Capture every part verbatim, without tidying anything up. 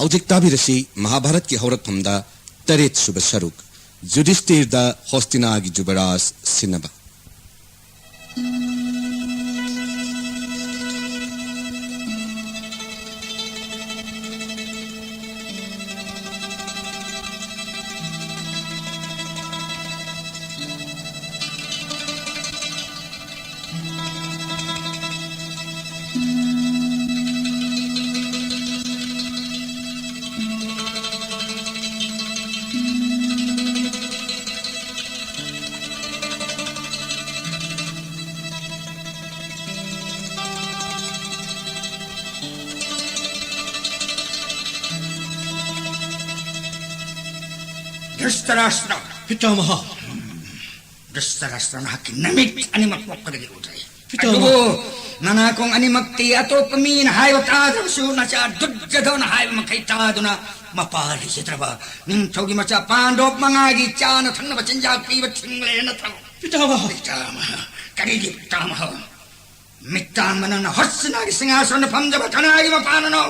ꯍꯧꯖꯤꯛ ꯇꯥꯕꯤꯔꯁꯤ ꯃꯍꯥꯚꯥꯔꯠꯀꯤ ꯍꯧꯔꯛꯐꯝꯗ ꯇꯔꯦꯠ ꯁꯨꯕ ꯁꯔꯨꯛ, ꯌꯨꯙꯤꯁꯇꯤꯔꯗ ꯍꯣꯁꯇꯤꯅꯥꯒꯤ ꯖꯨꯕꯔꯥꯖ ꯁꯤꯟꯅꯕ꯫ ꯙ꯭ꯔꯤꯇꯔꯥꯁ꯭ꯇ꯭ꯔ꯫ ꯄꯤꯇꯥꯃꯍ꯫ ꯙ꯭ꯔꯤꯇꯔꯥꯁ꯭ꯇ꯭ꯔ, ꯅꯍꯥꯛꯀꯤ ꯅꯃꯤꯠ ꯑꯅꯤꯃꯛ ꯄꯣꯛꯄꯗꯒꯤ ꯎꯗ꯭ꯔꯦ꯫ ꯄꯤꯇꯥꯃꯍ꯫ ꯑꯗꯨꯕꯨ ꯅꯅꯥꯀꯣꯡ ꯑꯅꯤꯃꯛꯇꯤ ꯑꯇꯣꯞꯄ ꯃꯤꯅ ꯍꯥꯏꯕ ꯇꯥꯗ꯭ꯔꯕꯁꯨ, ꯅꯆꯥ ꯗꯨꯔꯖꯣꯙꯅ ꯍꯥꯏꯕ ꯃꯈꯩ ꯇꯥꯗꯨꯅ ꯃꯄꯥ ꯂꯩꯖꯗ꯭ꯔꯕ ꯅꯤꯡꯊꯧꯒꯤ ꯃꯆꯥ ꯄꯥꯟꯗꯣꯞ ꯃꯉꯥꯒꯤ ꯆꯥꯅ ꯊꯛꯅꯕ ꯆꯤꯟꯖꯥꯛ ꯄꯤꯕ ꯊꯤꯡꯂꯦ ꯅꯠꯇ꯭ꯔꯣ? ꯄꯤꯇꯥꯃꯍ꯫ ꯄꯤꯇꯥꯃꯍ꯫ ꯀꯔꯤꯒꯤ ꯄꯤꯇꯥꯃꯍ? ꯃꯤꯠꯇꯥꯡꯕ ꯅꯪꯅ ꯍꯣꯁꯇꯤꯅꯥꯒꯤ ꯁꯤꯡꯍꯥꯁꯣꯟꯗ ꯐꯝꯖꯕ ꯀꯅꯥꯒꯤ ꯃꯄꯥꯅꯅꯣ?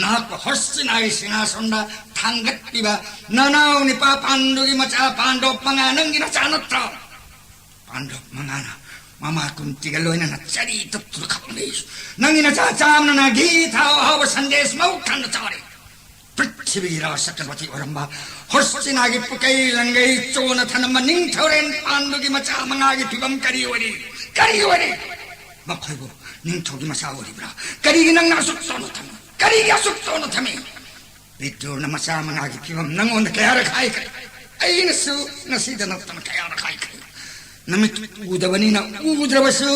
ꯅꯍꯥꯛꯄꯨ ꯍꯣꯁꯇꯤꯅꯥꯒꯤ ꯁꯤꯡꯍꯥꯁꯣꯟꯗ ꯊꯥꯡꯒꯠꯄꯤꯕ ꯅꯅꯥꯎ ꯅꯤꯄꯥ ꯄꯥꯟꯗꯨꯒꯤ ꯃꯆꯥ ꯄꯥꯟꯗꯣꯞ ꯃꯉꯥ ꯅꯪꯒꯤ ꯅꯆꯥ ꯅꯠꯇ꯭ꯔꯣ? ꯄꯥꯟꯗꯣꯞ ꯃꯉꯥꯅ ꯃꯃꯥ ꯀꯨꯟꯇꯤꯒ ꯂꯣꯏꯅꯅ ꯆꯔꯤ ꯇꯠꯇꯨꯅ ꯈꯞꯂꯛꯏ꯫ ꯅꯪꯒꯤ ꯅꯆꯥ ꯆꯥꯝꯅꯅ ꯘꯤ ꯊꯥꯎ ꯑꯍꯥꯎꯕ ꯁꯟꯗꯦꯁ ꯃꯧ ꯊꯟꯅ ꯆꯥꯔꯤ꯫ ꯄ꯭ꯔꯤꯊꯤꯕꯤꯒꯤ ꯔꯥꯖ ꯆꯀ꯭ꯔꯕꯔꯇꯤ ꯑꯣꯏꯔꯝꯕ ꯍꯣꯁꯇꯤꯅꯥꯒꯤ ꯄꯨꯀꯩ ꯂꯪꯒꯩ ꯆꯣꯅ ꯊꯅꯝꯕ ꯅꯤꯡꯊꯧꯔꯦꯟ ꯄꯥꯟꯗꯨꯒꯤ ꯃꯆꯥ ꯃꯉꯥꯒꯤ ꯐꯤꯕꯝ ꯀꯔꯤ ꯑꯣꯏꯔꯤ? ꯀꯔꯤ ꯑꯣꯏꯔꯤ? ꯃꯈꯣꯏꯕꯨ ꯅꯤꯡꯊꯧꯒꯤ ꯃꯆꯥ ꯑꯣꯏꯔꯤꯕ꯭ꯔꯥ? ꯀꯔꯤꯒꯤ ꯅꯪꯅ ꯑꯁꯨꯛ ꯆꯣꯅ ꯊꯝꯃꯤ? ꯀꯔꯤꯒꯤ ꯑꯁꯨꯛ ꯆꯣꯅ ꯊꯝꯃꯤ? ꯕꯤꯗꯨꯔꯅ ꯃꯆꯥ ꯃꯉꯥꯒꯤ ꯐꯤꯕꯝ ꯅꯪꯉꯣꯟꯗ ꯀꯌꯥꯔꯛ ꯍꯥꯏꯈ꯭ꯔꯦ? ꯑꯩꯅꯁꯨ ꯉꯁꯤꯗ ꯅꯠꯇꯅ ꯀꯌꯥꯔꯛ ꯍꯥꯏꯈ꯭ꯔꯦ? ꯅꯃꯤꯠ ꯎꯗꯕꯅꯤꯅ ꯎꯗ꯭ꯔꯕꯁꯨ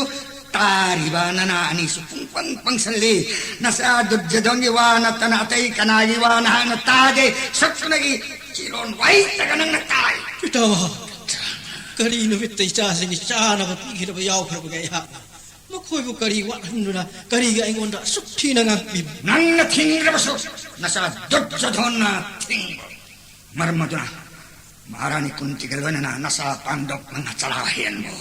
ꯇꯥꯔꯤꯕ ꯅꯅꯥ ꯑꯅꯤꯁꯨ ꯄꯨꯡꯄꯪ ꯄꯪꯁꯜꯂꯤ꯫ ꯅꯆꯥ ꯗꯨꯔꯖꯣꯙꯟꯒꯤ ꯋꯥ ꯅꯠꯇꯅ ꯑꯇꯩ ꯀꯅꯥꯒꯤ ꯋꯥ ꯅꯍꯥꯛꯅ ꯇꯥꯗꯦ꯫ ꯁꯛꯇꯨꯅꯒꯤ ꯆꯤꯔꯣꯟ ꯋꯥꯍꯩꯇꯒ ꯅꯪꯅ ꯇꯥꯏ꯫ ꯄꯤꯇꯥꯃꯍ, ꯀꯔꯤ ꯅꯨꯃꯤꯠꯇ ꯏꯆꯥꯁꯤꯡꯒꯤ ꯆꯥꯅꯕ ꯄꯤꯈꯤꯗꯕ ꯌꯥꯎꯈ꯭ꯔꯕꯒꯦ ꯑꯩꯍꯥꯛꯅ? ꯃꯈꯣꯏꯕꯨ ꯀꯔꯤ ꯋꯥꯠꯍꯟꯗꯨꯅ ꯀꯔꯤꯒꯤ ꯑꯩꯉꯣꯟꯗ ꯑꯁꯨꯛ ꯊꯤꯅ ꯉꯥꯡꯕꯤꯕ? ꯅꯪꯅ ꯊꯤꯡꯗ꯭ꯔꯕꯁꯨ ꯅꯆꯥ ꯗꯨꯔꯖꯣꯙꯟꯅ ꯊꯤꯡꯕ꯫ ꯃꯔꯝ ꯑꯗꯨꯅ ꯃꯍꯥꯔꯥꯅꯤ ꯀꯨꯟꯇꯤꯒ ꯂꯣꯏꯅꯅ ꯅꯆꯥ ꯄꯥꯟꯗꯣꯞ ꯃꯉꯥ ꯆꯔꯥ ꯍꯦꯟꯕꯨ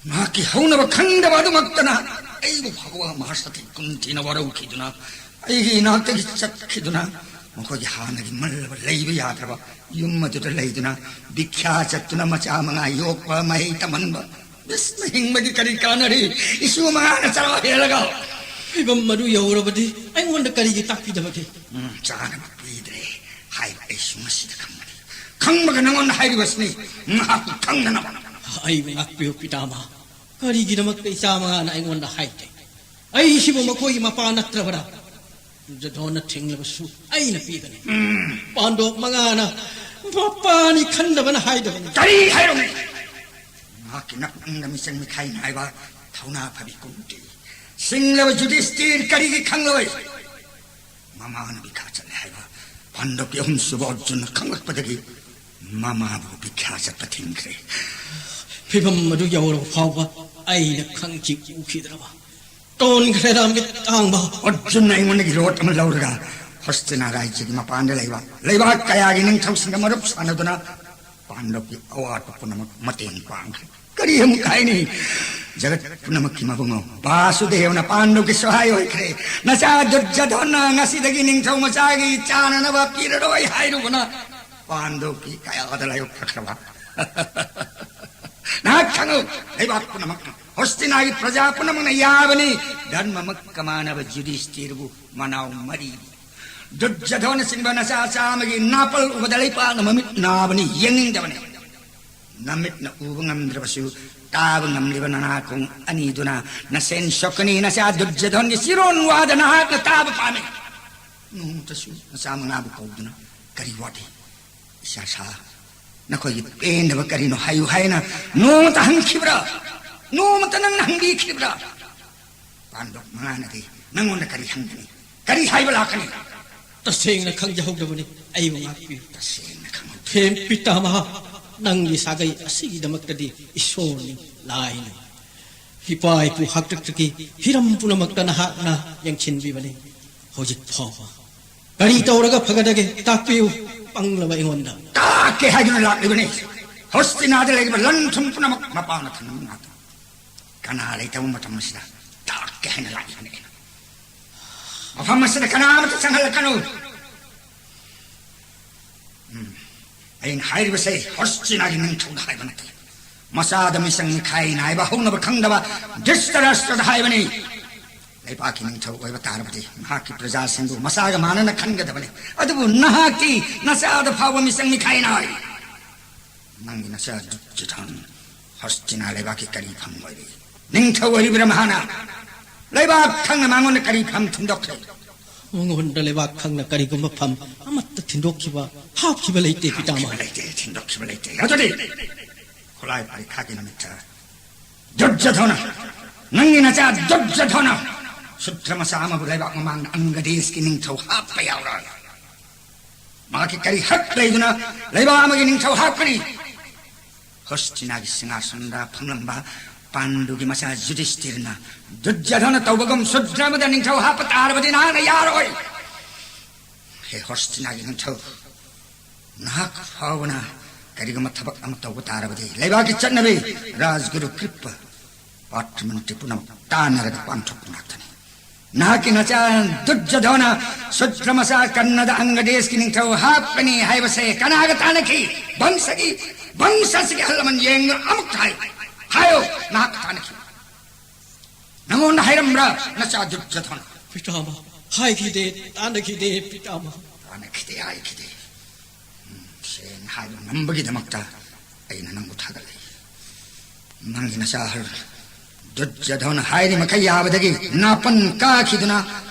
ꯃꯍꯥꯛꯀꯤ ꯍꯧꯅꯕ ꯈꯪꯗꯕ ꯑꯗꯨꯃꯛꯇꯅ ꯑꯩꯕꯨ ꯐꯥꯎꯕ ꯃꯍꯥꯁꯇꯤ ꯀꯨꯟꯇꯤꯅ ꯋꯥꯔꯧꯈꯤꯗꯨꯅ ꯑꯩꯒꯤ ꯏꯅꯥꯛꯇꯒꯤ ꯆꯠꯈꯤꯗꯨꯅ ꯃꯈꯣꯏꯒꯤ ꯍꯥꯟꯅꯒꯤ ꯃꯜꯂꯕ ꯂꯩꯕ ꯌꯥꯗ꯭ꯔꯕ ꯌꯨꯝ ꯑꯗꯨꯗ ꯂꯩꯗꯨꯅ ꯚꯤꯈ꯭ꯌꯥ ꯆꯠꯇꯨꯅ ꯃꯆꯥ ꯃꯉꯥ ꯌꯣꯛꯄ, ꯃꯍꯩ ꯇꯝꯍꯟꯕ, ꯕꯤꯁꯅ ꯍꯤꯡꯕꯒꯤ ꯀꯔꯤ ꯀꯥꯟꯅꯔꯤ? ꯏꯁꯨ ꯃꯉꯥꯅ ꯆꯔꯥ ꯍꯦꯜꯂꯒ꯫ ꯐꯤꯕꯝ ꯑꯗꯨ ꯌꯧꯔꯕꯗꯤ ꯑꯩꯉꯣꯟꯗ ꯀꯔꯤꯒꯤ ꯇꯥꯛꯄꯤꯗꯕꯒꯦ? ꯎꯝ, ꯆꯥꯅꯕ ꯄꯤꯗ꯭ꯔꯦ ꯍꯥꯏꯕ ꯑꯩꯁꯨ ꯉꯁꯤꯗ ꯈꯪꯕꯅꯤ꯫ ꯈꯪꯕꯒ ꯅꯉꯣꯟꯗ ꯍꯥꯏꯔꯤꯕꯁꯤꯅꯤ, ꯉꯥꯏꯍꯥꯛꯀꯤ ꯈꯪꯅꯅꯕ꯫ ꯑꯩꯕꯨ ꯉꯥꯛꯄꯤꯌꯨ ꯄꯤꯇꯥꯃꯍ꯫ ꯀꯔꯤꯒꯤꯗꯃꯛꯇ ꯏꯆꯥ ꯃꯉꯥꯅ ꯑꯩꯉꯣꯟꯗ ꯍꯥꯏꯗꯦ? ꯑꯩꯁꯤꯕꯨ ꯃꯈꯣꯏꯒꯤ ꯃꯄꯥ ꯅꯠꯇ꯭ꯔꯕ꯭ꯔꯥ? ꯗꯨꯔꯖꯣꯙꯅ ꯊꯤꯡꯂꯕꯁꯨ ꯑꯩꯅ ꯄꯤꯒꯅꯤ꯫ ꯎꯝ꯫ ꯄꯥꯟꯗꯣꯞ ꯃꯉꯥꯅ ꯃꯄꯥꯅꯤ ꯈꯟꯗꯕꯅ ꯍꯥꯏꯗꯕꯅꯤ꯫ ꯀꯔꯤ ꯍꯥꯏꯔꯝꯃꯤ? ꯃꯍꯥꯛꯀꯤ ꯅꯄꯨꯛꯅꯤꯡꯗ ꯃꯤꯆꯪ ꯃꯤꯈꯥꯏ ꯅꯥꯏꯕ ꯊꯧꯅꯥ ꯐꯕꯤ ꯀꯨꯝꯇꯤ꯫ ꯁꯤꯡꯂꯕ ꯌꯨꯙꯤꯁꯇꯤꯔ ꯀꯔꯤꯒꯤ ꯈꯪꯂꯣꯏ? ꯃꯃꯥꯅ ꯕꯤꯈꯥ ꯆꯠꯂꯦ ꯍꯥꯏꯕ ꯄꯥꯟꯗꯣꯞꯀꯤ ꯑꯍꯨꯝꯁꯨꯕ ꯑꯔꯖꯨꯟꯅ ꯈꯪꯂꯛꯄꯗꯒꯤ ꯃꯃꯥꯕꯨ ꯕꯤꯈꯥ ꯆꯠꯄ ꯊꯤꯡꯈ꯭ꯔꯦ꯫ ꯐꯤꯕꯝ ꯑꯗꯨ ꯌꯧꯔꯕ ꯐꯥꯎꯕ ꯑꯩꯅ ꯈꯪꯈꯤ ꯎꯈꯤꯗ꯭ꯔꯕ? ꯇꯣꯟꯈ꯭ꯔꯦꯗ ꯃꯤꯠ ꯇꯥꯡꯕ꯫ ꯑꯔꯖꯨꯟꯅ ꯑꯩꯉꯣꯟꯗꯒꯤ ꯂꯣꯠ ꯑꯃ ꯂꯧꯔꯒ ꯍꯣꯁꯇꯤꯅꯥ ꯔꯥꯖ꯭ꯌꯒꯤ ꯃꯄꯥꯟꯗ ꯂꯩꯕ ꯂꯩꯕꯥꯛ ꯀꯌꯥꯒꯤ ꯅꯤꯡꯊꯧꯁꯤꯡꯒ ꯃꯔꯨꯞ ꯁꯥꯟꯅꯗꯨꯅ ꯄꯥꯟꯗꯕꯒꯤ ꯑꯋꯥꯠꯄ ꯄꯨꯝꯅꯃꯛ ꯃꯇꯦꯡ ꯄꯥꯡꯈ꯭ꯔꯦ꯫ ꯀꯔꯤ ꯑꯃꯨꯛ ꯍꯥꯏꯅꯤ? ꯖꯒꯠ ꯄꯨꯝꯅꯃꯛꯀꯤ ꯃꯕꯨꯡꯉꯣ ꯚꯥꯁꯨꯗꯦꯕꯅ ꯄꯥꯟꯗꯨꯒꯤ ꯁꯍꯥꯏ ꯑꯣꯏꯈ꯭ꯔꯦ꯫ ꯅꯆꯥ ꯗꯨꯔꯖꯣꯙꯅ ꯉꯁꯤꯗꯒꯤ ꯅꯤꯡꯊꯧ ꯃꯆꯥꯒꯤ ꯆꯥꯅꯅꯕ ꯄꯤꯔꯔꯣꯏ ꯍꯥꯏꯔꯨꯕꯅ ꯄꯥꯟꯗꯨꯒꯤ ꯀꯌꯥꯗ ꯂꯥꯏꯌꯣꯛꯈ꯭ꯔꯕ? ꯅꯍꯥꯛ ꯈꯪꯉꯨ, ꯂꯩꯕꯥꯛ ꯄꯨꯝꯅꯃꯛꯅ, ꯍꯣꯁꯇꯤꯅꯥꯒꯤ ꯄ꯭ꯔꯖꯥ ꯄꯨꯝꯅꯃꯛꯅ ꯌꯥꯕꯅꯤ, ꯙꯔꯃꯃꯛꯀ ꯃꯥꯟꯅꯕ ꯌꯨꯙꯤꯁꯇꯤꯔꯕꯨ ꯃꯅꯥꯎ ꯃꯔꯤ꯫ ꯗꯨꯔꯖꯣꯙꯅꯆꯤꯡꯕ ꯅꯆꯥ ꯆꯥꯝꯃꯒꯤ ꯅꯥꯄꯜ ꯎꯕꯗ ꯂꯩꯄꯥꯛꯅ ꯃꯃꯤꯠ ꯅꯥꯕꯅꯤ, ꯌꯦꯡꯅꯤꯡꯗꯕꯅꯤ꯫ ꯅꯃꯤꯠꯅ ꯎꯕ ꯉꯝꯗ꯭ꯔꯕꯁꯨ ꯇꯥꯕ ꯉꯝꯂꯤꯕ ꯅꯅꯥꯀꯣꯡ ꯑꯅꯤꯗꯨꯅ ꯅꯁꯦꯟ ꯁꯣꯛꯀꯅꯤ꯫ ꯅꯆꯥ ꯗꯨꯔꯖꯣꯙꯟꯒꯤ ꯆꯤꯔꯣꯟ ꯋꯥꯗ ꯅꯍꯥꯛꯅ ꯇꯥꯕ ꯄꯥꯝꯃꯤ꯫ ꯅꯣꯡꯃꯇꯁꯨ ꯅꯆꯥ ꯃꯉꯥꯕꯨ ꯀꯧꯗꯨꯅ ꯀꯔꯤ ꯋꯥꯠꯂꯤ? ꯏꯆꯥꯁꯥ, ꯅꯈꯣꯏꯒꯤ ꯄꯦꯟꯗꯕ ꯀꯔꯤꯅꯣ ꯍꯥꯏꯌꯨ ꯍꯥꯏꯅ ꯅꯣꯡꯃꯇ ꯍꯪꯈꯤꯕ꯭ꯔꯥ? ꯅꯣꯡꯃꯇ ꯅꯪꯅ ꯍꯪꯕꯤꯈꯤꯕ꯭ꯔꯥ? ꯄꯥꯟꯗꯣꯞ ꯃꯉꯥꯅꯗꯤ ꯅꯪꯉꯣꯟꯗ ꯀꯔꯤ ꯍꯪꯒꯅꯤ? ꯀꯔꯤ ꯍꯥꯏꯕ ꯂꯥꯛꯀꯅꯤ? ꯇꯁꯦꯡꯅ ꯈꯪꯖꯍꯧꯗꯕꯅꯤ꯫ ꯑꯩꯕꯨ ꯉꯥꯛꯄꯤꯌꯨ꯫ ꯇꯁꯦꯡꯅ ꯈꯪꯍꯧꯗꯦ꯫ ꯍꯦ ꯄꯤꯇꯥꯃꯍ, ꯅꯪꯒꯤ ꯁꯥꯒꯩ ꯑꯁꯤꯒꯤꯗꯃꯛꯇꯗꯤ ꯏꯁꯣꯔꯅꯤ, ꯂꯥꯏꯅꯤ꯫ ꯏꯄꯥ ꯏꯄꯨ ꯍꯥꯛꯇꯛꯇꯒꯤ ꯍꯤꯔꯝ ꯄꯨꯝꯅꯃꯛꯇ ꯅꯍꯥꯛꯅ ꯌꯦꯡꯁꯤꯟꯕꯤꯕꯅꯤ꯫ ꯍꯧꯖꯤꯛ ꯐꯥꯎꯕ ꯀꯔꯤ ꯇꯧꯔꯒ ꯐꯒꯗꯒꯦ? ꯇꯥꯛꯄꯤꯌꯨ, ꯄꯪꯂꯕ ꯑꯩꯉꯣꯟꯗ꯫ ꯇꯥꯛꯀꯦ ꯍꯥꯏꯗꯨꯅ ꯂꯥꯛꯂꯤꯕꯅꯤ꯫ ꯍꯣꯁꯇꯤꯅꯥꯗ ꯂꯩꯔꯤꯕ ꯂꯟ ꯊꯨꯝ ꯄꯨꯝꯅꯃꯛ ꯃꯄꯥꯅ ꯊꯝꯂꯝꯕ ꯉꯥꯛꯇꯅꯤ꯫ ꯀꯅꯥ ꯂꯩꯇꯕ ꯃꯇꯝ ꯑꯁꯤꯗ ꯇꯥꯛꯀꯦ ꯍꯥꯏꯅ ꯂꯥꯛꯂꯤꯕꯅꯤ ꯑꯩꯅ꯫ ꯃꯐꯝ ꯑꯁꯤꯗ ꯀꯅꯥ ꯑꯃꯠꯇ ꯆꯪꯍꯜꯂꯛꯀꯅꯨ꯫ ꯎꯝ, ꯑꯩꯅ ꯍꯥꯏꯔꯤꯕꯁꯦ ꯍꯣꯁꯇꯤꯅꯥꯒꯤ ꯅꯤꯡꯊꯧꯗ ꯍꯥꯏꯕ ꯅꯠꯇꯦ꯫ ꯃꯆꯥꯗ ꯃꯤꯆꯪ ꯃꯤꯈꯥꯏ ꯅꯥꯏꯕ ꯍꯧꯅꯕ ꯈꯪꯗꯕ ꯙ꯭ꯔꯤꯁꯇꯔꯥꯁꯇ꯭ꯔꯗ ꯍꯥꯏꯕꯅꯤ꯫ ꯂꯩꯕꯥꯛꯀꯤ ꯅꯤꯡꯊꯧ ꯑꯣꯏꯕ ꯇꯥꯔꯕꯗꯤ ꯃꯍꯥꯛꯀꯤ ꯄ꯭ꯔꯖꯥꯁꯤꯡꯕꯨ ꯃꯆꯥꯒ ꯃꯥꯟꯅꯅ ꯈꯟꯒꯗꯕꯅꯤ꯫ ꯑꯗꯨꯕꯨ ꯅꯍꯥꯛꯇꯤ ꯅꯆꯥꯗ ꯐꯥꯎꯕ ꯃꯤꯆꯪ ꯃꯤꯈꯥꯏ ꯅꯥꯏ꯫ ꯅꯪꯒꯤ ꯅꯆꯥ ꯗꯨꯔꯖꯣꯙꯟ ꯍꯣꯁꯇꯤꯅꯥ ꯂꯩꯕꯥꯛꯀꯤ ꯀꯔꯤ ꯐꯝ ꯑꯣꯏꯔꯤ? ꯅꯤꯡꯊꯧ ꯑꯣꯏꯔꯤꯕ꯭ꯔꯥ ꯃꯍꯥꯛꯅ? ꯂꯩꯕꯥꯛ ꯊꯪꯅ ꯃꯉꯣꯟꯗ ꯀꯔꯤ ꯐꯝ ꯊꯤꯟꯗꯣꯛꯈ꯭ꯔꯦ? ꯃꯉꯣꯟꯗ ꯂꯩꯕꯥꯛ ꯊꯪꯅ ꯀꯔꯤꯒꯨꯝꯕ ꯐꯝ ꯑꯃꯠꯇ ꯊꯤꯟꯗꯣꯛꯈꯤꯕ, ꯍꯥꯞꯈꯤꯕ ꯂꯩꯇꯦ, ꯄꯤꯇꯥꯃꯍ꯫ ꯂꯩꯇꯦ, ꯊꯤꯟꯗꯣꯛꯈꯤꯕ ꯂꯩꯇꯦ꯫ ꯑꯗꯨꯗꯤ ꯈꯨꯠꯂꯥꯏ ꯄꯔꯤꯈꯥꯒꯤ ꯅꯨꯃꯤꯠꯇ ꯗꯨꯔꯖꯣꯙꯅ, ꯅꯪꯒꯤ ꯅꯆꯥ ꯗꯨꯔꯖꯣꯙꯅ ꯁꯨꯗ꯭ꯔ ꯃꯆꯥ ꯑꯃꯕꯨ ꯂꯩꯕꯥꯛ ꯃꯃꯥꯡꯗ ꯑꯪꯒ ꯗꯦꯁꯀꯤ ꯅꯤꯡꯊꯧ ꯍꯥꯞꯄ ꯌꯥꯎꯔꯣꯏ꯫ ꯃꯍꯥꯛꯀꯤ ꯀꯔꯤ ꯍꯛ ꯂꯩꯗꯨꯅ ꯂꯩꯕꯥꯛ ꯑꯃꯒꯤ ꯅꯤꯡꯊꯧ ꯍꯥꯞꯀꯅꯤ? ꯍꯣꯁꯇꯤꯅꯥꯒꯤ ꯁꯤꯡꯍꯥꯁꯅꯗ ꯐꯝꯂꯝꯕ ꯄꯥꯟꯗꯨꯒꯤ ꯃꯆꯥ ꯌꯨꯙꯤꯁꯇꯤꯔꯅ ꯗꯨꯔꯖꯣꯙꯅ ꯇꯧꯕꯒꯨꯝ ꯁꯨꯗ꯭ꯔ ꯑꯃꯗ ꯅꯤꯡꯊꯧ ꯍꯥꯞꯄ ꯇꯥꯔꯕꯗꯤ ꯅꯍꯥꯛꯅ ꯌꯥꯔꯣꯏ꯫ ꯍꯦ ꯍꯣꯁꯇꯤꯅꯥꯒꯤ ꯅꯤꯡꯊꯧ, ꯅꯍꯥꯛ ꯐꯥꯎꯕꯅ ꯀꯔꯤꯒꯨꯝꯕ ꯊꯕꯛ ꯑꯃ ꯇꯧꯕ ꯇꯥꯔꯕꯗꯤ ꯂꯩꯕꯥꯛꯀꯤ ꯆꯠꯅꯕꯤ, ꯔꯥꯖꯒꯨꯔꯨ ꯀ꯭ꯔꯤꯞꯄ, ꯄꯥꯇ꯭ꯔ ꯃꯟꯇ꯭ꯔꯤ ꯄꯨꯝꯅꯃꯛ ꯇꯥꯟꯅꯔꯒ ꯄꯥꯡꯊꯣꯛꯄ ꯉꯥꯛꯇꯅꯤ꯫ ꯅꯍꯥꯛꯀꯤ ꯅꯆꯥ ꯗꯨꯔꯖꯣꯙꯅ ꯁꯨꯗ꯭ꯔ ꯃꯆꯥ ꯀꯟꯅꯗ ꯑꯪꯒ ꯗꯦꯁꯀꯤ ꯅꯤꯡꯊꯧ ꯍꯥꯞꯀꯅꯤ ꯍꯥꯏꯕꯁꯦ ꯀꯅꯥꯒ ꯇꯥꯟꯅꯈꯤ? ꯚꯪꯁꯒꯤ, ꯚꯪꯁꯁꯤꯒꯤ ꯑꯍꯜ ꯂꯃꯟ ꯌꯦꯡꯗꯨꯅ ꯑꯃꯨꯛ ꯍꯥꯏꯌꯨ꯫ ꯍꯥꯏꯌꯨ, ꯅꯍꯥꯛꯀ ꯇꯥꯟꯅꯈꯤ꯫ ꯅꯉꯣꯟꯗ ꯍꯥꯏꯔꯝꯕ꯭ꯔꯥ ꯅꯆꯥ ꯗꯨꯔꯖꯣꯙꯅ? ꯄꯤꯇꯥꯃꯍ, ꯍꯥꯏꯈꯤꯗꯦ, ꯇꯥꯟꯅꯈꯤꯗꯦ, ꯄꯤꯇꯥꯃꯍ꯫ ꯇꯥꯟꯅꯈꯤꯗꯦ, ꯍꯥꯏꯈꯤꯗꯦ꯫ ꯎꯝ, ꯁꯦꯡꯅ ꯍꯥꯏꯕ ꯉꯝꯕꯒꯤꯗꯃꯛꯇ ꯑꯩꯅ ꯅꯪꯕꯨ ꯊꯥꯒꯠꯂꯤ꯫ ꯅꯪꯒꯤ ꯅꯆꯥ ꯑꯍꯜ ꯗꯨꯔꯖꯣꯙꯅ ꯍꯥꯏꯔꯤ ꯃꯈꯩ ꯌꯥꯕꯗꯒꯤ ꯅꯥꯄꯟ ꯀꯥꯈꯤꯗꯨꯅ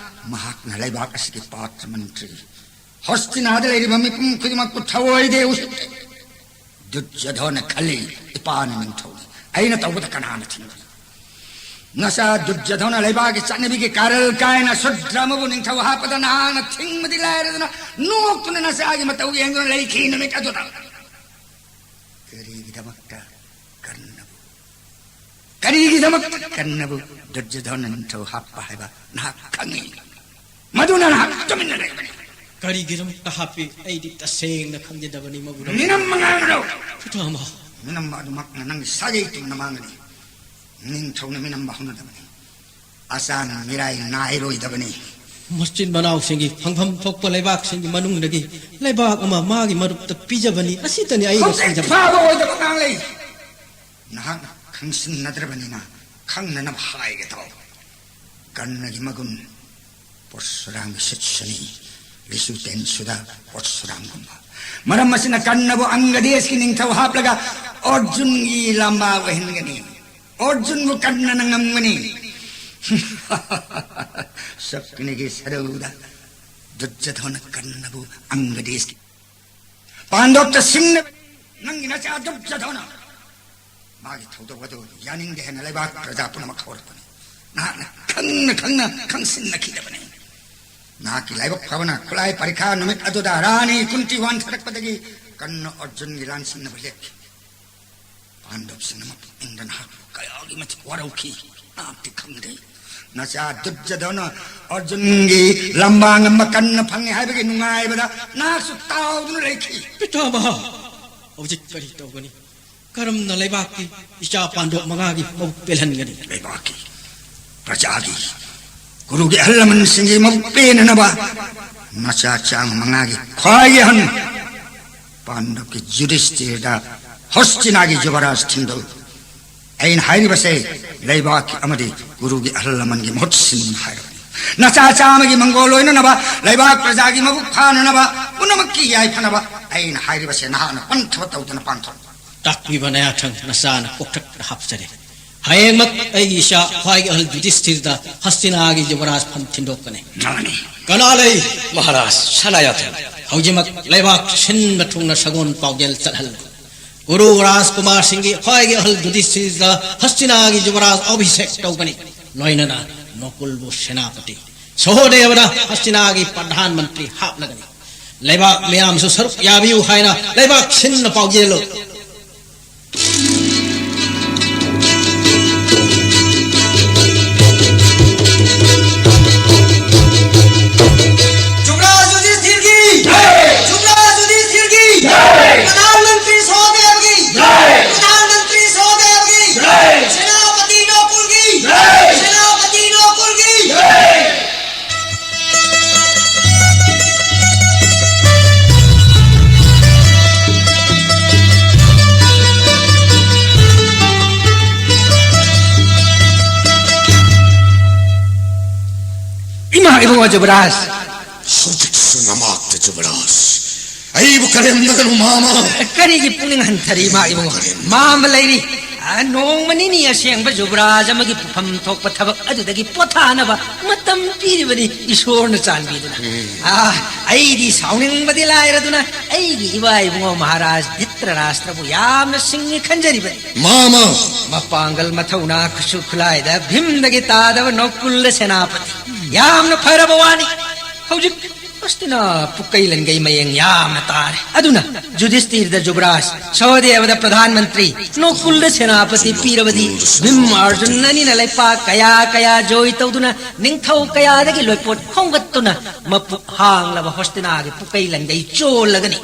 ꯃꯍꯥꯛꯅ ꯂꯩꯕꯥꯛ ꯑꯁꯤꯒꯤ ꯄꯥꯇ꯭ꯔ ꯃꯟꯇ꯭ꯔꯤ ꯍꯣꯁꯇꯤꯅꯥꯗ ꯂꯩꯔꯤꯕ ꯃꯤꯄꯨꯝ ꯈꯨꯗꯤꯡꯃꯛꯄꯨ ꯊꯑꯣꯏꯗꯦ ꯎꯁꯤꯠꯇꯦ꯫ ꯗꯨꯔꯖꯣꯙꯅ ꯈꯜꯂꯤ, ꯏꯄꯥꯅ ꯅꯤꯡꯊꯧꯅꯤ, ꯑꯩꯅ ꯇꯧꯕꯗ ꯀꯅꯥꯅ ꯊꯤꯡꯒꯅꯤ? ꯅꯆꯥ ꯗꯨꯔꯖꯣꯙꯅ ꯂꯩꯕꯥꯛꯀꯤ ꯆꯠꯅꯕꯤꯒꯤ ꯀꯥꯔꯜ ꯀꯥꯏꯅ ꯁꯨꯗ꯭ꯔ ꯑꯃꯕꯨ ꯅꯤꯡꯊꯧ ꯍꯥꯞꯄꯗ ꯅꯍꯥꯛꯅ ꯊꯤꯡꯕꯗꯤ ꯂꯥꯏꯔꯗꯅ ꯅꯣꯛꯇꯨꯅ ꯅꯆꯥꯒꯤ ꯃꯇꯧ ꯌꯦꯡꯗꯨꯅ ꯂꯩꯈꯤ ꯅꯨꯃꯤꯠ ꯑꯗꯨꯗ꯫ ꯀꯔꯤꯒꯤꯗꯃꯛꯇ ꯀꯔꯅꯕꯨ, ꯀꯔꯤꯒꯤꯗꯃꯛꯇ ꯀꯔꯅꯕꯨ ꯗꯨꯔꯖꯣꯙꯅ ꯅꯤꯡꯊꯧ ꯍꯥꯞꯄ ꯍꯥꯏꯕ ꯅꯍꯥꯛ ꯈꯪꯉꯤ? ꯃꯗꯨꯅ ꯅꯍꯥꯛ ꯇꯨꯃꯤꯟꯅ ꯂꯩꯕꯅꯤ꯫ ꯀꯔꯤꯒꯤꯗꯃꯛꯇ ꯍꯥꯞꯄꯤ? ꯑꯩꯗꯤ ꯇꯁꯦꯡꯅ ꯈꯪꯖꯗꯕꯅꯤ ꯃꯕꯨ꯫ ꯃꯤꯅꯝ ꯃꯉꯥꯜꯗꯣ, ꯄꯤꯇꯥꯃꯍ꯫ ꯃꯤꯅꯝ ꯑꯗꯨꯃꯛꯅ ꯅꯪꯒꯤ ꯁꯥꯒꯩ ꯇꯨꯡꯅ ꯃꯥꯡꯒꯅꯤ꯫ ꯅꯤꯡꯊꯧꯅ ꯃꯤꯅꯝꯕ ꯍꯧꯅꯗꯕꯅꯤ꯫ ꯑꯆꯥꯟ ꯃꯤꯔꯥꯏ ꯅꯥꯏꯔꯣꯏꯗꯕꯅꯤ꯫ ꯃꯆꯤꯟ ꯃꯅꯥꯎꯁꯤꯡꯒꯤ ꯐꯪꯐꯝ ꯊꯣꯛꯄ ꯂꯩꯕꯥꯛꯁꯤꯡꯒꯤ ꯃꯅꯨꯡꯗꯒꯤ ꯂꯩꯕꯥꯛ ꯑꯃ ꯃꯥꯒꯤ ꯃꯔꯨꯞꯇ ꯄꯤꯖꯕꯅꯤ꯫ ꯑꯁꯤꯇꯅꯤ ꯑꯩꯅ ꯍꯧꯖꯤꯛ ꯁꯤꯡꯖꯕ꯫ ꯐꯥꯕ ꯑꯣꯏꯗꯕ ꯉꯥꯡꯂꯩ꯫ ꯅꯍꯥꯛꯅ ꯈꯪꯁꯤꯟꯅꯗ꯭ꯔꯕꯅꯤꯅ ꯈꯪꯅꯅꯕ ꯍꯥꯏꯒꯦ ꯇꯧ꯫ ꯀꯔꯅꯒꯤ ꯃꯒꯨꯟ ꯄꯔꯁꯨꯔꯥꯝꯒꯤ ꯁꯤꯠꯁꯨꯅꯤ, ꯂꯤꯁꯨ ꯇꯦꯟꯁꯨꯗ ꯄꯔꯁꯨꯔꯥꯝꯒꯨꯝꯕ꯫ ꯃꯔꯝ ꯑꯁꯤꯅ ꯀꯔꯅꯕꯨ ꯑꯪꯒꯗꯦꯁꯀꯤ ꯅꯤꯡꯊꯧ ꯍꯥꯞꯂꯒ ꯑꯔꯖꯨꯟꯒꯤ ꯂꯝꯕꯥ ꯑꯣꯏꯍꯟꯒꯅꯤ꯫ ꯑꯔꯖꯨꯟꯕꯨ ꯀꯔꯅꯅ ꯉꯝꯒꯅꯤ꯫ ꯁꯛꯅꯤꯒꯤ ꯁꯔꯧꯗ ꯗꯨꯔꯖꯙꯣꯅ ꯀꯔꯅꯕꯨ ꯑꯪꯒꯗꯦꯁꯀꯤ ꯄꯥꯟꯗꯣꯞꯇ ꯁꯤꯡꯅꯕꯅꯤ꯫ ꯅꯪꯒꯤ ꯅꯆꯥ ꯗꯨꯔꯖꯙꯣꯅ ꯃꯥꯒꯤ ꯊꯧꯗꯣꯛ ꯑꯗꯨ ꯌꯥꯅꯤꯡꯗꯦ ꯍꯥꯏꯅ ꯂꯩꯕꯥꯛ ꯄ꯭ꯔꯖꯥ ꯄꯨꯝꯅꯃꯛ ꯍꯧꯔꯛꯄꯅꯤ꯫ ꯅꯍꯥꯛꯅ ꯈꯪꯅ ꯈꯪꯅ ꯈꯪꯁꯤꯟꯅꯈꯤꯗꯕꯅꯤ꯫ ꯅꯍꯥꯛꯀꯤ ꯂꯥꯏꯕꯛ ꯐꯕꯅ ꯈꯨꯠꯂꯥꯏ ꯄꯔꯤꯈꯥ ꯅꯨꯃꯤꯠ ꯑꯗꯨꯗ ꯔꯥꯅꯤ ꯀꯨꯟꯇꯤ ꯋꯥꯟꯊꯔꯛꯄꯗꯒꯤ ꯀꯔꯅ ꯑꯔꯖꯨꯟꯒꯤ ꯂꯥꯟꯁꯤꯡꯅꯕ ꯂꯦꯞꯈꯤ꯫ ꯄꯥꯟꯗꯕꯁꯤꯡꯅ ꯃꯄꯨꯛꯅꯤꯡꯗ ꯅꯍꯥꯛꯄꯨ ꯀꯌꯥꯒꯤ ꯃꯇꯤꯛ ꯋꯥꯔꯧꯈꯤ, ꯅꯍꯥꯛꯇꯤ ꯈꯪꯗꯦ꯫ ꯅꯆꯥ ꯗꯨꯔꯖꯣꯙꯅ ꯑꯔꯖꯨꯟꯒꯤ ꯂꯝꯕꯥ ꯉꯝꯕ ꯀꯟꯅ ꯐꯪꯉꯦ ꯍꯥꯏꯕꯒꯤ ꯅꯨꯡꯉꯥꯏꯕꯗ ꯅꯍꯥꯛꯁꯨ ꯇꯥꯎꯗꯨꯅ ꯂꯩꯈꯤ꯫ ꯄꯤꯇꯥꯃꯍ, ꯍꯧꯖꯤꯛ ꯀꯔꯤ ꯇꯧꯒꯅꯤ? ꯀꯔꯝꯅ ꯂꯩꯕꯥꯛꯀꯤ ꯏꯆꯥ ꯄꯥꯟꯗꯣꯞ ꯃꯉꯥꯒꯤ ꯃꯕꯨꯛ ꯄꯦꯜꯍꯟꯒꯅꯤ? ꯂꯩꯕꯥꯛꯀꯤ ꯄ꯭ꯔꯖꯥꯒꯤ ꯒꯨꯔꯨꯒꯤ ꯑꯍꯜ ꯂꯃꯟꯁꯤꯡꯒꯤ ꯃꯕꯨꯛ ꯄꯦꯟꯅꯅꯕ ꯅꯆꯥ ꯆꯥꯝꯃ ꯃꯉꯥꯒꯤ ꯈ꯭ꯋꯥꯏꯒꯤ ꯑꯍꯟ ꯄꯥꯟꯗꯕꯀꯤ ꯌꯨꯙꯤꯁꯇꯤꯔꯗ ꯍꯣꯁꯇꯤꯅꯥꯒꯤ ꯌꯨꯕꯔꯥꯖ ꯊꯤꯟꯗꯣꯛ꯫ ꯑꯩꯅ ꯍꯥꯏꯔꯤꯕꯁꯦ ꯂꯩꯕꯥꯛꯀꯤ ꯑꯃꯗꯤ ꯒꯨꯔꯨꯒꯤ ꯑꯍꯜ ꯂꯃꯟꯒꯤ ꯃꯍꯨꯠ ꯁꯤꯟꯗꯨꯅ ꯍꯥꯏꯔꯕꯅꯤ꯫ ꯅꯆꯥ ꯆꯥꯝꯃꯒꯤ ꯃꯪꯒꯣꯜ ꯑꯣꯏꯅꯅꯕ, ꯂꯩꯕꯥꯛ ꯄ꯭ꯔꯖꯥꯒꯤ ꯃꯕꯨꯛ ꯐꯥꯅꯅꯕ, ꯄꯨꯝꯅꯃꯛꯀꯤ ꯌꯥꯏꯐꯅꯕ ꯑꯩꯅ ꯍꯥꯏꯔꯤꯕꯁꯦ ꯅꯍꯥꯛꯅ ꯄꯟꯊꯕ ꯇꯧꯗꯅ ꯄꯥꯡꯊꯣꯛ꯫ ꯇꯥꯛꯄꯤꯕ ꯅꯌꯥꯊꯪ ꯅꯆꯥꯅ ꯀꯣꯛꯊꯛꯇ ꯍꯥꯞꯆꯔꯦ꯫ ꯍꯌꯦꯡꯃꯛ ꯑꯩꯒꯤ ꯏꯆꯥ ꯈ꯭ꯋꯥꯏꯒꯤ ꯑꯍꯜ ꯌꯨꯙꯤꯁꯇꯤꯔꯗ ꯍꯁꯇꯤꯅꯥꯒꯤ ꯌꯨꯕꯔꯥꯖ ꯐꯝ ꯊꯤꯟꯗꯣꯛꯀꯅꯤ꯫ ꯉꯝꯒꯅꯤ꯫ ꯀꯅꯥ ꯂꯩ? ꯃꯍꯥꯔꯥꯖ ꯁꯅꯥꯌꯥꯊꯟ꯫ ꯍꯧꯖꯤꯛꯃꯛ ꯂꯩꯕꯥꯛ ꯁꯤꯟꯕ ꯊꯨꯡꯅ ꯁꯒꯣꯜ ꯄꯥꯎꯖꯦꯜ ꯆꯠꯍꯜꯂꯨ꯫ ꯒꯨꯔꯨ ꯔꯥꯖꯀꯨꯃꯥꯔꯁꯤꯡꯒꯤ ꯈ꯭ꯋꯥꯏꯒꯤ ꯑꯍꯜ ꯌꯨꯙꯤꯁꯇꯤꯔꯗ ꯍꯁꯇꯤꯅꯥꯒꯤ ꯌꯨꯕꯔꯥꯖ ꯑꯚꯤꯁꯦꯛ ꯇꯧꯒꯅꯤ꯫ ꯂꯣꯏꯅꯅ ꯅꯣꯀꯨꯜꯕꯨ ꯁꯦꯅꯥꯄꯇꯤ, ꯁꯍꯣꯗꯦꯕꯗ ꯍꯁꯇꯤꯅꯥꯒꯤ ꯄ꯭ꯔꯙꯥꯟ ꯃꯟꯇ꯭ꯔꯤ ꯍꯥꯞꯂꯒꯅꯤ꯫ ꯂꯩꯕꯥꯛ ꯃꯤꯌꯥꯝꯁꯨ ꯁꯔꯨꯛ ꯌꯥꯕꯤꯌꯨ ꯍꯥꯏꯅ ꯂꯩꯕꯥꯛ ꯁꯤꯟꯅ ꯄꯥꯎꯖꯦꯜꯂꯨ꯫ ꯌꯨꯕꯔꯥꯖ ꯌꯨꯙꯤꯁꯊꯤꯔꯒꯤ! ꯖꯩ! ꯌꯨꯕꯔꯥꯖ ꯌꯨꯙꯤꯁꯊꯤꯔꯒꯤ! ꯖꯩ! ꯄ꯭ꯔꯙꯥꯟ ꯃꯟꯇ꯭ꯔꯤ ꯁꯍꯣꯗꯦꯕꯒꯤ! ꯖꯩ! ꯄ꯭ꯔꯙꯥꯟ ꯃꯟꯇ꯭ꯔꯤ ꯁꯍꯣꯗꯦꯕꯒꯤ! ꯖꯩ! ꯁꯦꯅꯥꯄꯇꯤ ꯅꯣꯀꯨꯜꯒꯤ! ꯖꯩ! ꯁꯦꯅꯥꯄꯇꯤ ꯅꯣꯀꯨꯜꯒꯤ! ꯖꯩ! ꯏꯕꯨꯡꯉꯣ ꯖꯨꯕꯔꯥꯖ꯫ ꯍꯧꯖꯤꯛꯁꯨ ꯅꯃꯥꯛꯇ ꯖꯨꯕꯔꯥꯖ꯫ ꯑꯩꯕꯨ ꯀꯔꯦꯝꯅꯒꯅꯨ ꯃꯥꯃ꯫ ꯀꯔꯤꯒꯤ ꯄꯨꯛꯅꯤꯡ ꯍꯟꯊꯔꯤ ꯏꯃꯥ ꯏꯕꯨꯡꯉꯣ? ꯃꯥꯃ ꯂꯩꯔꯤ꯫ ꯑ, ꯅꯣꯡꯃ ꯅꯤꯅꯤ ꯑꯁꯦꯡꯕ ꯖꯨꯕꯔꯥꯖ ꯑꯃꯒꯤ ꯄꯨꯐꯝ ꯊꯣꯛꯄ ꯊꯕꯛ ꯑꯗꯨꯗꯒꯤ ꯄꯣꯊꯥꯅꯕ ꯃꯇꯝ ꯄꯤꯔꯤꯕꯅꯤ ꯏꯁꯣꯔꯅ ꯆꯥꯟꯕꯤꯗꯨꯅ꯫ ꯑ, ꯑꯩꯗꯤ ꯁꯥꯎꯅꯤꯡꯕꯗꯤ ꯂꯥꯏꯔꯗꯨꯅ ꯑꯩꯒꯤ ꯏꯃꯥ ꯏꯕꯨꯡꯉꯣ ꯃꯍꯥꯔꯥꯖ ꯙꯤꯇ꯭ꯔꯔꯥꯁꯇ꯭ꯔꯕꯨ ꯌꯥꯝꯅ ꯁꯤꯡꯉꯤ ꯈꯟꯖꯔꯤꯕꯅꯤ꯫ ꯃꯥꯃ꯫ ꯃꯄꯥꯡꯒꯜ ꯃꯊꯧꯅꯥ ꯈꯨꯠꯁꯨ ꯈꯨꯠꯂꯥꯏꯗ ꯚꯤꯝꯗꯒꯤ ꯇꯥꯗꯕ ꯅꯣꯀꯨꯜꯗ ꯁꯦꯅꯥꯄꯇꯤ꯫ ꯌꯥꯝꯅ ꯐꯔꯕ ꯋꯥꯅꯤ꯫ ꯍꯧꯖꯤꯛ ꯍꯁꯇꯤꯅꯥ ꯄꯨꯀꯩ ꯂꯟꯒꯩ ꯃꯌꯦꯡ ꯌꯥꯝꯅ ꯇꯥꯔꯦ꯫ ꯑꯗꯨꯅ ꯖꯨꯙꯤꯁꯇꯤꯔꯗ ꯖꯨꯕꯔꯥꯖ, ꯁꯍꯗꯦꯕꯗ ꯄ꯭ꯔꯙꯥꯟ ꯃꯟꯇ꯭ꯔꯤ, ꯅꯣꯀꯨꯜꯗ ꯁꯦꯅꯥꯄꯇꯤ ꯄꯤꯔꯕꯗꯤ ꯚꯤꯝ ꯑꯔꯖꯨꯟ ꯑꯅꯤꯅ ꯂꯩꯄꯥꯛ ꯀꯌꯥ ꯀꯌꯥ ꯖꯣꯏ ꯇꯧꯗꯨꯅ ꯅꯤꯡꯊꯧ ꯀꯌꯥꯗꯒꯤ ꯂꯣꯏꯄꯣꯠ ꯈꯣꯝꯒꯠꯇꯨꯅ ꯃꯄꯨꯛ ꯍꯥꯡꯂꯕ ꯍꯣꯁꯇꯤꯅꯥꯒꯤ ꯄꯨꯀꯩ ꯂꯟꯒꯩ ꯆꯣꯜꯂꯒꯅꯤ꯫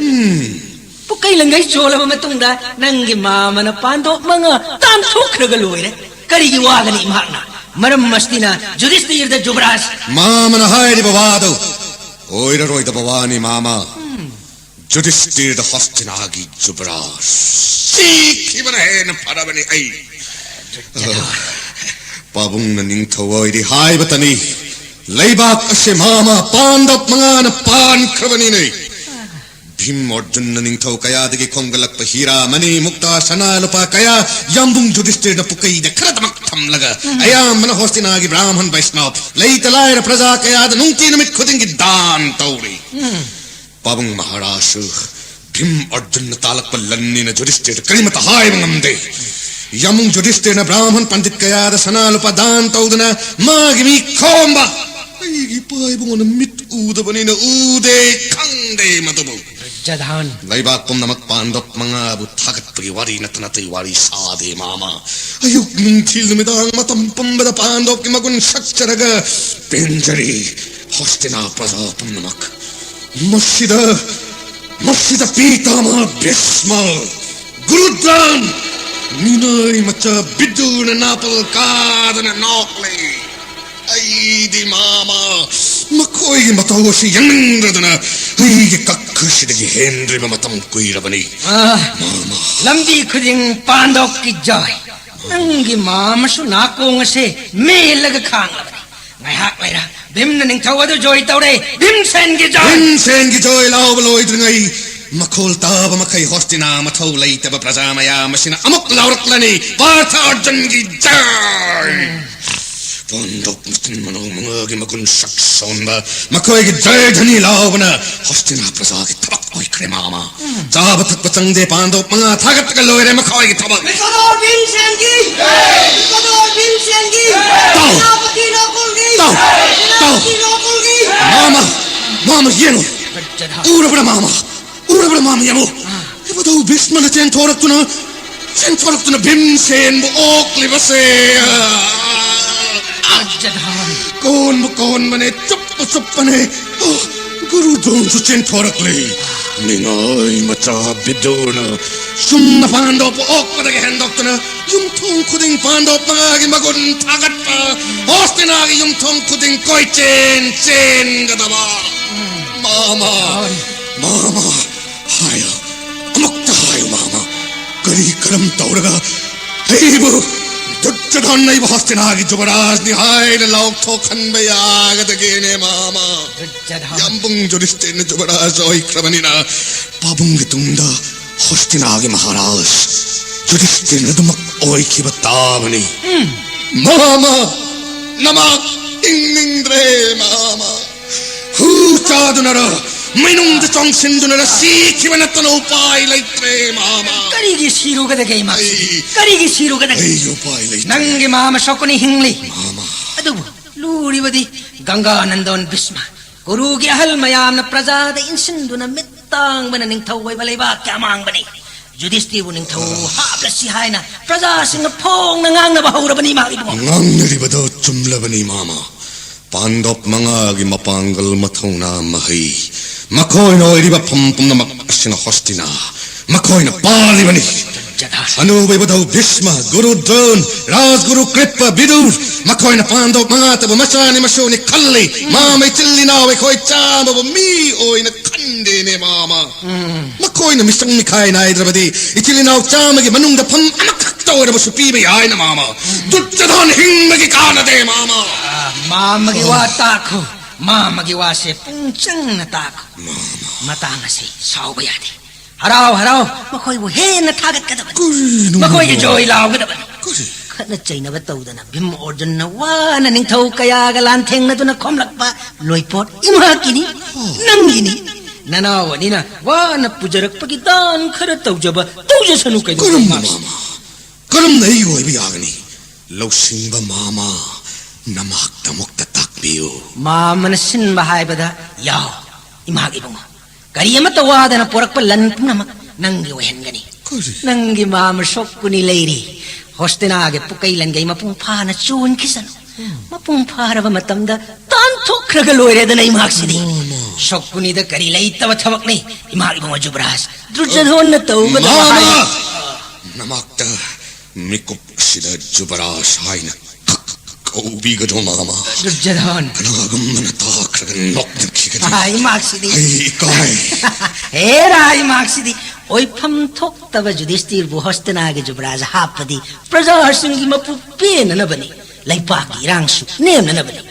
ꯄꯨꯀꯩ ꯂꯟꯒꯩ ꯆꯣꯜꯂꯕ ꯃꯇꯨꯡꯗ ꯅꯪꯒꯤ ꯃꯥꯃꯅ ꯄꯥꯟꯗꯣꯞ ꯃꯉꯥ ꯇꯥꯟꯊꯣꯛꯈ꯭ꯔꯒ ꯂꯣꯏꯔꯦ꯫ ꯀꯔꯤꯒꯤ ꯋꯥꯒꯅꯤ ꯃꯍꯥꯛꯅ? ꯃꯔꯝ ꯑꯁꯤꯅ ꯖꯨꯙꯤꯁꯇꯤꯔꯗ ꯖꯨꯕꯔꯥꯖ꯫ ꯃꯥꯃꯅ ꯍꯥꯏꯔꯤꯕ ꯋꯥꯗꯨ ꯑꯣꯏꯔꯔꯣꯏꯗꯕ ꯋꯥꯅꯤ ꯃꯥꯃ꯫ ꯖꯨꯙꯤꯁꯇꯤꯔꯗ ꯍꯣꯁꯇꯤꯅꯥꯒꯤ ꯖꯨꯕꯔꯥꯖ ꯁꯤꯈꯤꯕꯅ ꯍꯦꯟꯅ ꯐꯔꯕꯅꯤ ꯑꯩ꯫ ꯄꯥꯕꯨꯡꯅ ꯅꯤꯡꯊꯧ ꯑꯣꯏꯔꯤ ꯍꯥꯏꯕꯇꯅꯤ꯫ ꯂꯩꯕꯥꯛ ꯑꯁꯤ ꯃꯥꯃ ꯄꯥꯟꯗꯞ ꯃꯉꯥꯅ ꯄꯥꯟꯈ꯭ꯔꯕꯅꯤꯅꯦ꯫ ꯚꯤꯝ ꯑꯔꯖꯨꯟꯅ ꯅꯤꯡꯊꯧ ꯀꯌꯥꯗꯒꯤ ꯈꯣꯝꯒꯠꯂꯛꯄ ꯍꯤꯔꯥ, ꯃꯅꯤ, ꯃꯨꯛꯇꯥ, ꯁꯅꯥ, ꯂꯨꯄꯥ ꯀꯌꯥ ꯌꯥꯝꯕꯨꯡ ꯖꯨꯙꯤꯁꯇꯤꯔꯗ ꯄꯨꯀꯩꯗ ꯈꯔꯗꯃꯛ ꯊꯝꯂꯒ ꯑꯌꯥꯝꯕꯅ ꯍꯣꯁꯇꯤꯅꯥꯒꯤ ꯕ꯭ꯔꯥꯍꯃꯟ ꯕꯩꯁꯅꯕ, ꯂꯩꯇ ꯂꯥꯏꯔ ꯄ꯭ꯔꯖꯥ ꯀꯌꯥꯗ ꯅꯨꯡꯇꯤ ꯅꯨꯃꯤꯠ ꯈꯨꯗꯤꯡꯒꯤ ꯗꯥꯟ ꯇꯧꯔꯤ꯫ ꯄꯥꯕꯨꯡ ꯃꯍꯥꯔꯥꯖꯁꯨ ꯚꯤꯝ ꯑꯔꯖꯨꯟꯅ ꯇꯥꯜꯂꯛꯄ ꯂꯟꯅꯤꯅ ꯖꯨꯙꯤꯁꯇꯤꯔꯗ ꯀꯔꯤꯃꯠꯇ ꯍꯥꯏꯕ ꯉꯝꯗꯦ꯫ ꯌꯥꯝꯕꯨꯡ ꯖꯨꯙꯤꯁꯇꯤꯔꯅ ꯕ꯭ꯔꯥꯍꯃꯟ ꯄꯟꯗꯤꯠ ꯀꯌꯥꯗ ꯁꯅꯥ ꯂꯨꯄꯥ ꯗꯥꯟ ꯇꯧꯗꯨꯅ ꯃꯥꯒꯤ ꯃꯤ ꯈꯣꯝꯕ ꯑꯩꯒꯤ ꯏꯄꯥ ꯏꯕꯨꯡꯉꯣꯅ ꯃꯤꯠ ꯎꯗꯕꯅꯤꯅ ꯎꯗꯦ, ꯈꯪꯗꯦ ꯃꯗꯨꯕꯨ꯫ ꯖꯗꯥꯟ꯫ ꯂꯩꯕꯥꯛ ꯄꯨꯝꯅꯃꯛ ꯄꯥꯟꯗꯣꯞ ꯃꯉꯥꯕꯨ ꯊꯥꯒꯠꯄꯒꯤ ꯋꯥꯔꯤ ꯅꯠꯇꯅ ꯑꯇꯩ ꯋꯥꯔꯤ ꯁꯥꯗꯦ ꯃꯥꯃ꯫ ꯑꯌꯨꯛ ꯅꯨꯡꯊꯤꯜ ꯅꯨꯃꯤꯗꯥꯡ ꯃꯇꯝ ꯄꯨꯝꯕꯗ ꯄꯥꯟꯗꯣꯞꯀꯤ ꯃꯒꯨꯟ ꯁꯛꯆꯔꯒ ꯄꯦꯟꯖꯔꯤ ꯍꯣꯁꯇꯤꯅꯥ ꯄ꯭ꯔꯖꯥ ꯄꯨꯝꯅꯃꯛ꯫ ꯃꯁꯤꯗ, ꯃꯁꯤꯗ ꯄꯤꯇꯥꯃꯍ ꯚꯤꯁꯃ, ꯒꯨꯔꯨ ꯗ꯭ꯔꯣꯟ, ꯃꯤꯅꯥꯏ ꯃꯆꯥ ꯕꯤꯗꯨꯔꯅ ꯅꯥꯄꯜ ꯀꯥꯗꯅ ꯅꯣꯛꯂꯤ꯫ ꯑꯩꯗꯤ ꯃꯥꯃ ꯃꯈꯣꯏꯒꯤ ꯃꯇꯧ ꯑꯁꯤ ꯌꯦꯡꯅꯤꯡꯗ꯭ꯔꯗꯅ ꯑꯩꯒꯤ ꯀꯛꯈꯁꯤꯗꯒꯤ ꯍꯦꯟꯗ꯭ꯔꯤꯕ ꯃꯇꯝ ꯀꯨꯏꯔꯕꯅꯤ꯫ ꯑꯥ, ꯃꯥꯃ꯫ ꯂꯝꯕꯤ ꯈꯨꯗꯤꯡ ꯄꯥꯟꯗꯣꯞꯀꯤ ꯖꯣꯏ꯫ ꯅꯪꯒꯤ ꯃꯥꯃꯁꯨ ꯅꯥꯀꯣꯡ ꯑꯁꯦ ꯃꯦꯜꯂꯒ ꯈꯥꯡꯂꯕꯅꯤ꯫ ꯉꯥꯏꯍꯥꯛ ꯂꯩꯔ ꯚꯤꯝꯅ ꯅꯤꯡꯊꯧ ꯑꯗꯨ ꯖꯣꯏ ꯇꯧꯔꯦ꯫ ꯚꯤꯝꯁꯦꯟꯒꯤ ꯖꯣꯏ! ꯚꯤꯝꯁꯦꯟꯒꯤ ꯖꯣꯏ ꯂꯥꯎꯕ ꯂꯣꯏꯗ꯭ꯔꯤꯉꯩ, ꯃꯈꯣꯜ ꯇꯥꯕ ꯃꯈꯩ ꯍꯣꯁꯇꯤꯅꯥ ꯃꯊꯧ ꯂꯩꯇꯕ ꯄ꯭ꯔꯖꯥ ꯃꯌꯥꯝ ꯑꯁꯤꯅ ꯑꯃꯨꯛ ꯂꯥꯎꯔꯛꯂꯅꯤ, "ꯄꯥꯔꯊ ꯑꯔꯖꯨꯟꯒꯤ ꯖꯣꯏ!" ꯄꯥꯟꯗꯕ ꯃꯆꯤꯟ ꯃꯅꯥꯎ ꯃꯉꯥꯒꯤ ꯃꯒꯨꯟ ꯁꯛ ꯁꯣꯟꯕ, ꯃꯈꯣꯏꯒꯤ ꯖꯣꯏ ꯙ꯭ꯋꯅꯤ ꯂꯥꯎꯕꯅ ꯍꯣꯁꯇꯤꯅꯥ ꯄ꯭ꯔꯖꯥꯒꯤ ꯊꯕꯛ ꯑꯣꯏꯈ꯭ꯔꯦ, ꯃꯥꯃ꯫ ꯆꯥꯕ ꯊꯛꯄ ꯆꯪꯗꯦ, ꯄꯥꯟꯗꯕ ꯃꯉꯥ ꯊꯥꯒꯠꯂꯒ ꯂꯣꯏꯔꯦ ꯃꯈꯣꯏꯒꯤ ꯊꯕꯛ꯫ ꯃꯤꯀꯗꯣꯔ ꯚꯤꯝꯁꯦꯟꯒꯤ! ꯃꯤꯀꯗꯣꯔ ꯚꯤꯝꯁꯦꯟꯒꯤ! ꯇꯥꯎ! ꯁꯦꯅꯥꯄꯇꯤ ꯅꯣꯡꯄꯣꯛꯒꯤ! ꯇꯥꯎ! ꯇꯥꯎ! ꯁꯦꯅꯥꯄꯇꯤ ꯅꯣꯡꯄꯣꯛꯒꯤ! ꯃꯥꯃ! ꯃꯥꯃ, ꯌꯦꯡꯉꯨ! ꯎꯔꯕ꯭ꯔꯥ, ꯃꯥꯃ? ꯎꯔꯕ꯭ꯔꯥ, ꯃꯥꯃ, ꯌꯦꯡꯉꯨ! ꯏꯕꯨꯙꯧ ꯚꯤꯁꯃꯅ ꯆꯦꯟꯊꯣꯔꯛꯇꯨꯅ, ꯆꯦꯟꯊꯣꯔꯛꯇꯨꯅ ꯚꯤꯝꯁꯦꯟꯕꯨ ꯑꯣꯛꯂꯤꯕꯁꯦ! ꯀꯣꯟꯕꯨ ꯀꯣꯟꯕꯅꯦ, ꯆꯨꯞꯄꯨ ꯆꯨꯞꯄꯅꯦ꯫ ꯑꯣ, ꯒꯨꯔꯨ ꯗ꯭ꯔꯣꯟꯁꯨ ꯆꯦꯟꯊꯣꯔꯛꯂꯦ꯫ ꯅꯤꯡꯉꯥꯏ ꯃꯆꯥ ꯕꯤꯗꯨꯔꯅ ꯁꯨꯝꯅ ꯄꯥꯟꯗꯣꯞꯄꯨ ꯑꯣꯛꯄꯗꯒꯤ ꯍꯦꯟꯗꯣꯛꯇꯨꯅ ꯌꯨꯝꯊꯣꯡ ꯈꯨꯗꯤꯡ ꯄꯥꯟꯗꯣꯞ ꯃꯉꯥꯒꯤ ꯃꯒꯨꯟ ꯊꯥꯒꯠꯄ, ꯍꯣꯁꯇꯤꯅꯥꯒꯤ ꯌꯨꯝꯊꯣꯡ ꯈꯨꯗꯤꯡ ꯀꯣꯏꯆꯦꯟ ꯆꯦꯟꯒꯗꯕ꯫ ꯃꯥꯃ, ꯃꯥꯃ, ꯍꯥꯏꯌꯨ, ꯑꯃꯨꯛꯇ ꯍꯥꯏꯌꯨ, ꯃꯥꯃ꯫ ꯀꯔꯤ ꯀꯔꯝ ꯇꯧꯔꯒ ꯑꯩꯕꯨ, ꯗꯨꯔꯖꯣꯙꯟ ꯑꯩꯕꯨ ꯍꯣꯁꯇꯤꯅꯥꯒꯤ ꯖꯨꯕꯔꯥꯖꯅꯤ ꯍꯥꯏꯅ ꯂꯥꯎꯊꯣꯛꯍꯟꯕ ꯌꯥꯒꯗꯒꯦꯅꯦ, ꯃꯥꯃ? ꯗꯨꯔꯖꯣꯙꯟ! ꯌꯥꯝꯕꯨꯡ ꯖꯨꯙꯤꯁꯇꯤꯔꯅ ꯖꯨꯕꯔꯥꯖ ꯑꯣꯏꯈ꯭ꯔꯕꯅꯤꯅ, ꯄꯥꯕꯨꯡꯒꯤ ꯇꯨꯡꯗ ꯍꯣꯁꯇꯤꯅꯥꯒꯤ ꯃꯍꯥꯔꯥꯖ ꯖꯨꯙꯤꯁꯇꯤꯔꯅ ꯑꯗꯨꯃꯛ ꯑꯣꯏꯈꯤꯕ ꯇꯥꯕꯅꯤ꯫ ꯃꯥꯃ, ꯅꯃꯥꯛ ꯍꯤꯡꯅꯤꯡꯗ꯭ꯔꯦ, ꯃꯥꯃ꯫ ꯍꯨ ꯆꯥꯗꯨꯅꯔ, ꯃꯩꯅꯨꯡꯗ ꯆꯣꯡꯁꯤꯟꯗꯨꯅꯔ ꯁꯤꯈꯤꯕ ꯅꯠꯇꯅ ꯎꯄꯥꯏ ꯂꯩꯇ꯭ꯔꯦ, ꯃꯥꯃ꯫ ꯀꯔꯤꯒꯤ ꯁꯤꯔꯨꯒꯗꯒꯦ ꯏꯃꯥ? ꯑꯩ ꯀꯔꯤꯒꯤ ꯁꯤꯔꯨꯒꯗꯒꯦ? ꯑꯩ ꯎꯄꯥꯏ ꯂꯩꯇ꯭ꯔꯦ꯫ ꯅꯪꯒꯤ ꯃꯥꯃ ꯁꯣꯛꯀꯅꯤ ꯍꯤꯡꯂꯤ꯫ ꯃꯥꯃ꯫ ꯑꯗꯨꯕꯨ ꯂꯨꯔꯤꯕꯗꯤ ꯒꯪꯒꯥ ꯅꯟꯗꯣꯟ ꯚꯤꯁꯃ, ꯀꯨꯔꯨꯒꯤ ꯑꯍꯜ ꯃꯌꯥꯝꯅ ꯄ꯭ꯔꯖꯥꯗ ꯏꯟꯁꯤꯟꯗꯨꯅ ꯃꯤꯠ ꯇꯥꯡꯕꯅ ꯅꯤꯡꯊꯧ ꯑꯣꯏꯕ ꯂꯩꯕꯥꯛꯀꯤ ꯑꯃꯥꯡꯕꯅꯤ꯫ ꯖꯨꯙꯤꯁꯇꯤꯔꯕꯨ ꯅꯤꯡꯊꯧ ꯍꯥꯞꯂꯁꯤ ꯍꯥꯏꯅ ꯄ꯭ꯔꯖꯥꯁꯤꯡꯅ ꯐꯣꯡꯅ ꯉꯥꯡꯅꯕ ꯍꯧꯔꯕꯅꯤ, ꯏꯃꯥ ꯏꯕꯨꯡꯉꯣ꯫ ꯉꯥꯡꯅꯔꯤꯕꯗꯣ ꯆꯨꯝꯂꯕꯅꯤ, ꯃꯥꯃ꯫ ꯄꯥꯟꯗꯣꯞ ꯃꯉꯥꯒꯤ ꯃꯄꯥꯡꯒꯜ, ꯃꯊꯧꯅꯥ, ꯃꯍꯩ, ꯃꯈꯣꯏꯅ ꯑꯣꯏꯔꯤꯕ ꯐꯝ ꯄꯨꯝꯅꯃꯛ ꯑꯁꯤꯅ ꯍꯣꯁꯇꯤꯅꯥ ꯃꯈꯣꯏꯅ ꯄꯥꯜꯂꯤꯕꯅꯤ꯫ ꯖꯗꯥ꯫ ꯑꯅꯧꯕ ꯏꯕꯨꯙꯧ ꯚꯤꯁꯃ, ꯒꯨꯔꯨ ꯗ꯭ꯔꯣꯟ, ꯔꯥꯖꯒꯨꯔꯨ ꯀ꯭ꯔꯤꯄ, ꯕꯤꯗꯨꯔ, ꯃꯈꯣꯏꯅ ꯄꯥꯟꯗꯣꯞ ꯃꯉꯥꯇꯕꯨ ꯃꯆꯥꯅꯤ ꯃꯁꯨꯅꯤ ꯈꯜꯂꯤ꯫ ꯃꯥꯃ ꯏꯆꯤꯜ ꯏꯅꯥꯎ ꯑꯩꯈꯣꯏ ꯆꯥꯝꯃꯕꯨ ꯃꯤ ꯑꯣꯏꯅ ꯈꯟꯗꯦꯅꯦ, ꯃꯥꯃ꯫ ꯃꯈꯣꯏ ꯃꯈꯣꯏꯅ ꯃꯤꯆꯪ ꯃꯤꯈꯥꯏ ꯅꯥꯏꯗ꯭ꯔꯕꯗꯤ ꯏꯆꯤꯜ ꯏꯅꯥꯎ ꯆꯥꯝꯃꯒꯤ ꯃꯅꯨꯡꯗ ꯐꯝ ꯑꯃꯈꯛꯇ ꯑꯣꯏꯔꯕꯁꯨ ꯄꯤꯕ ꯌꯥꯏꯅ, ꯃꯥꯃ꯫ ꯗꯨꯔꯖꯣꯙꯟ ꯍꯤꯡꯕꯒꯤ ꯀꯥꯟꯅꯗꯦ, ꯃꯥꯃ꯫ ꯑꯥ, ꯃꯥꯃꯒꯤ ꯋꯥ ꯇꯥꯈꯣ꯫ ꯃꯥꯃꯒꯤ ꯋꯥꯁꯦ ꯄꯨꯡ ꯆꯪꯅ ꯇꯥꯈꯣ꯫ ꯃꯥꯃ꯫ ꯃꯇꯥꯡ ꯑꯁꯤ ꯁꯥꯎꯕ ꯌꯥꯗꯦ꯫ ꯍꯔꯥꯎ ꯍꯔꯥꯎ ꯃꯈꯣꯏꯕꯨ ꯍꯦꯟꯅ ꯊꯥꯒꯠꯀꯗꯕꯅꯤ꯫ ꯀꯔꯤꯅꯣ? ꯃꯈꯣꯏꯒꯤ ꯖꯣꯏ ꯂꯥꯎꯒꯗꯕꯅꯤ꯫ ꯀꯔꯤ? ꯈꯠꯅ ꯆꯩꯅꯕ ꯇꯧꯗꯅ ꯚꯤꯝ ꯑꯣꯔꯖꯨꯟꯅ ꯋꯥꯅ ꯅꯤꯡꯊꯧ ꯀꯌꯥꯒ ꯂꯥꯟꯊꯦꯡꯅꯗꯨꯅ ꯈꯣꯝꯂꯛꯄ ꯂꯣꯏꯄꯣꯠ ꯏꯃꯥꯀꯤꯅꯤ, ꯅꯪꯒꯤꯅꯤ꯫ ꯅꯅꯥꯎ ꯑꯅꯤꯅ ꯋꯥꯅ ꯄꯨꯖꯔꯛꯄꯒꯤ ꯗꯥꯟ ꯈꯔ ꯇꯧꯖꯕ ꯇꯧꯖꯁꯅꯨ ꯀꯩꯗꯧꯕ ꯀꯔꯝꯕ ꯃꯥꯁꯤ? ꯃꯥꯃ? ꯀꯔꯝꯅ ꯑꯩꯒꯤ ꯑꯣꯏꯕ ꯌꯥꯒꯅꯤ? ꯂꯧꯁꯤꯡꯕ ꯃꯥꯃ, ꯅꯃꯥꯛꯇ ꯑꯃꯨꯛꯇ ꯇꯥꯛꯄꯤꯌꯨ꯫ ꯃꯥꯃꯅ ꯁꯤꯟꯕ ꯍꯥꯏꯕꯗ ꯌꯥꯎ, ꯏꯃꯥꯒꯤ ꯏꯕꯨꯡꯉꯣ꯫ ꯀꯔꯤ ꯑꯃꯠꯇ ꯋꯥꯗꯅ ꯄꯣꯔꯛꯄ ꯂꯟ ꯄꯨꯝꯅꯃꯛ ꯅꯪꯒꯤ ꯑꯣꯏꯍꯟꯒꯅꯤ꯫ ꯀꯔꯤ? ꯅꯪꯒꯤ ꯃꯥꯃ ꯁꯣꯛꯀꯨꯅꯤ ꯂꯩꯔꯤ꯫ ꯍꯣꯁꯇꯤꯅꯥꯒꯤ ꯄꯨꯀꯩ ꯂꯟꯒꯩ ꯃꯄꯨꯡ ꯐꯥꯅ ꯆꯣꯟꯈꯤꯁꯅꯨ꯫ ꯃꯄꯨꯡ ꯐꯥꯔꯕ ꯃꯇꯝꯗ ꯇꯥꯟꯊꯣꯛꯈ꯭ꯔꯒ ꯂꯣꯏꯔꯦꯗꯅ ꯏꯃꯥꯛꯁꯤꯗꯤ꯫ ꯃꯥꯃ꯫ ꯁꯣꯛꯀꯨꯅꯤꯗ ꯀꯔꯤ ꯂꯩꯇꯕ ꯊꯕꯛꯅꯤ꯫ ꯏꯃꯥ ꯏꯕꯨꯡꯉꯣ ꯖꯨꯕꯔꯥꯖ, ꯗꯨꯔꯖꯣꯙꯟꯅ ꯇꯧꯒꯗꯕ ꯃꯥꯃ! ꯍꯥꯏ- ꯅꯃꯥꯛꯇ ꯃꯤꯀꯨꯞ ꯑꯁꯤꯗ ꯖꯨꯕꯔꯥꯖ ꯍꯥꯏꯅ ꯀꯧꯕꯤꯒꯅꯨ, ꯃꯥꯃ꯫ ꯗꯨꯔꯖꯣꯙꯟ꯫ ꯀꯅꯥꯒꯨꯝꯕꯅ ꯇꯥꯈ꯭ꯔꯒ ꯅꯣꯛꯅꯈꯤꯒꯅꯤ꯫ ꯑꯥ, ꯏꯃꯥꯛꯁꯤꯗꯤ꯫ ꯑꯩ ꯏꯀꯥꯏ꯫ ꯍꯦꯔꯥ, ꯏꯃꯥꯛꯁꯤꯗꯤ꯫ ꯑꯣꯏꯐꯝ ꯊꯣꯛꯇꯕ ꯖꯨꯗꯤꯁꯇꯤꯔꯕꯨ ꯍꯣꯁꯇꯤꯅꯥꯒꯤ ꯖꯨꯕꯔꯥꯖ ꯍꯥꯞꯄꯗꯤ ꯄ꯭ꯔꯖꯥꯁꯤꯡꯒꯤ ꯃꯄꯨ ꯄꯦꯟꯅꯅꯕꯅꯤ, ꯂꯩꯄꯥꯛꯀꯤ ꯏꯔꯥꯡꯁꯨ ꯅꯦꯝꯅꯅꯕꯅꯤ꯫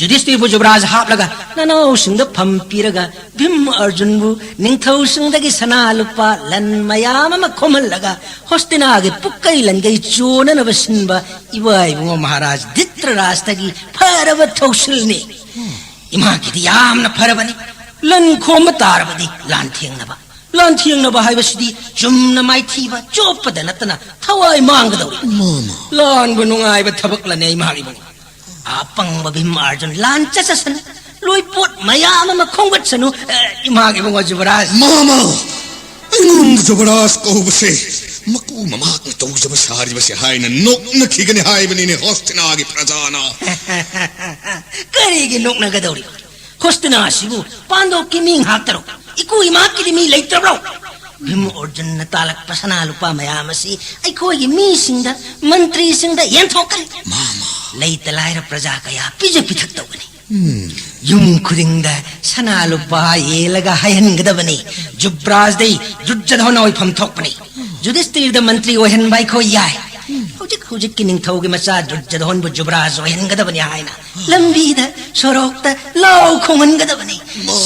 ꯖꯨꯗꯤꯁꯇꯤꯔꯕꯨ ꯖꯨꯕꯔꯥꯖ ꯍꯥꯞꯂꯒ ꯅꯅꯥꯎꯁꯤꯡꯗ ꯐꯝ ꯄꯤꯔꯒ ꯚꯤꯝ ꯑꯔꯖꯨꯟꯕꯨ ꯅꯤꯡꯊꯧꯁꯤꯡꯗꯒꯤ ꯁꯅꯥ ꯂꯨꯄꯥ ꯂꯟ ꯃꯌꯥꯝ ꯑꯃ ꯈꯣꯝꯍꯜꯂꯒ ꯍꯣꯁꯇꯤꯅꯥꯒꯤ ꯄꯨꯛꯀꯩ ꯂꯟꯒꯩ ꯆꯣꯟꯅꯅꯕ ꯁꯤꯟꯕ ꯏꯕꯥ ꯏꯕꯨꯡꯉꯣ ꯃꯍꯥꯔꯥꯖ ꯙꯤꯇ꯭ꯔꯔꯥꯁꯇꯒꯤ ꯐꯔꯕ ꯊꯧꯁꯤꯜꯅꯤ꯫ ꯏꯃꯥꯒꯤꯗꯤ ꯌꯥꯝꯅ ꯐꯔꯕꯅꯤ꯫ ꯂꯟ ꯈꯣꯝꯕ ꯇꯥꯔꯕꯗꯤ ꯂꯥꯟꯊꯦꯡꯅꯕ꯫ ꯂꯥꯟꯊꯦꯡꯅꯕ ꯍꯥꯏꯕꯁꯤꯗꯤ ꯆꯨꯝꯅ ꯃꯥꯏꯊꯤꯕ ꯆꯣꯞꯄꯗ ꯅꯠꯇꯅ ꯊꯋꯥꯏ ꯃꯥꯡꯒꯗꯧꯔꯤ꯫ ꯃꯥꯃ꯫ ꯂꯥꯟꯕꯨ ꯅꯨꯡꯉꯥꯏꯕ ꯊꯕꯛꯂꯅꯦ, ꯏꯃꯥ ꯏꯕꯨꯡꯉꯣ? ꯑꯄꯪꯕ ꯚꯤꯝ ꯑꯥꯔꯖꯨꯟ ꯂꯥꯟ ꯆꯠꯆꯁꯅꯨ, ꯂꯣꯏꯄꯣꯠ ꯃꯌꯥꯝ ꯑꯃ ꯈꯣꯝꯒꯠꯁꯅꯨ꯫ ꯑꯦ, ꯏꯃꯥꯒꯤ ꯏꯕꯨꯡꯉꯣ ꯖꯨꯕꯔꯥꯖ꯫ ꯃꯥꯃ! ꯑꯩꯉꯣꯟꯗ ꯖꯨꯕꯔꯥꯖ ꯀꯧꯕꯁꯦ ꯃꯀꯨ ꯃꯃꯥꯛꯅ ꯇꯧꯖꯕ ꯁꯥꯔꯤꯕꯁꯦ ꯍꯥꯏꯅ ꯅꯣꯛꯅꯈꯤꯒꯅꯤ ꯍꯥꯏꯕꯅꯤꯅꯦ ꯍꯣꯁꯇꯤꯅꯥꯒꯤ ꯄ꯭ꯔꯖꯥꯅ꯫ ꯀꯔꯤꯒꯤ ꯅꯣꯛꯅꯒꯗꯧꯔꯤꯕ? ꯍꯣꯁꯇꯤꯅꯥ ꯑꯁꯤꯕꯨ ꯄꯥꯟꯗꯣꯞꯀꯤ ꯃꯤ ꯉꯥꯛꯇꯔꯣ? ꯏꯀꯨ ꯏꯃꯥꯀꯤꯗꯤ ꯃꯤ ꯂꯩꯇ꯭ꯔꯕ꯭ꯔꯣ? ꯚꯤꯝ ꯑꯣꯔꯖꯨꯟꯅ ꯇꯥꯜꯂꯛꯄ ꯁꯅꯥ ꯂꯨꯄꯥ ꯃꯌꯥꯝ ꯑꯁꯤ ꯑꯩꯈꯣꯏꯒꯤ ꯃꯤꯁꯤꯡꯗ, ꯃꯟꯇ꯭ꯔꯤꯁꯤꯡꯗ ꯌꯦꯟꯊꯣꯛꯀꯅꯤ꯫ ꯃꯥꯃ꯫ ꯂꯩꯇ ꯂꯥꯏꯔ ꯄ꯭ꯔꯖꯥ ꯀꯌꯥ ꯄꯤꯖ ꯄꯤꯊꯛ ꯇꯧꯒꯅꯤ꯫ ꯎꯝ꯫ ꯌꯨꯝ ꯈꯨꯗꯤꯡꯗ ꯁꯅꯥ ꯂꯨꯄꯥ ꯌꯦꯜꯂꯒ ꯍꯥꯏꯍꯟꯒꯗꯕꯅꯤ, ꯖꯨꯕ꯭ꯔꯥꯖꯗꯤ ꯗꯨꯔꯖꯣꯙꯟ ꯑꯣꯏꯐꯝ ꯊꯣꯛꯄꯅꯤ, ꯌꯨꯙꯤꯁꯇꯤꯔꯗ ꯃꯟꯇ꯭ꯔꯤ ꯑꯣꯏꯍꯟꯕ ꯑꯩꯈꯣꯏ ꯌꯥꯏ꯫ ꯍꯧꯖꯤꯛ ꯍꯧꯖꯤꯛꯀꯤ ꯅꯤꯡꯊꯧꯒꯤ ꯃꯆꯥ ꯗꯨꯔꯖꯣꯙꯟꯕꯨ ꯖꯨꯕ꯭ꯔꯥꯖ ꯑꯣꯏꯍꯟꯒꯗꯕꯅꯤ ꯍꯥꯏꯅ ꯂꯝꯕꯤꯗ ꯁꯣꯔꯣꯛꯇ ꯂꯥꯎ ꯈꯣꯡꯍꯟꯒꯗꯕꯅꯤ꯫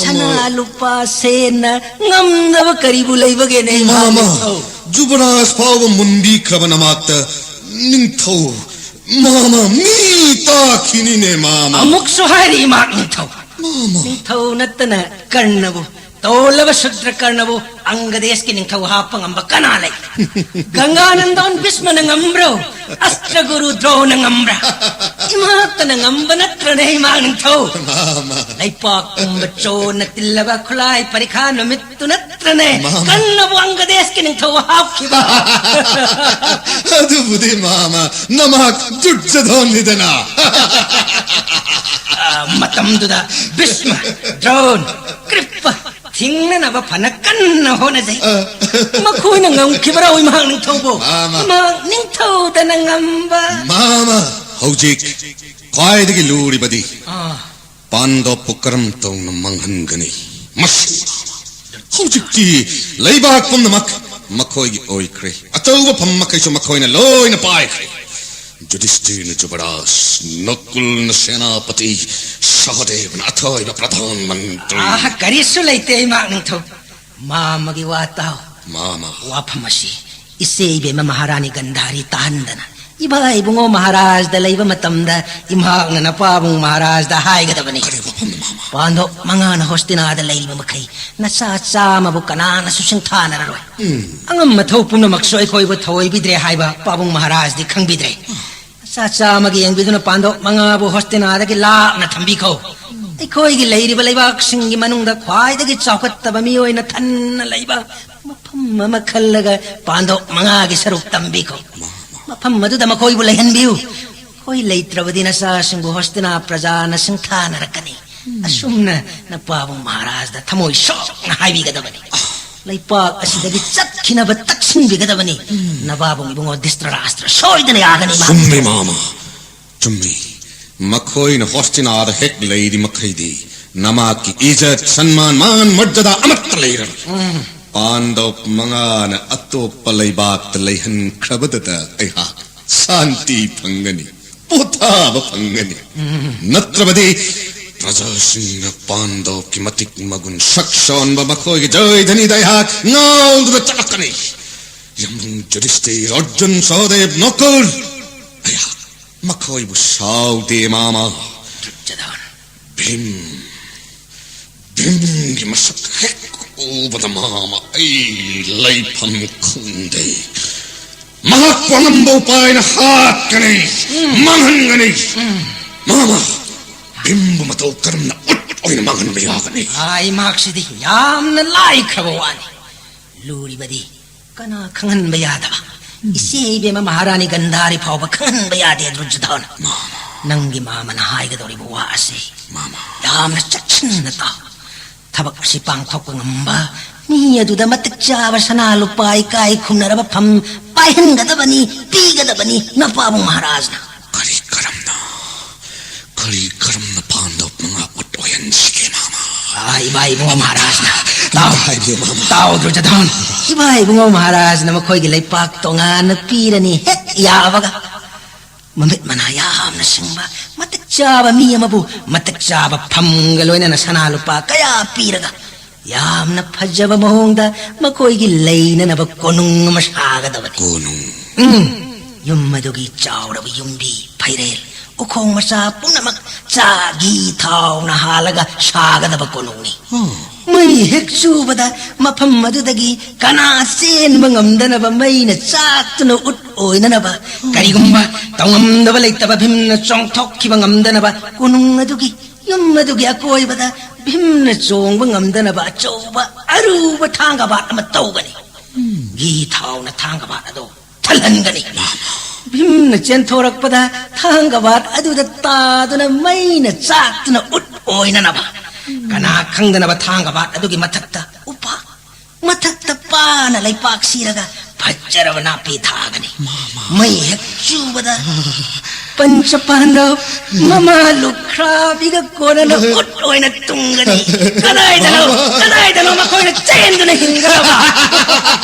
ꯁꯅꯥ ꯂꯨꯄꯥ ꯁꯦꯟꯅ ꯉꯝꯗꯕ ꯀꯔꯤꯕꯨ ꯂꯩꯕꯒꯦꯅꯦ? ꯃꯥꯃ, ꯖꯨꯕꯔꯥꯖ ꯐꯥꯎꯕ ꯃꯨꯟꯕꯤꯈ꯭ꯔꯕ ꯅꯃꯥꯛꯇ ꯅꯤꯡꯊꯧ, ꯃꯥꯃ, ꯃꯤ ꯇꯥꯈꯤꯅꯤꯅꯦ, ꯃꯥꯃ꯫ ꯑꯃꯨꯛꯁꯨ ꯍꯥꯏꯔꯤ, ꯏꯃꯥꯛ ꯅꯤꯡꯊꯧ꯫ ꯃꯥꯃ꯫ ꯅꯤꯡꯊꯧ ꯅꯠꯇꯅ ꯀꯔꯅꯕꯨ, ꯇꯣꯜꯂꯕ ꯁꯨꯗ꯭ꯔ ꯀꯔꯅꯕꯨ ꯑꯪꯒꯗꯦꯁꯀꯤ ꯅꯤꯡꯊꯧ ꯍꯥꯞꯄ ꯉꯝꯕ ꯀꯅꯥ ꯂꯩ? ꯒꯪꯒꯥꯅꯟꯗꯣꯟ ꯚꯤꯁꯃꯅ ꯉꯝꯕ꯭ꯔꯣ? ꯑꯁꯇ꯭ꯔꯒꯨꯔꯨ ꯗ꯭ꯔꯣꯅ ꯉꯝꯕ꯭ꯔꯥ? ꯏꯃꯥꯛꯇꯅ ꯉꯝꯕ ꯅꯠꯇ꯭ꯔꯅꯦ, ꯏꯃꯥꯛ ꯅꯤꯡꯊꯧ? ꯃꯥꯃ꯫ ꯂꯩꯄꯥꯛ ꯄꯨꯝꯕ ꯆꯣꯟꯅ ꯇꯤꯜꯂꯕ ꯈꯨꯠꯂꯥꯏ ꯄꯔꯤꯈꯥ ꯅꯨꯃꯤꯠꯇꯨ ꯅꯠꯇ꯭ꯔꯅꯦ? ꯃꯥꯃ꯫ ꯀꯔꯅꯕꯨ ꯑꯪꯒꯗꯦꯁꯀꯤ ꯅꯤꯡꯊꯧ ꯍꯥꯞꯈꯤꯕ? ꯑꯗꯨꯕꯨꯗꯤ, ꯃꯥꯃ, ꯅꯃꯥꯛ ꯗꯨꯔꯖꯣꯙꯟꯅꯤꯗꯅ꯫ ꯑ, ꯃꯇꯝꯗꯨꯗ ꯚꯤꯁꯃ, ꯗ꯭ꯔꯣꯟ, ꯀ꯭ꯔꯤꯞꯄ ꯊꯤꯡꯅꯅꯕ ꯐꯅ ꯀꯟꯅ ꯍꯣꯠꯅꯖꯩ꯫ ꯑ꯫ ꯃꯈꯣꯏꯅ ꯉꯝꯈꯤꯕ꯭ꯔꯥ, ꯏꯃꯥꯛ ꯅꯤꯡꯊꯧꯕꯨ? ꯃꯥꯃ꯫ ꯏꯃꯥꯛ ꯅꯤꯡꯊꯧꯗꯅ ꯉꯝꯕ꯫ ꯃꯥꯃ, ꯍꯧꯖꯤꯛ ꯈ꯭ꯋꯥꯏꯗꯒꯤ ꯂꯨꯔꯤꯕꯗꯤ ꯑꯥ꯫ ꯄꯥꯟꯗꯣꯞꯄꯨ ꯀꯔꯝ ꯇꯧꯅ ꯃꯥꯡꯍꯟꯒꯅꯤ? ꯃꯁꯤ ꯍꯧꯖꯤꯛꯇꯤ ꯂꯩꯕꯥꯛ ꯄꯨꯝꯅꯃꯛ ꯃꯈꯣꯏꯒꯤ ꯑꯣꯏꯈ꯭ꯔꯦ꯫ ꯑꯆꯧꯕ ꯐꯝ ꯃꯈꯩꯁꯨ ꯃꯈꯣꯏꯅ ꯂꯣꯏꯅ ꯄꯥꯏꯈ꯭ꯔꯦ꯫ ꯌꯨꯙꯤꯁꯇꯤꯔꯅ ꯖꯨꯕꯔꯥꯖ, ꯅꯀꯨꯜꯅ ꯁꯦꯅꯥꯄꯇꯤ, ꯁꯍꯗꯦꯕꯅ ꯑꯊꯣꯏꯕ ꯄ꯭ꯔꯙꯥꯟ ꯃꯟꯇ꯭ꯔꯤ꯫ ꯑꯥ, ꯀꯔꯤꯁꯨ ꯂꯩꯇꯦ, ꯏꯃꯥꯛ ꯅꯤꯡꯊꯧ꯫ ꯃꯥꯃꯒꯤ ꯋꯥ ꯇꯥꯎ꯫ ꯃꯥꯃ꯫ ꯋꯥꯐꯝ ꯑꯁꯤ ꯏꯆꯦ ꯏꯕꯦꯝꯃ ꯃꯍꯥꯔꯥꯅꯤ ꯒꯟꯙꯥꯔꯤ ꯇꯥꯍꯟꯗꯅ, ꯏꯕꯥ ꯏꯕꯨꯡꯉꯣ ꯃꯍꯥꯔꯥꯖꯗ ꯂꯩꯕ ꯃꯇꯝꯗ ꯏꯃꯥꯛꯅ ꯅꯄꯥꯕꯨꯡ ꯃꯍꯥꯔꯥꯖꯗ ꯍꯥꯏꯒꯗꯕꯅꯤ꯫ ꯀꯔꯤ ꯋꯥꯐꯝꯅꯣ, ꯃꯥꯃ? ꯄꯥꯟꯗꯣꯞ ꯃꯉꯥꯅ ꯍꯣꯁꯇꯤꯅꯥꯗ ꯂꯩꯔꯤꯕ ꯃꯈꯩ ꯅꯆꯥ ꯆꯥꯝꯃꯕꯨ ꯀꯅꯥꯅꯁꯨ ꯁꯤꯡꯊꯥꯅꯔꯔꯣꯏ꯫ ꯎꯝ꯫ ꯑꯉꯝ ꯑꯊꯧ ꯄꯨꯝꯅꯃꯛꯁꯨ ꯑꯩꯈꯣꯏꯕꯨ ꯊꯧꯑꯣꯏꯕꯤꯗ꯭ꯔꯦ ꯍꯥꯏꯕ ꯄꯥꯕꯨꯡ ꯃꯍꯥꯔꯥꯖꯗꯤ ꯈꯪꯕꯤꯗ꯭ꯔꯦ꯫ ꯅꯆꯥ ꯆꯥꯝꯃꯒꯤ ꯌꯦꯡꯕꯤꯗꯨꯅ ꯄꯥꯟꯗꯣꯞ ꯃꯉꯥꯕꯨ ꯍꯣꯁꯇꯤꯅꯥꯗꯒꯤ ꯂꯥꯞꯅ ꯊꯝꯕꯤꯈꯣ꯫ ꯑꯩꯈꯣꯏꯒꯤ ꯂꯩꯔꯤꯕ ꯂꯩꯕꯥꯛꯁꯤꯡꯒꯤ ꯃꯅꯨꯡꯗ ꯈ꯭ꯋꯥꯏꯗꯒꯤ ꯆꯥꯎꯈꯠꯇꯕ ꯃꯤꯑꯣꯏꯅ ꯊꯟꯅ ꯂꯩꯕ ꯃꯐꯝ ꯑꯃ ꯈꯜꯂꯒ ꯄꯥꯟꯗꯣꯞ ꯃꯉꯥꯒꯤ ꯁꯔꯨꯛ ꯇꯝꯕꯤꯈꯣ꯫ ꯃꯐꯝ ꯑꯗꯨꯗ ꯃꯈꯣꯏꯕꯨ ꯂꯩꯍꯟꯕꯤꯌꯨ꯫ ꯑꯩꯈꯣꯏ ꯂꯩꯇ꯭ꯔꯕꯗꯤ ꯅꯆꯥꯁꯤꯡꯕꯨ ꯍꯣꯁꯇꯤꯅꯥ ꯄ꯭ꯔꯖꯥꯅ ꯁꯤꯡꯊꯥꯅꯔꯛꯀꯅꯤ꯫ ꯑꯁꯨꯝꯅ ꯅꯄꯥꯕꯨꯡ ꯃꯍꯥꯔꯥꯖꯗ ꯊꯃꯣꯏ ꯁꯣꯛꯅ ꯍꯥꯏꯕꯤꯒꯗꯕꯅꯤ꯫ ꯂꯩꯄꯥꯛ ꯑꯁꯤꯗꯒꯤ ꯆꯠꯈꯤꯅꯕ ꯇꯛꯁꯤꯟꯕꯤꯒꯗꯕꯅꯤ꯫ ꯅꯕꯥꯕꯨꯡ ꯏꯕꯨꯡꯉꯣ ꯙ꯭ꯔꯤꯇꯔꯥꯁꯇ꯭ꯔ ꯁꯣꯏꯗꯅ ꯌꯥꯒꯅꯤ, ꯃꯥ꯫ ꯆꯨꯝꯃꯤ, ꯃꯥꯃ꯫ ꯆꯨꯝꯃꯤ꯫ ꯃꯈꯣꯏꯅ ꯍꯣꯁꯇꯤꯅꯥꯗ ꯍꯦꯛ ꯂꯩꯔꯤ ꯃꯈꯩꯗꯤ ꯅꯃꯥꯛꯀꯤ ꯏꯖꯠ, ꯁꯟꯃꯥꯟ, ꯃꯥꯟ, ꯃꯔꯖꯗꯥ ꯑꯃꯠꯇ ꯂꯩꯔꯔꯣꯏ꯫ ꯄꯥꯟꯗꯧ ꯃꯉꯥꯅ ꯑꯇꯣꯞꯄ ꯂꯩꯕꯥꯛꯇ ꯂꯩꯍꯟꯈ꯭ꯔꯕꯗꯨꯗ ꯑꯩꯍꯥꯛ ꯁꯥꯟꯇꯤ ꯐꯪꯒꯅꯤ, ꯄꯣꯊꯥꯕ ꯐꯪꯒꯅꯤ꯫ ꯅꯠꯇ꯭ꯔꯕꯗꯤ ꯄ꯭ꯔꯖꯥꯁꯤꯡꯅ ꯄꯥꯟꯗꯧꯒꯤ ꯃꯇꯤꯛ ꯃꯒꯨꯟ ꯁꯛ ꯁꯣꯟꯕ ꯃꯈꯣꯏꯒꯤ ꯖꯣꯏꯙꯅꯤꯗ ꯑꯩꯍꯥꯛ ꯉꯥꯎꯗꯨꯅ ꯆꯠꯂꯛꯀꯅꯤ꯫ ꯌꯥꯝꯕꯨꯡ ꯖꯨꯗꯤꯁꯇꯤꯔ, ꯑꯔꯖꯨꯟ, ꯁꯍꯗꯦꯕ, ꯅꯣꯀꯨꯜ, ꯑꯩꯍꯥꯛ ꯃꯈꯣꯏꯕꯨ ꯁꯥꯎꯗꯦ, ꯃꯥꯃ꯫ ꯗꯨꯔꯖꯣꯙꯟ꯫ ꯚꯤꯝ, ꯚꯤꯝꯒꯤ ꯃꯁꯛ ꯍꯦꯛ ꯎꯕꯗ, ꯃꯥꯃ, ꯑꯩ ꯂꯩꯐꯝ ꯈꯪꯗꯦ꯫ ꯃꯍꯥꯛꯄꯨ ꯑꯉꯝꯕ ꯎꯄꯥꯏꯅ ꯍꯥꯠꯀꯅꯤ, ꯃꯥꯡꯍꯟꯒꯅꯤ꯫ ꯃꯥꯃ, ꯚꯤꯝꯕꯨ ꯃꯇꯧ ꯀꯔꯝꯅ ꯎꯠ ꯑꯣꯏꯅ ꯃꯥꯡꯍꯟꯕ ꯌꯥꯒꯅꯤ? ꯑꯥ, ꯏꯃꯥꯛꯁꯤꯗꯤ ꯌꯥꯝꯅ ꯂꯥꯏꯈ꯭ꯔꯕ ꯋꯥꯅꯤ꯫ ꯂꯨꯔꯤꯕꯗꯤ ꯀꯅꯥ ꯈꯪꯍꯟꯕ ꯌꯥꯗꯕ? ꯏꯆꯦ ꯏꯕꯦꯝꯃ ꯃꯍꯥꯔꯥꯅꯤ ꯒꯟꯙꯥꯔꯤ ꯐꯥꯎꯕ ꯈꯪꯍꯟꯕ ꯌꯥꯗꯦ, ꯗꯨꯔꯖꯣꯙꯟ꯫ ꯃꯥꯃ꯫ ꯅꯪꯒꯤ ꯃꯥꯃꯅ ꯍꯥꯏꯒꯗꯧꯔꯤꯕ ꯋꯥ ꯑꯁꯤ ꯃꯥꯃ꯫ ꯌꯥꯝꯅ ꯆꯦꯛꯁꯤꯟꯅ ꯇꯥꯎ꯫ ꯊꯕꯛ ꯑꯁꯤ ꯄꯥꯡꯊꯣꯛꯄ ꯉꯝꯕ, ꯃꯤ ꯑꯗꯨꯗ ꯃꯇꯤꯛ ꯆꯥꯕ ꯁꯅꯥ ꯂꯨꯄꯥ ꯏꯀꯥꯏ ꯈꯨꯝꯅꯔꯕ ꯐꯝ ꯄꯥꯏꯍꯟꯒꯗꯕꯅꯤ, ꯄꯤꯒꯗꯕꯅꯤ ꯅꯄꯥꯕꯨꯡ ꯃꯍꯥꯔꯥꯖꯅ꯫ ꯀꯔꯤ ꯀꯔꯝꯅ, ꯀꯔꯤ ꯀꯔꯝꯅ ꯄꯥꯟꯗꯧ ꯃꯉꯥ ꯎꯠ ꯑꯣꯏꯍꯟꯁꯤꯒꯦ, ꯃꯥꯃ? ꯑꯥ, ꯏꯃꯥ ꯏꯕꯨꯡꯉꯣ ꯃꯍꯥꯔꯥꯖꯅ꯫ ꯇꯥꯎ, ꯍꯥꯏꯕꯤꯌꯨ, ꯃꯥꯃ꯫ ꯇꯥꯎ, ꯗꯨꯔꯖꯣꯙꯟ꯫ ꯏꯃꯥ ꯏꯕꯨꯡꯉꯣ ꯃꯍꯥꯔꯥꯖꯅ ꯃꯈꯣꯏꯒꯤ ꯂꯩꯄꯥꯛ ꯇꯣꯉꯥꯟꯅ ꯄꯤꯔꯅꯤ ꯍꯦꯛ ꯌꯥꯕꯒ꯫ ꯃꯃꯤꯠ ꯃꯅꯥ ꯌꯥꯝꯅ ꯁꯤꯡꯕ, ꯃꯇꯤꯛ ꯆꯥꯕ ꯃꯤ ꯑꯃꯕꯨ ꯃꯇꯤꯛ ꯆꯥꯕ ꯐꯝꯒ ꯂꯣꯏꯅꯅ ꯁꯅꯥ ꯂꯨꯄꯥ ꯀꯌꯥ ꯄꯤꯔꯒ ꯌꯥꯝꯅ ꯐꯖꯕ ꯃꯑꯣꯡꯗ ꯃꯈꯣꯏꯒꯤ ꯂꯩꯅꯅꯕ ꯀꯣꯅꯨꯡ ꯑꯃ ꯁꯥꯒꯗꯕꯅꯤ꯫ ꯀꯣꯅꯨꯡ? ꯎꯝ, ꯌꯨꯝ ꯑꯗꯨꯒꯤ ꯆꯥꯎꯔꯕ ꯌꯨꯝꯕꯤ, ꯐꯩꯔꯦꯜ, ꯎꯈꯣꯡ ꯃꯆꯥ ꯄꯨꯝꯅꯃꯛ ꯆꯥ, ꯘꯤ, ꯊꯥꯎꯅ ꯍꯥꯜꯂꯒ ꯁꯥꯒꯗꯕ ꯀꯣꯅꯨꯡꯅꯤ꯫ ꯑꯣ꯫ ꯃꯩ ꯍꯦꯛ ꯆꯨꯕꯗ ꯃꯐꯝ ꯑꯗꯨꯗꯒꯤ ꯀꯅꯥ ꯆꯦꯟꯕ ꯉꯝꯗꯅꯕ ꯃꯩꯅ ꯆꯥꯛꯇꯨꯅ ꯎꯠ ꯑꯣꯏꯅꯅꯕ, ꯀꯔꯤꯒꯨꯝꯕ ꯇꯧꯉꯝꯗꯕ ꯂꯩꯇꯕ ꯚꯤꯝꯅ ꯆꯣꯡꯊꯣꯛꯈꯤꯕ ꯉꯝꯗꯅꯕ ꯀꯣꯅꯨꯡ ꯑꯗꯨꯒꯤ, ꯌꯨꯝ ꯑꯗꯨꯒꯤ ꯑꯀꯣꯏꯕꯗ ꯚꯤꯝꯅ ꯆꯣꯡꯕ ꯉꯝꯗꯅꯕ ꯑꯆꯧꯕ ꯑꯔꯨꯕ ꯊꯥꯡꯒꯕꯥꯠ ꯑꯃ ꯇꯧꯒꯅꯤ꯫ ꯘꯤ ꯊꯥꯎꯅ ꯊꯥꯡꯒꯕꯥꯠ ꯑꯗꯨ ꯊꯜꯍꯟꯒꯅꯤ꯫ ꯚꯤꯝꯅ ꯆꯦꯟꯊꯣꯔꯛꯄꯗ ꯊꯥꯡꯒꯕꯥꯠ ꯑꯗꯨꯗ ꯇꯥꯗꯨꯅ ꯃꯩꯅ ꯆꯥꯛꯇꯨꯅ ꯎꯠ ꯑꯣꯏꯅꯅꯕ, ꯀꯅꯥ ꯈꯪꯗꯅꯕ ꯊꯥꯡꯒꯕꯥꯠ ꯑꯗꯨꯒꯤ ꯃꯊꯛꯇ ꯎꯄꯥꯛ, ꯃꯊꯛꯇ ꯄꯥꯅ ꯂꯩꯄꯥꯛ ꯁꯤꯔꯒ ꯐꯖꯔꯕ ꯅꯥꯄꯤ ꯊꯥꯒꯅꯤ꯫ ꯃꯥꯃ꯫ ꯃꯩ ꯍꯦꯛ ꯆꯨꯕꯗ ꯄꯟꯆ ꯄꯥꯟꯗꯕ ꯃꯃꯥ ꯂꯨꯈ꯭ꯔꯥꯕꯤꯒ ꯀꯣꯟꯅꯅ ꯎꯠ ꯑꯣꯏꯅ ꯇꯨꯝꯒꯅꯤ꯫ ꯀꯗꯥꯏꯗꯅꯣ, ꯀꯗꯥꯏꯗꯅꯣ ꯃꯈꯣꯏꯅ ꯆꯦꯟꯗꯨꯅ ꯍꯤꯡꯒꯗꯕ?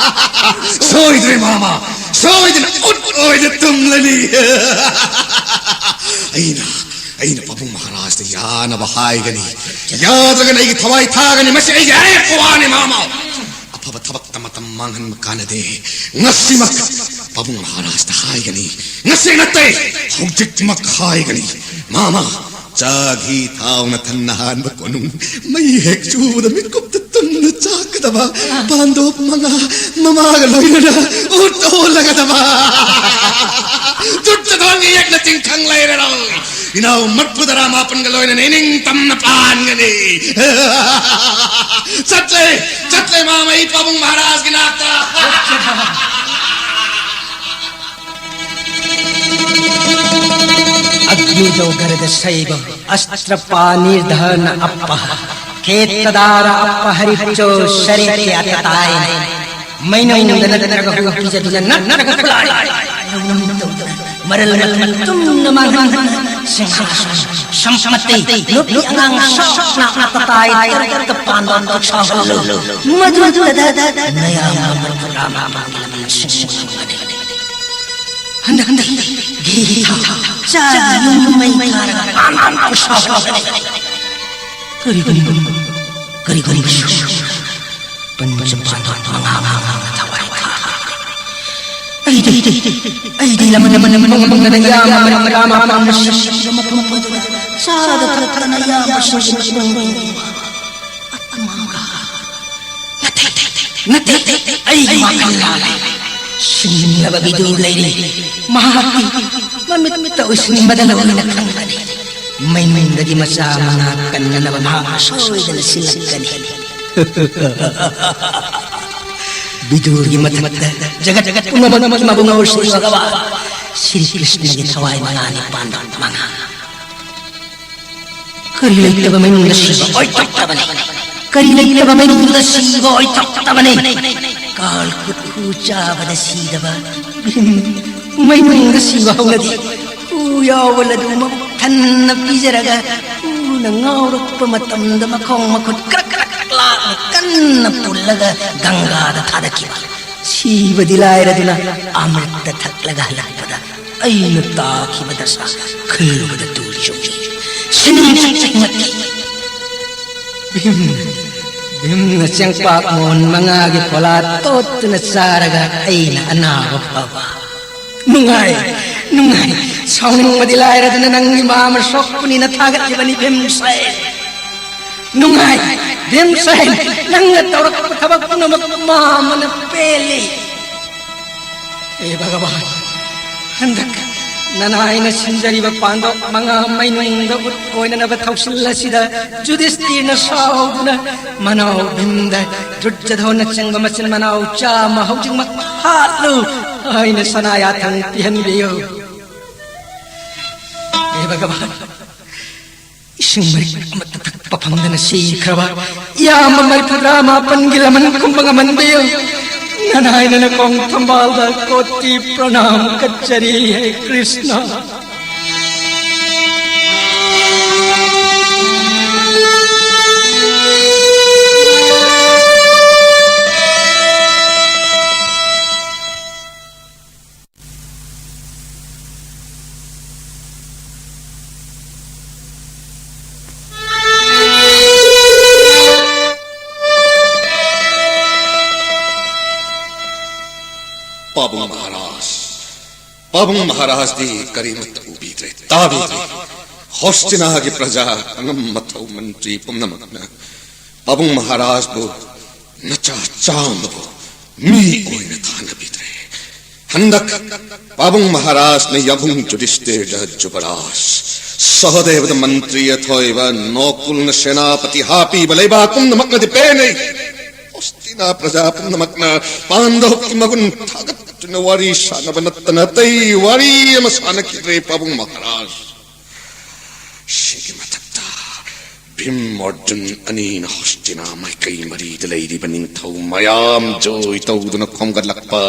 ꯁꯣꯏꯗ꯭ꯔꯦ ꯃꯥꯃ, ꯁꯣꯏꯗꯅ ꯎꯠ ꯑꯣꯏꯅ ꯇꯨꯝꯂꯅꯤ꯫ ꯑꯩꯅ, ꯑꯩꯅ ꯄꯥꯕꯨꯡ ꯃꯍꯥꯔꯥꯖꯇ ꯌꯥꯅꯕ ꯍꯥꯏꯒꯅꯤ꯫ ꯌꯥꯗ꯭ꯔꯒꯅ ꯑꯩꯒꯤ ꯊꯋꯥꯏ ꯊꯥꯒꯅꯤ꯫ ꯃꯁꯤ ꯑꯩꯒꯤ ꯑꯔꯦꯞꯄ ꯋꯥꯅꯤ ꯃꯥꯃ꯫ ꯑꯐꯕ ꯊꯕꯛꯇ ꯃꯇꯝ ꯃꯥꯡꯍꯟꯕ ꯀꯥꯟꯅꯗꯦ꯫ ꯉꯁꯤꯃꯛ ꯄꯥꯕꯨꯡ ꯃꯍꯥꯔꯥꯖꯇ ꯍꯥꯏꯒꯅꯤ꯫ ꯉꯁꯤ ꯅꯠꯇꯦ, ꯍꯧꯖꯤꯛꯃꯛ ꯍꯥꯏꯒꯅꯤ꯫ ꯃꯥꯃ, ꯆꯥꯒꯤ ꯊꯥꯎꯅ ꯊꯟꯅ ꯍꯥꯟꯕ ꯀꯣꯅꯨꯡ, ꯃꯩ ꯍꯦꯛ ꯆꯨꯕꯗ ꯃꯤꯠꯀꯨꯞꯇ ꯇꯨꯝꯅ ꯆꯥꯛꯀꯗꯕ ꯄꯥꯟꯗꯣꯞ ꯃꯉꯥ ꯃꯃꯥꯒ ꯂꯣꯏꯅꯅ ꯎꯠ ꯑꯣꯜꯂꯒꯗꯕ꯫ ꯆꯨꯠ ꯆꯊꯣꯟꯒꯤ ꯌꯦꯛꯅ ꯆꯤꯡꯈꯪ ꯂꯩꯔꯔꯣꯏ꯫ ꯏꯅꯥꯎ ꯃꯔꯐꯨ ꯇꯔꯥ ꯃꯥꯄꯟꯒ ꯂꯣꯏꯅꯅ ꯏꯅꯤꯡ ꯇꯝꯅ ꯄꯥꯟꯒꯅꯤ꯫ ꯆꯠꯂꯦ, ꯆꯠꯂꯦ ꯃꯥꯃ, ꯑꯩ ꯄꯥꯕꯨꯡ ꯃꯍꯥꯔꯥꯖꯒꯤ ꯅꯥꯛꯇ꯫ अग्निजो गर्द शैव अस्त्र पाणिर्धन अप्पः। खेत्तदार अप्पहरिच्चो शरे त्याततायन। ꯃꯩꯅꯨꯡꯗ ꯅꯠꯇ꯭ꯔꯒ ꯍꯨ ꯄꯤꯖꯗꯨꯅ ꯅꯠꯇ꯭ꯔꯒ ꯈꯨꯠꯂꯥꯏ ꯃꯔꯜ ꯃꯊꯨꯝ ꯇꯨꯝꯅ ꯃꯥꯡꯍꯟ ꯁꯤꯡꯍꯥꯁꯟ ꯁꯝꯄꯇꯤ ꯅꯨꯄꯤ ꯑꯉꯥꯡ ꯁꯣꯛꯅ ꯑꯇꯇꯥꯏ ꯇꯔꯨꯛꯇ ꯄꯥꯟꯕ ꯑꯃꯈꯛ ꯁꯥꯎꯍꯜꯂꯨ꯫ ꯃꯗꯨꯗ ꯅꯌꯥꯝꯕ ꯃꯔꯐꯨ ꯇꯔꯥ ꯃꯥꯄꯟꯒꯤ ꯂꯝꯕꯤ ꯁꯤꯡꯍꯟꯒꯅꯤ꯫ ꯍꯟꯗꯛ ꯍꯟꯗꯛ ꯘꯤ ꯊꯥꯎ ꯆꯥ ꯌꯨꯝ ꯃꯩ ꯊꯥꯔꯒ ꯄꯥꯟ ꯄꯥꯟ ꯈꯨꯠꯁꯥꯎ ꯁꯥꯎꯍꯜꯂꯦ꯫ ꯀꯔꯤꯒꯨꯝꯕ ꯀꯔꯤꯒꯨꯝꯕꯁꯨ ꯄꯟꯆ ꯄꯥꯟꯗꯣꯞ ꯃꯉꯥ ꯃꯉꯥꯅ ꯊꯋꯥꯏ ꯊꯥꯈꯤ꯫ ꯑꯩꯗꯤ ꯑꯩꯗꯤ ꯂꯃꯟ ꯂꯃꯟ ꯃꯉꯣꯟꯗ ꯌꯥꯝꯅ ꯃꯔꯝ ꯃꯔꯥ ꯃꯄꯥꯝꯅ ꯁꯤꯕ ꯃꯐꯝ ꯑꯗꯨꯗ ꯆꯥꯗ ꯊꯛꯇꯅ ꯌꯥꯝꯕꯁꯤꯡꯒꯤ ꯃꯇꯨꯡ ꯑꯇꯃꯥꯡꯒ ꯅꯠꯇꯦ, ꯅꯠꯇꯦ, ꯑꯩꯒꯤ ꯋꯥꯈꯜ ꯂꯥꯜꯂꯦ꯫ ꯁꯤꯡꯂꯕ ꯕꯤꯗꯨꯔ ꯂꯩꯔꯤ꯫ ꯃꯍꯥꯛꯇꯤ ꯃꯃꯤꯠꯇ ꯎꯁꯤꯟꯕꯗ ꯂꯣꯏꯅ ꯈꯪꯒꯅꯤ꯫ ꯃꯩꯅꯨꯡꯗꯒꯤ ꯃꯆꯥ ꯃꯉꯥ ꯀꯟꯅꯅꯕ ꯃꯍꯥꯛ ꯁꯣꯏꯗꯅ ꯁꯤꯜꯂꯛꯀꯅꯤ꯫ ꯕꯤꯗꯨꯔꯒꯤ ꯃꯊꯛꯇ ꯖꯒꯠ ꯖꯒꯠ ꯄꯨꯝꯅꯃꯛ ꯃꯕꯨꯡ ꯉꯥꯎꯔꯁꯤ ꯚꯒꯋꯥꯟ ꯁ꯭ꯔꯤ ꯀ꯭ꯔꯤꯁꯅꯒꯤ ꯊꯋꯥꯏ ꯃꯉꯥꯅꯤ ꯄꯥꯟꯕ ꯃꯉꯥ꯫ ꯀꯔꯤ ꯂꯩꯇꯕ ꯃꯅꯨꯡꯗ ꯁꯤꯕ ꯑꯣꯏꯊꯣꯛꯇꯕꯅꯤ꯫ ꯀꯔꯤ ꯂꯩꯇꯕ ꯃꯅꯨꯡꯗ ꯁꯤꯕ ꯑꯣꯏꯊꯣꯛꯇꯕꯅꯤ꯫ ꯀꯥꯜ ꯈꯨꯠꯈꯨ ꯆꯥꯕꯗ ꯁꯤꯗꯕ ꯃꯅꯨꯡꯗ ꯁꯤꯕ ꯍꯧꯅꯗꯦ꯫ ꯌꯥꯎꯕ ꯂꯗꯨ ꯃꯕꯨꯛ ꯊꯟꯅ ꯄꯤꯖꯔꯒ, ꯎꯅ ꯉꯥꯎꯔꯛꯄ ꯃꯇꯝꯗ ꯃꯈꯣꯡ ꯃꯈꯨꯠ ꯀ꯭ꯔꯛ ꯀ꯭ꯔꯛ ꯂꯥꯛꯅ ꯀꯟꯅ ꯄꯨꯜꯂꯒ ꯒꯪꯒꯥꯗ ꯊꯥꯗꯈꯤꯕ꯫ ꯁꯤꯕꯗꯤ ꯂꯥꯏꯔꯗꯨꯅ ꯑꯃ꯭ꯔꯤꯠꯇ ꯊꯛꯂꯒ ꯍꯜꯂꯛꯄꯗ ꯑꯩꯅ ꯇꯥꯈꯤꯕ ꯗꯁꯥ ꯈꯜꯂꯨꯕꯗ ꯇꯨ ꯆꯨꯡꯏ꯫ ꯁꯤꯅꯤꯡꯁꯨ ꯆꯤꯡꯅꯈꯤ꯫ ꯚꯤꯝ, ꯚꯤꯝꯅ ꯆꯦꯡꯄꯥꯛ ꯃꯣꯟ ꯃꯉꯥꯒꯤ ꯐꯣꯂꯥ ꯇꯣꯠꯇꯨꯅ ꯆꯥꯔꯒ ꯑꯩꯅ ꯑꯅꯥꯕ ꯐꯕ꯫ ꯅꯨꯡꯉꯥꯏ, ꯅꯨꯡꯉꯥꯏ꯫ ꯁꯥꯎꯅꯤꯡꯕꯗꯤ ꯂꯥꯏꯔꯗꯅ ꯅꯪꯒꯤ ꯃꯥ ꯑꯃ ꯁꯣꯛꯄꯅꯤꯅ ꯊꯥꯒꯠꯂꯤꯕꯅꯤ ꯚꯤꯝꯁꯦꯟ꯫ ꯅꯨꯡꯉꯥꯏ, ꯚꯤꯝꯁꯦꯟ꯫ ꯅꯪꯅ ꯇꯧꯔꯛꯄ ꯊꯕꯛ ꯄꯨꯝꯅꯃꯛ ꯃꯥ ꯑꯃꯅ ꯄꯦꯜꯂꯤ꯫ ꯍꯦ ꯚꯒꯕꯥꯟ, ꯍꯟꯗꯛ ꯅꯅꯥꯏꯅ ꯁꯤꯟꯖꯔꯤꯕ ꯄꯥꯟꯗꯣꯞ ꯃꯉꯥ ꯃꯩꯅꯨꯡꯗ ꯎꯠ ꯑꯣꯏꯅꯅꯕ ꯊꯧꯁꯤꯜ ꯑꯁꯤꯗ ꯖꯨꯗꯤꯁꯇꯤꯔꯅ ꯁꯥꯎꯗꯨꯅ ꯃꯅꯥꯎ ꯚꯤꯝꯗ ꯗꯨꯔꯖꯙꯣꯟꯅꯆꯤꯡꯕ ꯃꯆꯤꯟ ꯃꯅꯥꯎ ꯆꯥꯝꯃ ꯍꯧꯖꯤꯛꯃꯛ ꯍꯥꯠꯂꯨ ꯍꯥꯏꯅ ꯁꯅꯥ ꯌꯥꯊꯪ ꯄꯤꯍꯟꯕꯤꯌꯨ꯫ ꯍꯦ ꯚꯒꯕꯥꯟ, ꯏꯁꯤꯡ ꯃꯔꯤꯛ ꯑꯃꯠꯇ ꯊꯛꯄ ꯐꯪꯗꯅ ꯁꯤꯈ꯭ꯔꯕ ꯏꯌꯥꯝꯕ ꯃꯔꯤꯐꯨꯇꯔꯥ ꯃꯥꯄꯟꯒꯤ ꯂꯃꯟ ꯈꯨꯝꯕ ꯉꯝꯍꯟꯕꯤꯌꯨ꯫ ꯅꯅꯥꯏꯅ ꯅꯀꯣꯡ ꯊꯝꯕꯥꯜꯗ ꯀꯣꯇꯤ ꯄ꯭ꯔꯅꯥꯝ ꯀꯠꯆꯔꯤ, ꯍꯦ ꯀ꯭ꯔꯤꯁꯅ꯫ ꯄꯥꯕꯨꯡ ꯃꯍꯥꯔꯥꯖ, ꯄꯥꯕꯨꯡ ꯃꯍꯥꯔꯥꯖꯗꯤ ꯀꯔꯤꯃꯠꯇ ꯎꯕꯤꯗ꯭ꯔꯦ, ꯇꯥꯕꯤꯗ꯭ꯔꯦ꯫ ꯍꯣꯁꯇꯤꯅꯥꯒꯤ ꯄ꯭ꯔꯖꯥ, ꯑꯉꯝ ꯑꯊꯧ ꯃꯟꯇ꯭ꯔꯤ ꯄꯨꯝꯅꯃꯛꯅ ꯄꯥꯕꯨꯡ ꯃꯍꯥꯔꯥꯖꯕꯨ ꯅꯆꯥ ꯆꯥꯝꯃꯕꯨ ꯃꯤ ꯑꯣꯏꯅ ꯊꯥꯅꯕꯤꯗ꯭ꯔꯦ꯫ ꯍꯟꯗꯛ ꯄꯥꯕꯨꯡ ꯃꯍꯥꯔꯥꯖꯅ ꯌꯥꯝꯕꯨꯡ ꯌꯨꯙꯤꯁꯇꯤꯔꯗ ꯖꯨꯕꯔꯥꯖ, ꯁꯍꯗꯦꯕꯗ ꯃꯟꯇ꯭ꯔꯤ ꯑꯊꯣꯏꯕ, ꯅꯣꯀꯨꯜꯅ ꯁꯦꯅꯥꯄꯇꯤ ꯍꯥꯞꯄꯤꯕ ꯂꯩꯕꯥꯛ ꯄꯨꯝꯅꯃꯛꯅꯗꯤ ꯄꯦꯟꯅꯩ꯫ ꯍꯣꯁꯇꯤꯅꯥ ꯄ꯭ꯔꯖꯥ ꯄꯨꯝꯅꯃꯛꯅ ꯄꯥꯟꯗꯕꯀꯤ ꯃꯒꯨꯟ ꯊꯥꯒꯠꯇꯨꯅ ꯋꯥꯔꯤ ꯁꯥꯟꯅꯕ ꯅꯠꯇꯅ ꯑꯇꯩ ꯋꯥꯔꯤ ꯑꯃ ꯁꯥꯟꯅꯈꯤꯗ꯭ꯔꯦ ꯄꯥꯕꯨꯡ ꯃꯍꯥꯔꯥꯖ꯫ ꯁꯤꯒꯤ ꯃꯊꯛꯇ ꯚꯤꯝ ꯑꯔꯖꯨꯟ ꯑꯅꯤꯅ ꯍꯣꯁꯇꯤꯅꯥ ꯃꯥꯏꯀꯩ ꯃꯔꯤꯗ ꯂꯩꯔꯤꯕ ꯅꯤꯡꯊꯧ ꯃꯌꯥꯝ ꯖꯣꯏ ꯇꯧꯗꯨꯅ ꯈꯣꯝꯒꯠꯂꯛꯄ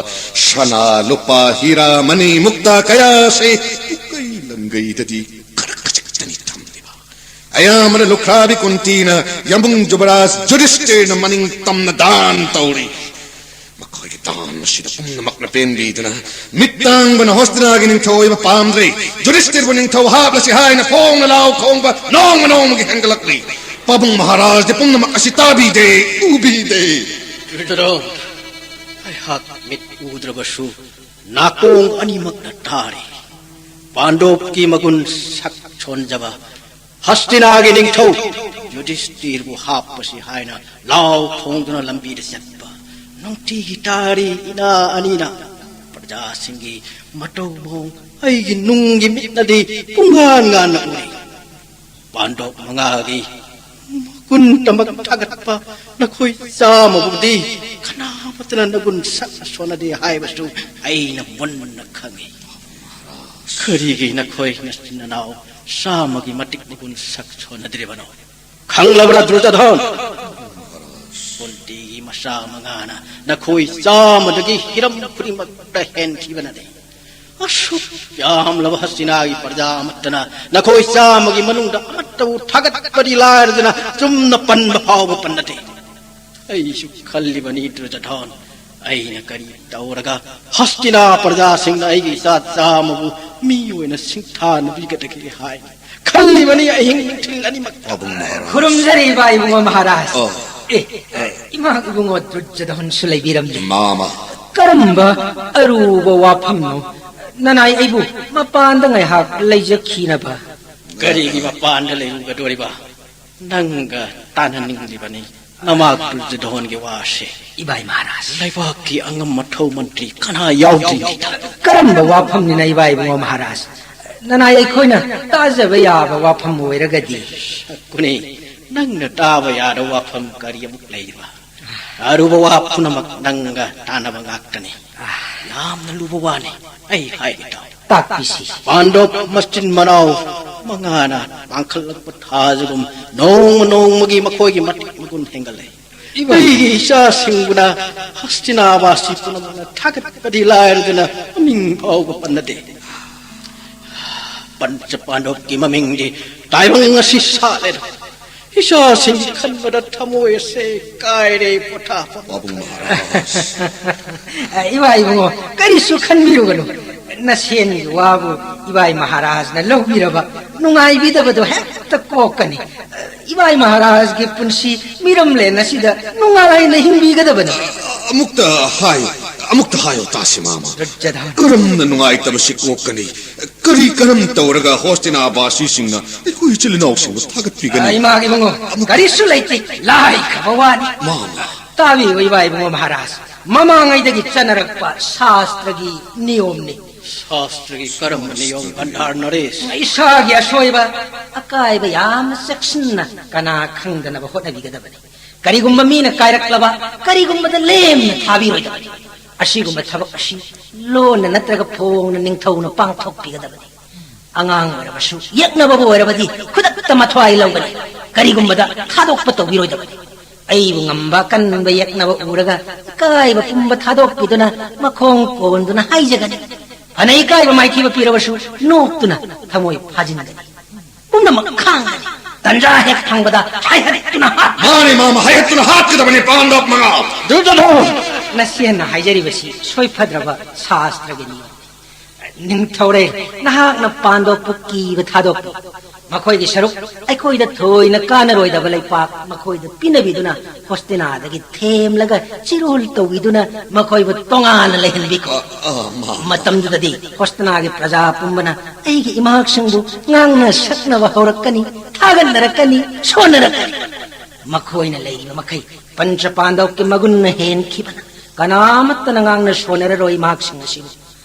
ꯁꯅꯥ, ꯂꯨꯄꯥ, ꯍꯤꯔꯥ, ꯃꯅꯤ, ꯃꯨꯛꯇꯥ ꯀꯌꯥꯁꯤ ꯄꯨꯀꯩ ꯂꯝ ꯒꯩꯗꯗꯤ ꯈꯔ ꯈꯖꯤꯛꯇꯅꯤ ꯇꯝꯂꯤꯕ꯫ ꯑꯌꯥꯝꯕꯅ ꯂꯨꯈ꯭ꯔꯥꯕꯤ ꯀꯨꯟꯇꯤꯅ ꯌꯥꯝꯕꯨꯡ ꯖꯨꯕꯔꯥꯖ ꯖꯨꯗꯤꯁꯇꯤꯔꯅ ꯃꯅꯤꯡ ꯇꯝꯅ ꯗꯥꯟ ꯇꯧꯔꯤ꯫ ꯃꯈꯣꯏꯒꯤ ꯗꯥꯟ ꯑꯁꯤꯗ ꯄꯨꯝꯅꯃꯛꯅ ꯄꯦꯟꯕꯤꯗꯨꯅ ꯃꯤꯠ ꯇꯥꯡꯕꯅ ꯍꯣꯁꯇꯤꯅꯥꯒꯤ ꯅꯤꯡꯊꯧ ꯑꯣꯏꯕ ꯄꯥꯝꯗ꯭ꯔꯦ꯫ ꯖꯨꯗꯤꯁꯇꯤꯔꯕꯨ ꯅꯤꯡꯊꯧ ꯍꯥꯞꯂꯁꯤ ꯍꯥꯏꯅ ꯐꯣꯡꯅ ꯂꯥꯎ ꯈꯣꯡꯕ ꯅꯣꯡꯃ ꯅꯣꯡꯃꯒꯤ ꯍꯦꯟꯒꯠꯂꯛꯂꯤ꯫ ꯄꯥꯕꯨꯡ ꯃꯍꯥꯔꯥꯖꯗꯤ ꯄꯨꯝꯅꯃꯛ ꯑꯁꯤ ꯇꯥꯕꯤꯗꯦ, ꯎꯕꯤꯗꯦ꯫ ꯗꯨꯔꯖꯣꯙꯟ, ꯑꯩꯍꯥꯛ ꯃꯤꯠ ꯎꯗ꯭ꯔꯕꯁꯨ ꯅꯥꯀꯣꯡ ꯑꯅꯤꯃꯛꯅ ꯇꯥꯔꯤ꯫ ꯄꯥꯟꯗꯣꯞꯀꯤ ꯃꯒꯨꯟ ꯁꯛ ꯁꯣꯟꯖꯕ ꯍꯁꯇꯤꯅꯥꯒꯤ ꯅꯤꯡꯊꯧ ꯌꯨꯙꯤꯁꯇꯤꯔꯕꯨ ꯍꯥꯞꯄꯁꯤ ꯍꯥꯏꯅ ꯂꯥꯎ ꯈꯣꯡꯗꯨꯅ ꯂꯝꯕꯤꯗ ꯆꯠꯄ ꯅꯨꯡꯇꯤꯒꯤ ꯇꯥꯔꯤ꯫ ꯏꯅꯥ ꯑꯅꯤꯅ ꯄ꯭ꯔꯖꯥꯁꯤꯡꯒꯤ ꯃꯇꯧ ꯃꯑꯣꯡ ꯑꯩꯒꯤ ꯅꯨꯡꯒꯤ ꯃꯤꯠꯅꯗꯤ ꯄꯨꯡꯉꯥꯟ ꯉꯥꯟꯅ ꯎꯔꯤ꯫ ꯄꯥꯟꯗꯣꯞ ꯃꯉꯥꯒꯤ ꯃꯒꯨꯟꯗꯃꯛ ꯊꯥꯒꯠꯄ ꯅꯈꯣꯏ ꯆꯥꯝꯃꯕꯨꯗꯤ ꯀꯅꯥꯃꯠꯇꯅ ꯅꯒꯨꯟ ꯁꯛ ꯁꯣꯟꯅꯗꯦ ꯍꯥꯏꯕꯁꯨ ꯑꯩꯅ ꯃꯨꯟꯅ ꯈꯪꯏ꯫ ꯀꯔꯤꯒꯤ ꯅꯈꯣꯏ ꯅꯆꯤꯟ ꯅꯅꯥꯎ ꯆꯥꯝꯃꯒꯤ ꯃꯇꯤꯛ ꯃꯒꯨꯟ ꯁꯛ ꯁꯣꯟꯅꯗ꯭ꯔꯤꯕꯅꯣ? ꯈꯪꯂꯕ꯭ꯔꯥ ꯗꯨꯔꯖꯣꯙꯟ? ꯀꯨꯟꯇꯤꯒꯤ ꯃꯆꯥ ꯃꯉꯥꯅ ꯅꯈꯣꯏ ꯆꯥꯝꯃꯗꯒꯤ ꯍꯤꯔꯝ ꯈꯨꯗꯤꯡꯃꯛꯇ ꯍꯦꯟꯈꯤꯕꯅꯅꯤ꯫ ꯑꯁꯨꯛ ꯌꯥꯝꯂꯕ ꯍꯁꯇꯤꯅꯥꯒꯤ ꯄ꯭ꯔꯖꯥ ꯑꯃꯠꯇꯅ ꯅꯈꯣꯏ ꯆꯥꯝꯃꯒꯤ ꯃꯅꯨꯡꯗ ꯑꯃꯠꯇꯕꯨ ꯊꯥꯒꯠꯄꯗꯤ ꯂꯥꯏꯔꯗꯅ ꯆꯨꯝꯅ ꯄꯟꯕ ꯐꯥꯎꯕ ꯄꯟꯅꯗꯦ꯫ ꯑꯩꯁꯨ ꯈꯜꯂꯤꯕꯅꯤ ꯗꯨꯔꯖꯣꯙꯟ, ꯑꯩꯅ ꯀꯔꯤ ꯇꯧꯔꯒ ꯍꯁꯇꯤꯅꯥ ꯄ꯭ꯔꯖꯥꯁꯤꯡꯅ ꯑꯩꯒꯤ ꯏꯆꯥ ꯆꯥꯝꯃꯕꯨ ꯃꯤ ꯑꯣꯏꯅ ꯁꯤꯡꯊꯥꯅꯕꯤꯒꯗꯒꯦ ꯍꯥꯏꯅ ꯈꯜꯂꯤꯕꯅꯤ ꯑꯍꯤꯡ ꯅꯨꯡꯊꯤꯜ ꯑꯅꯤꯃꯛ꯫ ꯄꯥꯕꯨꯡ ꯃꯍꯥꯔꯥꯖ꯫ ꯈꯨꯔꯨꯝꯖꯔꯤ ꯏꯕꯥ ꯏꯕꯨꯡꯉꯣ ꯃꯍꯥꯔꯥꯖ꯫ ꯑꯣ꯫ ꯑꯦ, ꯏꯃꯥ ꯏꯕꯨꯡꯉꯣ ꯗꯨꯔꯖꯣꯙꯟꯁꯨ ꯂꯩꯕꯤꯔꯝꯂꯦ꯫ ꯃꯥꯃ꯫ ꯀꯔꯝꯕ ꯑꯔꯨꯕ ꯋꯥꯐꯝꯅꯣ ꯅꯅꯥꯏ ꯑꯩꯕꯨ ꯃꯄꯥꯟꯗ ꯉꯥꯏꯍꯥꯛ ꯂꯩꯖꯈꯤꯅꯕ? ꯀꯔꯤꯒꯤ ꯃꯄꯥꯟꯗ ꯂꯩꯔꯨꯒꯗꯣꯔꯤꯕ? ꯅꯪꯒ ꯇꯥꯟꯅꯅꯤꯡꯂꯤꯕꯅꯤ ꯅꯃꯥ ꯗꯨꯔꯖꯣꯙꯟꯒꯤ ꯋꯥꯁꯦ꯫ ꯏꯕꯥꯏ ꯃꯍꯥꯔꯥꯖ꯫ ꯂꯩꯕꯥꯛꯀꯤ ꯑꯉꯝ ꯑꯊꯧ ꯃꯟꯇ꯭ꯔꯤ ꯀꯅꯥ ꯌꯥꯎꯗ꯭ꯔꯤꯉꯩꯗ꯫ ꯀꯔꯝꯕ ꯋꯥꯐꯝꯅꯤꯅ ꯏꯕꯥꯏ ꯏꯕꯨꯡꯉꯣ ꯃꯍꯥꯔꯥꯖ? ꯅꯅꯥꯏ ꯑꯩꯈꯣꯏꯅ ꯇꯥꯖꯕ ꯌꯥꯕ ꯋꯥꯐꯝ ꯑꯣꯏꯔꯒꯗꯤ꯫ ꯁꯛꯀꯨꯅꯤ, ꯅꯪꯅ ꯇꯥꯕ ꯌꯥꯗꯕ ꯋꯥꯐꯝ ꯀꯔꯤ ꯑꯃꯨꯛ ꯂꯩꯔꯤꯕ? ꯑꯔꯨꯕ ꯋꯥ ꯄꯨꯝꯅꯃꯛ ꯅꯪꯒ ꯇꯥꯟꯅꯕ ꯉꯥꯛꯇꯅꯤ꯫ ꯌꯥꯝꯅ ꯂꯨꯕ ꯋꯥꯅꯤ꯫ ꯑꯩ ꯍꯥꯏꯒꯦ ꯇꯥꯎ꯫ ꯇꯥꯛꯄꯤꯁꯤ꯫ ꯄꯥꯟꯗꯣꯞ ꯃꯆꯤꯟ ꯃꯅꯥꯎ ꯃꯉꯥꯅ ꯄꯥꯡꯈꯠꯂꯛꯄ ꯊꯥꯖꯒꯨꯝ ꯅꯣꯡꯃ ꯅꯣꯡꯃꯒꯤ ꯃꯈꯣꯏꯒꯤ ꯃꯇꯤꯛ ꯃꯒꯨꯟ ꯍꯦꯟꯒꯠꯂꯦ꯫ ꯏꯕꯥꯏꯒꯤ ꯏꯆꯥꯁꯤꯡꯕꯨꯅ ꯍꯁꯇꯤꯅꯥꯕꯥꯁꯤ ꯄꯨꯝꯅꯃꯛꯅ ꯊꯥꯒꯠꯄꯗꯤ ꯂꯥꯏꯔꯗꯅ ꯃꯃꯤꯡ ꯐꯥꯎꯕ ꯄꯟꯅꯗꯦ꯫ ꯄꯟꯆ ꯄꯥꯟꯗꯣꯞꯀꯤ ꯃꯃꯤꯡꯗꯤ ꯇꯥꯏꯕꯪ ꯑꯁꯤ ꯁꯥꯠꯂꯦꯗ꯫ ꯏꯆꯥꯁꯤꯡ ꯈꯟꯕꯗ ꯊꯃꯣꯏ ꯑꯁꯦ ꯀꯥꯏꯔꯦ, ꯄꯣꯊꯥꯐꯝ꯫ ꯄꯥꯕꯨꯡ ꯃꯍꯥꯔꯥꯖ꯫ ꯑ, ꯏꯃꯥ ꯏꯕꯨꯡꯉꯣ, ꯀꯔꯤꯁꯨ ꯈꯟꯕꯤꯔꯨꯒꯅꯨ꯫ ꯅꯁꯦꯟꯒꯤ ꯋꯥꯕꯨ ꯏꯕꯥꯏ ꯃꯍꯥꯔꯥꯖꯅ ꯂꯧꯕꯤꯔꯕ ꯅꯨꯡꯉꯥꯏꯕꯤꯗꯕꯗꯣ ꯍꯦꯛꯇ ꯀꯣꯛꯀꯅꯤ꯫ ꯏꯕꯥꯏ ꯃꯍꯥꯔꯥꯖꯒꯤ ꯄꯨꯟꯁꯤ ꯃꯤꯔꯝꯂꯦꯟ ꯑꯁꯤꯗ ꯅꯨꯡꯉꯥꯏꯅ ꯍꯤꯡꯕꯤꯒꯗꯕꯅꯤ꯫ ꯑꯃꯨꯛꯇ ꯍꯥꯏꯌꯨ, ꯑꯃꯨꯛꯇ ꯍꯥꯏꯌꯨ ꯇꯥꯁꯤ, ꯃꯥꯃ꯫ ꯗꯨꯔꯖꯣꯙꯟ꯫ ꯀꯔꯝꯅ ꯅꯨꯡꯉꯥꯏꯇꯕꯁꯤ ꯀꯣꯛꯀꯅꯤ? ꯀꯔꯤ ꯀꯔꯝ ꯇꯧꯔꯒ ꯍꯣꯁꯇꯤꯅꯥꯕꯥꯁꯤꯁꯤꯡꯅ ꯑꯩꯈꯣꯏ ꯏꯆꯤꯜ ꯏꯅꯥꯎꯁꯤꯡꯕꯨ ꯊꯥꯒꯠꯄꯤꯒꯅꯤ? ꯑ, ꯏꯃꯥꯒꯤ ꯏꯕꯨꯡꯉꯣ, ꯑꯃꯨꯛ ꯀꯔꯤꯁꯨ ꯂꯩꯇꯦ, ꯂꯥꯏꯈ꯭ꯔꯕ ꯋꯥꯅꯤ꯫ ꯃꯥꯃ꯫ ꯇꯥꯕꯤꯌꯨ, ꯏꯕꯥ ꯏꯕꯨꯡꯉꯣ ꯃꯍꯥꯔꯥꯖ, ꯃꯃꯥꯡꯉꯩꯗꯒꯤ ꯆꯠꯅꯔꯛꯄ ꯁꯥꯁꯇ꯭ꯔꯒꯤ ꯅꯤꯌꯣꯝꯅꯤ꯫ ꯁꯥꯁꯇ꯭ꯔꯒꯤ ꯀꯔꯝꯕ ꯅꯤꯌꯣꯝ, ꯚꯟꯗꯥꯔ ꯅꯔꯦꯁ? ꯏꯁꯥꯒꯤ ꯑꯁꯣꯏꯕ, ꯑꯀꯥꯏꯕ ꯌꯥꯝꯅ ꯆꯦꯛꯁꯤꯟꯅ ꯀꯅꯥ ꯈꯪꯗꯅꯕ ꯍꯣꯠꯅꯕꯤꯒꯗꯕꯅꯤ꯫ ꯀꯔꯤꯒꯨꯝꯕ ꯃꯤꯅ ꯀꯥꯏꯔꯛꯂꯕ, ꯀꯔꯤꯒꯨꯝꯕꯗ ꯂꯦꯝꯅ ꯊꯥꯕꯤꯔꯣꯏꯗꯕꯅꯤ꯫ ꯑꯁꯤꯒꯨꯝꯕ ꯊꯕꯛ ꯑꯁꯤ ꯂꯣꯟꯅ ꯅꯠꯇ꯭ꯔꯒ ꯐꯣꯡꯅ ꯅꯤꯡꯊꯧꯅ ꯄꯥꯡꯊꯣꯛꯄꯤꯒꯗꯕꯅꯤ꯫ ꯑꯉꯥꯡ ꯑꯣꯏꯔꯕꯁꯨ, ꯌꯦꯛꯅꯕꯕꯨ ꯑꯣꯏꯔꯕꯗꯤ ꯈꯨꯗꯛꯇ ꯃꯊ꯭ꯋꯥꯏ ꯂꯧꯒꯅꯤ꯫ ꯀꯔꯤꯒꯨꯝꯕꯗ ꯊꯥꯗꯣꯛꯄ ꯇꯧꯕꯤꯔꯣꯏꯗꯕꯅꯤ꯫ ꯑꯩꯕꯨ ꯉꯝꯕ ꯀꯟꯕ ꯌꯦꯛꯅꯕ ꯎꯔꯒ ꯏꯀꯥꯏꯕ ꯄꯨꯝꯕ ꯊꯥꯗꯣꯛꯄꯤꯗꯨꯅ ꯃꯈꯣꯡ ꯀꯣꯟꯗꯨꯅ ꯍꯥꯏꯖꯒꯅꯤ꯫ ꯐꯅ ꯏꯀꯥꯏꯕ ꯃꯥꯏꯊꯤꯕ ꯄꯤꯔꯕꯁꯨ ꯅꯣꯛꯇꯨꯅ ꯊꯃꯣꯏ ꯐꯥꯖꯤꯟꯒꯅꯤ꯫ ꯄꯨꯝꯅꯃꯛ ꯈꯥꯡꯒꯅꯤ꯫ ꯇꯟꯖꯥ ꯍꯦꯛ ꯐꯪꯕꯗ ꯍꯥꯏꯍꯠꯇꯨꯅ ꯍꯥꯠ- ꯃꯥꯅꯤ, ꯃꯥꯃ, ꯍꯥꯏꯍꯠꯇꯨꯅ ꯍꯥꯠꯀꯗꯕꯅꯤ ꯄꯥꯟꯗꯣꯞ ꯃꯉꯥ꯫ ꯗꯨꯔꯖꯣꯙꯟ! ꯅꯁꯦꯟꯅ ꯍꯥꯏꯖꯔꯤꯕꯁꯤ ꯁꯣꯏꯐꯗ꯭ꯔꯕ ꯁꯥꯁꯇ꯭ꯔꯒꯤ ꯅꯤꯌꯣꯝꯅꯤ꯫ ꯅꯤꯡꯊꯧꯔꯦꯜ, ꯅꯍꯥꯛꯅ ꯄꯥꯟꯗꯣꯞꯄꯨ ꯀꯤꯕ ꯊꯥꯗꯣꯛꯄꯤ꯫ ꯃꯈꯣꯏꯒꯤ ꯁꯔꯨꯛ ꯑꯩꯈꯣꯏꯗ ꯊꯣꯏꯅ ꯀꯥꯟꯅꯔꯣꯏꯗꯕ ꯂꯩꯄꯥꯛ ꯃꯈꯣꯏꯗ ꯄꯤꯅꯕꯤꯗꯨꯅ ꯍꯣꯁꯇꯤꯅꯥꯗꯒꯤ ꯊꯦꯝꯂꯒ ꯆꯤꯔꯣꯜ ꯇꯧꯕꯤꯗꯨꯅ ꯃꯈꯣꯏꯕꯨ ꯇꯣꯉꯥꯟꯅ ꯂꯩꯍꯟꯕꯤꯈꯣ꯫ ꯑ, ꯑ, ꯃꯥ- ꯃꯇꯝꯗꯨꯗꯗꯤ ꯍꯣꯁꯇꯤꯅꯥꯒꯤ ꯄ꯭ꯔꯖꯥ ꯄꯨꯝꯕꯅ ꯑꯩꯒꯤ ꯏꯃꯥꯛꯁꯤꯡꯕꯨ ꯉꯥꯡꯅ ꯁꯛꯅꯕ ꯍꯧꯔꯛꯀꯅꯤ, ꯊꯥꯒꯠꯅꯔꯛꯀꯅꯤ, ꯁꯣꯟꯅꯔꯛꯀꯅꯤ꯫ ꯃꯈꯣꯏꯅ ꯂꯩꯔꯤꯕ ꯃꯈꯩ ꯄꯟꯆ ꯄꯥꯟꯗꯧꯀꯤ ꯃꯒꯨꯟꯅ ꯍꯦꯟꯈꯤꯕꯅ ꯀꯅꯥꯃꯠꯇꯅ ꯉꯥꯡꯅ ꯁꯣꯟꯅꯔꯔꯣꯏ ꯏꯃꯥꯛꯁꯤꯡ ꯑꯁꯤꯕꯨ꯫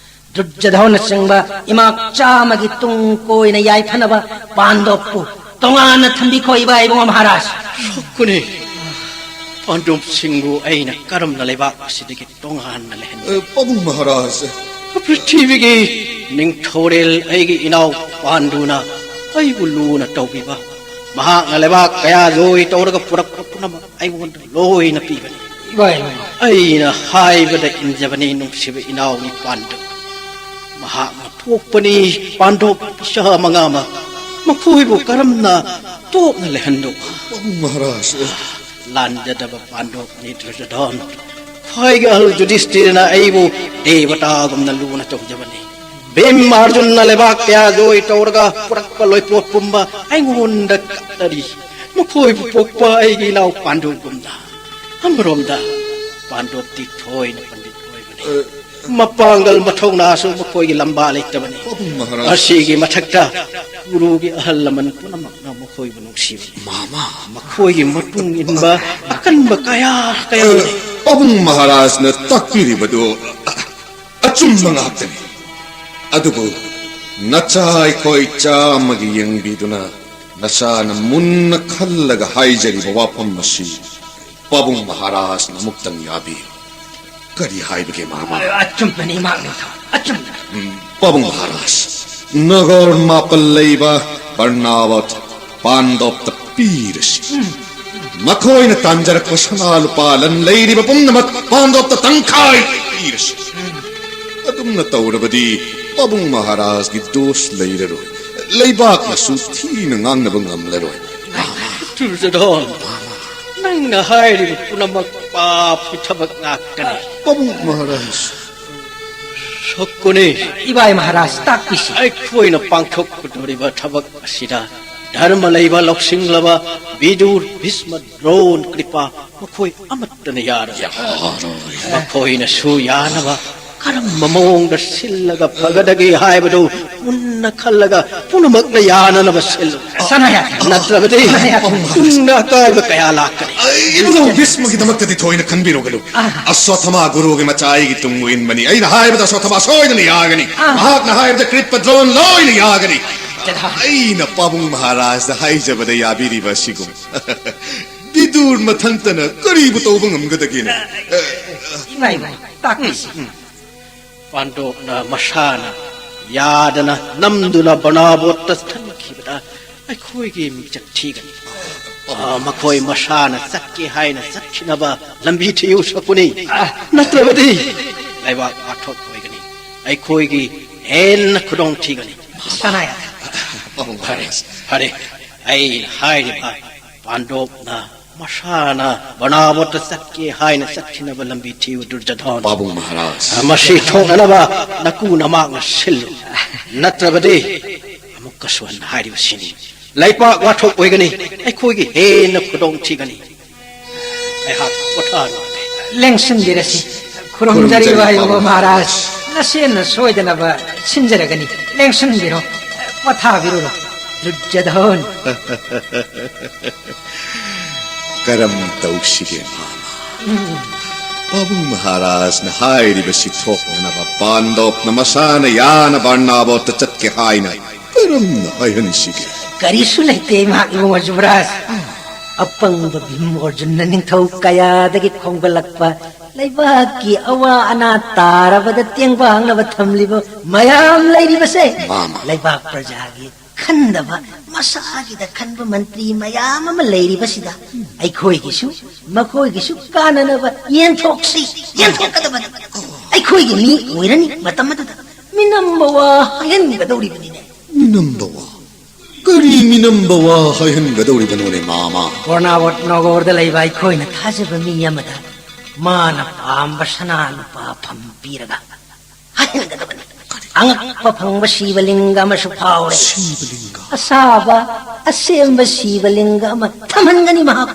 ꯗꯨꯔꯖꯣꯙꯅꯆꯤꯡꯕ ꯏꯃꯥꯛ ꯆꯥꯝꯃꯒꯤ ꯇꯨꯡ ꯀꯣꯏꯅ ꯌꯥꯏꯐꯅꯕ ꯄꯥꯟꯗꯣꯞꯄꯨ ꯇꯣꯉꯥꯟꯅ ꯊꯝꯕꯤꯈꯣ, ꯏꯕꯥ ꯏꯕꯨꯡꯉꯣ ꯃꯍꯥꯔꯥꯖ꯫ ꯁꯣꯛꯀꯅꯤ꯫ ꯄꯥꯟꯗꯣꯞꯁꯤꯡꯕꯨ ꯑꯩꯅ ꯀꯔꯝꯅ ꯂꯩꯕꯥꯛ ꯑꯁꯤꯗꯒꯤ ꯇꯣꯉꯥꯟꯅ ꯂꯩꯍꯟꯒꯦ? ꯑ, ꯄꯥꯕꯨꯡ ꯃꯍꯥꯔꯥꯖ꯫ ꯄ꯭ꯔꯤꯊꯤꯕꯤꯒꯤ ꯅꯤꯡꯊꯧꯔꯦꯜ ꯑꯩꯒꯤ ꯏꯅꯥꯎ ꯄꯥꯟꯗꯨꯅ ꯑꯩꯕꯨ ꯂꯨꯅ ꯇꯧꯕꯤꯕ, ꯃꯍꯥꯛꯅ ꯂꯩꯕꯥꯛ ꯀꯌꯥ ꯖꯣꯏ ꯇꯧꯔꯒ ꯄꯨꯔꯛꯄ ꯄꯨꯝꯅꯃꯛ ꯑꯩꯉꯣꯟꯗ ꯂꯣꯏꯅ ꯄꯤꯕꯅꯤ꯫ ꯏꯃꯥ, ꯏꯃꯥ, ꯏꯃꯥ꯫ ꯑꯩꯅ ꯍꯥꯏꯕꯗ ꯏꯟꯖꯕꯅꯤ, ꯅꯨꯡꯁꯤꯕ ꯏꯅꯥꯎꯒꯤ ꯄꯥꯟꯗꯨ꯫ ꯃꯍꯥꯛꯅ ꯄꯣꯛꯄꯅꯤ ꯄꯥꯟꯗꯣꯞ ꯏꯆꯥ ꯃꯉꯥꯃꯛ꯫ ꯃꯈꯣꯏꯕꯨ ꯀꯔꯝꯅ ꯇꯣꯛꯅ ꯂꯩꯍꯟꯗꯧꯕ? ꯄꯥꯕꯨꯡ ꯃꯍꯥꯔꯥꯖ꯫ ꯂꯥꯟꯖꯗꯕ ꯄꯥꯟꯗꯣꯞ ꯅꯤꯗ꯭ꯔꯖꯗꯣꯟ꯫ ꯈ꯭ꯋꯥꯏꯒꯤ ꯑꯍꯜ ꯌꯨꯙꯤꯁꯇꯤꯔꯅ ꯑꯩꯕꯨ ꯗꯦꯕꯇꯥꯒꯨꯝꯅ ꯂꯨꯅ ꯇꯧꯖꯕꯅꯤ꯫ ꯚꯤꯝ ꯑꯥꯔꯖꯨꯟꯅ ꯂꯩꯕꯥꯛ ꯀꯌꯥ ꯖꯣꯏ ꯇꯧꯔꯒ ꯄꯨꯔꯛꯄ ꯂꯣꯏꯄꯣꯠ ꯄꯨꯝꯕ ꯑꯩꯉꯣꯟꯗ ꯀꯠꯅꯔꯤ꯫ ꯃꯈꯣꯏꯕꯨ ꯄꯣꯛꯄ ꯑꯩꯒꯤ ꯏꯅꯥꯎ ꯄꯥꯟꯗꯨꯒꯨꯝꯅ꯫ ꯑꯃꯔꯣꯝꯗ ꯄꯥꯟꯗꯣꯞꯇꯤ ꯊꯣꯏꯅ ꯄꯟꯗꯤꯠ ꯑꯣꯏꯕꯅꯤ꯫ ꯃꯄꯥꯡꯒꯜ ꯃꯊꯧꯅꯥꯁꯨ ꯃꯈꯣꯏꯒꯤ ꯂꯝꯕꯥ ꯂꯩꯇꯕꯅꯤ꯫ ꯄꯥꯕꯨꯡ ꯃꯍꯥꯔꯥꯖ꯫ ꯑꯁꯤꯒꯤ ꯃꯊꯛꯇ ꯀꯨꯔꯨꯒꯤ ꯑꯍꯜ ꯂꯃꯟ ꯄꯨꯝꯅꯃꯛꯅ ꯃꯈꯣꯏꯕꯨ ꯅꯨꯡꯁꯤꯕꯅꯤ꯫ ꯃꯥꯃ꯫ ꯃꯈꯣꯏꯒꯤ ꯃꯇꯨꯡ ꯏꯟꯕ ꯑꯀꯟꯕ ꯀꯌꯥ ꯀꯌꯥ ꯂꯩ꯫ ꯄꯥꯕꯨꯡ ꯃꯍꯥꯔꯥꯖꯅ ꯇꯥꯛꯄꯤꯔꯤꯕꯗꯨ ꯑꯆꯨꯝꯕ ꯉꯥꯛꯇꯅꯤ꯫ ꯑꯗꯨꯕꯨ ꯅꯆꯥ ꯑꯩꯈꯣꯏ ꯆꯥꯝꯃꯒꯤ ꯌꯦꯡꯕꯤꯗꯨꯅ ꯅꯆꯥꯅ ꯃꯨꯟꯅ ꯈꯜꯂꯒ ꯍꯥꯏꯖꯔꯤꯕ ꯋꯥꯐꯝ ꯑꯁꯤ ꯄꯥꯕꯨꯡ ꯃꯍꯥꯔꯥꯖꯅ ꯑꯃꯨꯛꯇꯪ ꯌꯥꯕꯤꯌꯨ꯫ ꯀꯔꯤ ꯍꯥꯏꯕꯒꯦ ꯃꯥꯃ? ꯑꯆꯨꯝꯕꯅꯤ ꯏꯃꯥ ꯅꯤꯡꯊꯧ, ꯑꯆꯨꯝꯕꯅꯤ꯫ ꯄꯥꯕꯨꯡ ꯃꯍꯥꯔꯥꯖ, ꯅꯒꯔ ꯃꯥꯄꯜ ꯂꯩꯕ ꯕꯔꯅꯥꯋꯠ ꯄꯥꯟꯗꯣꯞꯇ ꯄꯤꯔꯁꯤ꯫ ꯃꯈꯣꯏꯅ ꯇꯥꯟꯖꯔꯛꯄ ꯁꯅꯥ ꯂꯨꯄꯥ ꯂꯟ ꯂꯩꯔꯤꯕ ꯄꯨꯝꯅꯃꯛ ꯄꯥꯟꯗꯣꯞꯇ ꯇꯪꯈꯥꯏ ꯄꯤꯔꯁꯤ꯫ ꯑꯗꯨꯝꯅ ꯇꯧꯔꯕꯗꯤ ꯄꯥꯕꯨꯡ ꯃꯍꯥꯔꯥꯖꯒꯤ ꯗꯣꯁ ꯂꯩꯔꯔꯣꯏ꯫ ꯂꯩꯕꯥꯛꯅꯁꯨ ꯊꯤꯅ ꯉꯥꯡꯅꯕ ꯉꯝꯂꯔꯣꯏ꯫ ꯗꯨꯔꯖꯣꯙꯟ, ꯅꯪꯅ ꯍꯥꯏꯔꯤꯕ ꯄꯨꯝꯅꯃꯛ ꯄꯥꯞꯀꯤ ꯊꯕꯛ ꯉꯥꯛꯇꯅꯤ꯫ ꯄꯥꯕꯨꯡ ꯃꯍꯥꯔꯥꯖ꯫ ꯁꯀꯨꯅꯤ, ꯏꯕꯥꯏ ꯃꯍꯥꯔꯥꯖ, ꯇꯥꯛꯄꯤꯁꯤ꯫ ꯑꯩꯈꯣꯏꯅ ꯄꯥꯡꯊꯣꯛꯀꯗꯧꯔꯤꯕ ꯊꯕꯛ ꯑꯁꯤꯗ ꯙꯔꯃ ꯂꯩꯕ ꯂꯧꯁꯤꯡꯂꯕ ꯕꯤꯗꯨꯔ, ꯚꯤꯁꯃ, ꯗ꯭ꯔꯣꯟ, ꯀ꯭ꯔꯤꯄꯥ ꯃꯈꯣꯏ ꯑꯃꯠꯇꯅ ꯌꯥꯔꯣꯏ꯫ ꯃꯈꯣꯏꯅꯁꯨ ꯌꯥꯅꯕ ꯀꯔꯝꯕ ꯃꯑꯣꯡꯗ ꯁꯤꯜꯂꯒ ꯐꯒꯗꯒꯦ ꯍꯥꯏꯕꯗꯨ ꯃꯨꯟꯅ ꯈꯜꯂꯒ ꯄꯨꯝꯅꯃꯛꯅ ꯌꯥꯅꯅꯕ ꯁꯤꯜꯂꯨ꯫ ꯁꯅꯥ ꯌꯥꯊꯦꯜ꯫ ꯅꯠꯇ꯭ꯔꯕꯗꯤ ꯇꯨꯡꯗ ꯑꯀꯥꯏꯕ ꯀꯌꯥ ꯂꯥꯛꯀꯅꯤ꯫ ꯑꯩ ꯏꯕꯨꯙꯧ ꯚꯤꯁꯃꯒꯤꯗꯃꯛꯇꯗꯤ ꯊꯣꯏꯅ ꯈꯟꯕꯤꯔꯨꯒꯅꯨ꯫ ꯑꯁ꯭ꯋꯠꯊꯥꯃꯥ ꯒꯨꯔꯨꯒꯤ ꯃꯆꯥ ꯑꯩꯒꯤ ꯇꯨꯡ ꯏꯟꯕꯅꯤ꯫ ꯑꯩꯅ ꯍꯥꯏꯕꯗ ꯑꯁ꯭ꯋꯠꯊꯥꯃꯥ ꯁꯣꯏꯗꯅ ꯌꯥꯒꯅꯤ꯫ ꯃꯍꯥꯛꯅ ꯍꯥꯏꯕꯗ ꯀ꯭ꯔꯤꯄ, ꯗ꯭ꯔꯣꯟ ꯂꯣꯏꯅ ꯌꯥꯒꯅꯤ꯫ ꯑꯩꯅ ꯄꯥꯕꯨꯡ ꯃꯍꯥꯔꯥꯖꯗ ꯍꯥꯏꯖꯕꯗ ꯌꯥꯕꯤꯔꯤꯕ ꯑꯁꯤꯒꯨꯝ ꯕꯤꯗꯨꯔ ꯃꯊꯟꯇꯅ ꯀꯔꯤꯕꯨ ꯇꯧꯕ ꯉꯝꯒꯗꯒꯦꯅꯦ? ꯏꯃꯥ, ꯏꯃꯥ, ꯇꯥꯛꯄꯤꯁꯤ꯫ ꯄꯥꯟꯗꯣꯞꯅ ꯃꯁꯥꯅ ꯌꯥꯗꯅ ꯅꯝꯗꯨꯅ ꯕꯔꯅꯥꯕꯣꯠꯇ ꯊꯟꯈꯤꯕꯗ ꯑꯩꯈꯣꯏꯒꯤ ꯃꯤꯡꯆꯠ ꯊꯤꯒꯅꯤ꯫ ꯑ, ꯃꯈꯣꯏ ꯃꯁꯥꯅ ꯆꯠꯀꯦ ꯍꯥꯏꯅ ꯆꯠꯈꯤꯅꯕ ꯂꯝꯕꯤ ꯊꯤꯌꯨ ꯁꯀꯨꯅꯤ꯫ ꯅꯠꯇ꯭ꯔꯕꯗꯤ ꯂꯩꯕꯥꯛ ꯋꯥꯊꯣꯛ ꯑꯣꯏꯒꯅꯤ꯫ ꯑꯩꯈꯣꯏꯒꯤ ꯍꯦꯟꯅ ꯈꯨꯗꯣꯡ ꯊꯤꯒꯅꯤ꯫ ꯁꯅꯥ ꯌꯥꯗꯦ꯫ ꯐꯔꯦ, ꯐꯔꯦ꯫ ꯑꯩꯅ ꯍꯥꯏꯔꯤꯕ ꯄꯥꯟꯗꯣꯞꯅ ꯃꯁꯥꯅ ꯕꯅꯥꯕꯣꯠꯇ ꯆꯠꯀꯦ ꯍꯥꯏꯅ ꯆꯠꯈꯤꯅꯕ ꯂꯝꯕꯤ ꯊꯤꯌꯨ, ꯗꯨꯔꯖꯣꯙꯟ꯫ ꯄꯥꯕꯨꯡ ꯃꯍꯥꯔꯥꯖ꯫ ꯃꯁꯤ ꯊꯣꯛꯅꯅꯕ ꯅꯀꯨ ꯅꯃꯥꯛꯅ ꯁꯤꯜꯂꯨ꯫ ꯅꯠꯇ꯭ꯔꯕꯗꯤ ꯑꯃꯨꯛꯀꯁꯨ ꯍꯟꯅ ꯍꯥꯏꯔꯤꯕꯁꯤꯅꯤ, ꯂꯩꯄꯥꯛ ꯋꯥꯊꯣꯛ ꯑꯣꯏꯒꯅꯤ, ꯑꯩꯈꯣꯏꯒꯤ ꯍꯦꯟꯅ ꯈꯨꯗꯣꯡ ꯊꯤꯒꯅꯤ꯫ ꯑꯩꯍꯥꯛ ꯄꯣꯊꯥꯔꯨꯔꯒꯦ꯫ ꯂꯦꯡꯁꯤꯟꯕꯤꯔꯁꯤ꯫ ꯈꯨꯔꯨꯝꯖꯔꯤꯕ ꯈꯨꯔꯨꯝꯖꯔꯤ, ꯍꯥꯏꯕ ꯄꯥꯕꯨꯡ꯫ ꯃꯍꯥꯔꯥꯖ, ꯅꯁꯦꯟꯅ ꯁꯣꯏꯗꯅꯕ ꯁꯤꯟꯖꯔꯒꯅꯤ꯫ ꯂꯦꯡꯁꯤꯟꯕꯤꯔꯣ, ꯄꯣꯊꯥꯕꯤꯔꯨꯔꯣ꯫ ꯗꯨꯔꯖꯣꯙꯟ꯫ ꯀꯔꯝ ꯇꯧꯁꯤꯒꯦ, ꯃꯥꯃ? ꯄꯥꯕꯨꯡ ꯃꯍꯥꯔꯥꯖꯅ ꯍꯥꯏꯔꯤꯕꯁꯤ ꯊꯣꯛꯅꯅꯕ ꯄꯥꯟꯗꯣꯞꯅ ꯃꯁꯥꯅ ꯌꯥꯅ ꯕꯔꯅꯥꯕꯣꯠꯇ ꯆꯠꯀꯦ ꯍꯥꯏꯅ ꯀꯔꯝꯅ ꯍꯥꯏꯍꯟꯁꯤꯒꯦ? ꯀꯔꯤꯁꯨ ꯂꯩꯇꯦ, ꯏꯃꯥ ꯏꯕꯨꯡꯉꯣ ꯖꯨꯕꯔꯥꯖ꯫ ꯑꯄꯪꯕ ꯚꯤꯝ ꯑꯔꯖꯨꯟꯅ ꯅꯤꯡꯊꯧ ꯀꯌꯥꯗꯒꯤ ꯈꯣꯝꯒꯠꯂꯛꯄ ꯂꯩꯕꯥꯛꯀꯤ ꯑꯋꯥ ꯑꯅꯥ ꯇꯥꯔꯕꯗ ꯇꯦꯡꯕꯥꯡꯅꯕ ꯊꯝꯂꯤꯕ ꯃꯌꯥꯝ ꯂꯩꯔꯤꯕꯁꯦ, ꯃꯥꯃ꯫ ꯂꯩꯕꯥꯛ ꯄ꯭ꯔꯖꯥꯒꯤ ꯈꯟꯗꯕ, ꯃꯁꯥꯒꯤꯗ ꯈꯟꯕ ꯃꯟꯇ꯭ꯔꯤ ꯃꯌꯥꯝ ꯑꯃ ꯂꯩꯔꯤꯕꯁꯤꯗ ꯑꯩꯈꯣꯏꯒꯤꯁꯨ ꯃꯈꯣꯏꯒꯤꯁꯨ ꯀꯥꯟꯅꯅꯕ ꯌꯦꯟꯊꯣꯛꯁꯤ, ꯌꯦꯟꯊꯣꯛꯀꯗꯕꯅꯤ꯫ ꯑꯩꯈꯣꯏꯒꯤ ꯃꯤ ꯑꯣꯏꯔꯅꯤ ꯃꯇꯝ ꯑꯗꯨꯗ꯫ ꯃꯤꯅꯝꯕ ꯋꯥ ꯍꯥꯏꯍꯟꯒꯗꯧꯔꯤꯕꯅꯤꯅꯦ꯫ ꯃꯤꯅꯝꯕ ꯋꯥ? ꯀꯔꯤ ꯃꯤꯅꯝꯕ ꯋꯥ ꯍꯥꯏꯍꯟꯒꯗꯧꯔꯤꯕꯅꯣꯅꯦ, ꯃꯥꯃ? ꯕꯔꯅꯥꯕꯣꯠ ꯅꯒꯔꯗ ꯂꯩꯕ ꯑꯩꯈꯣꯏꯅ ꯊꯥꯖꯕ ꯃꯤ ꯑꯃꯗ ꯃꯥꯅ ꯄꯥꯝꯕ ꯁꯅꯥ ꯂꯨꯄꯥ ꯐꯝ ꯄꯤꯔꯒ ꯍꯥꯏꯍꯟꯒꯗꯕꯅꯤ꯫ ꯑꯉꯛꯄ ꯐꯪꯕ ꯁꯤꯕꯂꯤꯡꯒ ꯑꯃꯁꯨ ꯐꯥꯎꯔꯦ꯫ ꯁꯤꯕꯂꯤꯡꯒ? ꯑꯁꯥꯕ, ꯑꯁꯦꯡꯕ ꯁꯤꯕꯂꯤꯡꯒ ꯑꯃ ꯊꯝꯍꯟꯒꯅꯤ ꯃꯍꯥꯛ꯫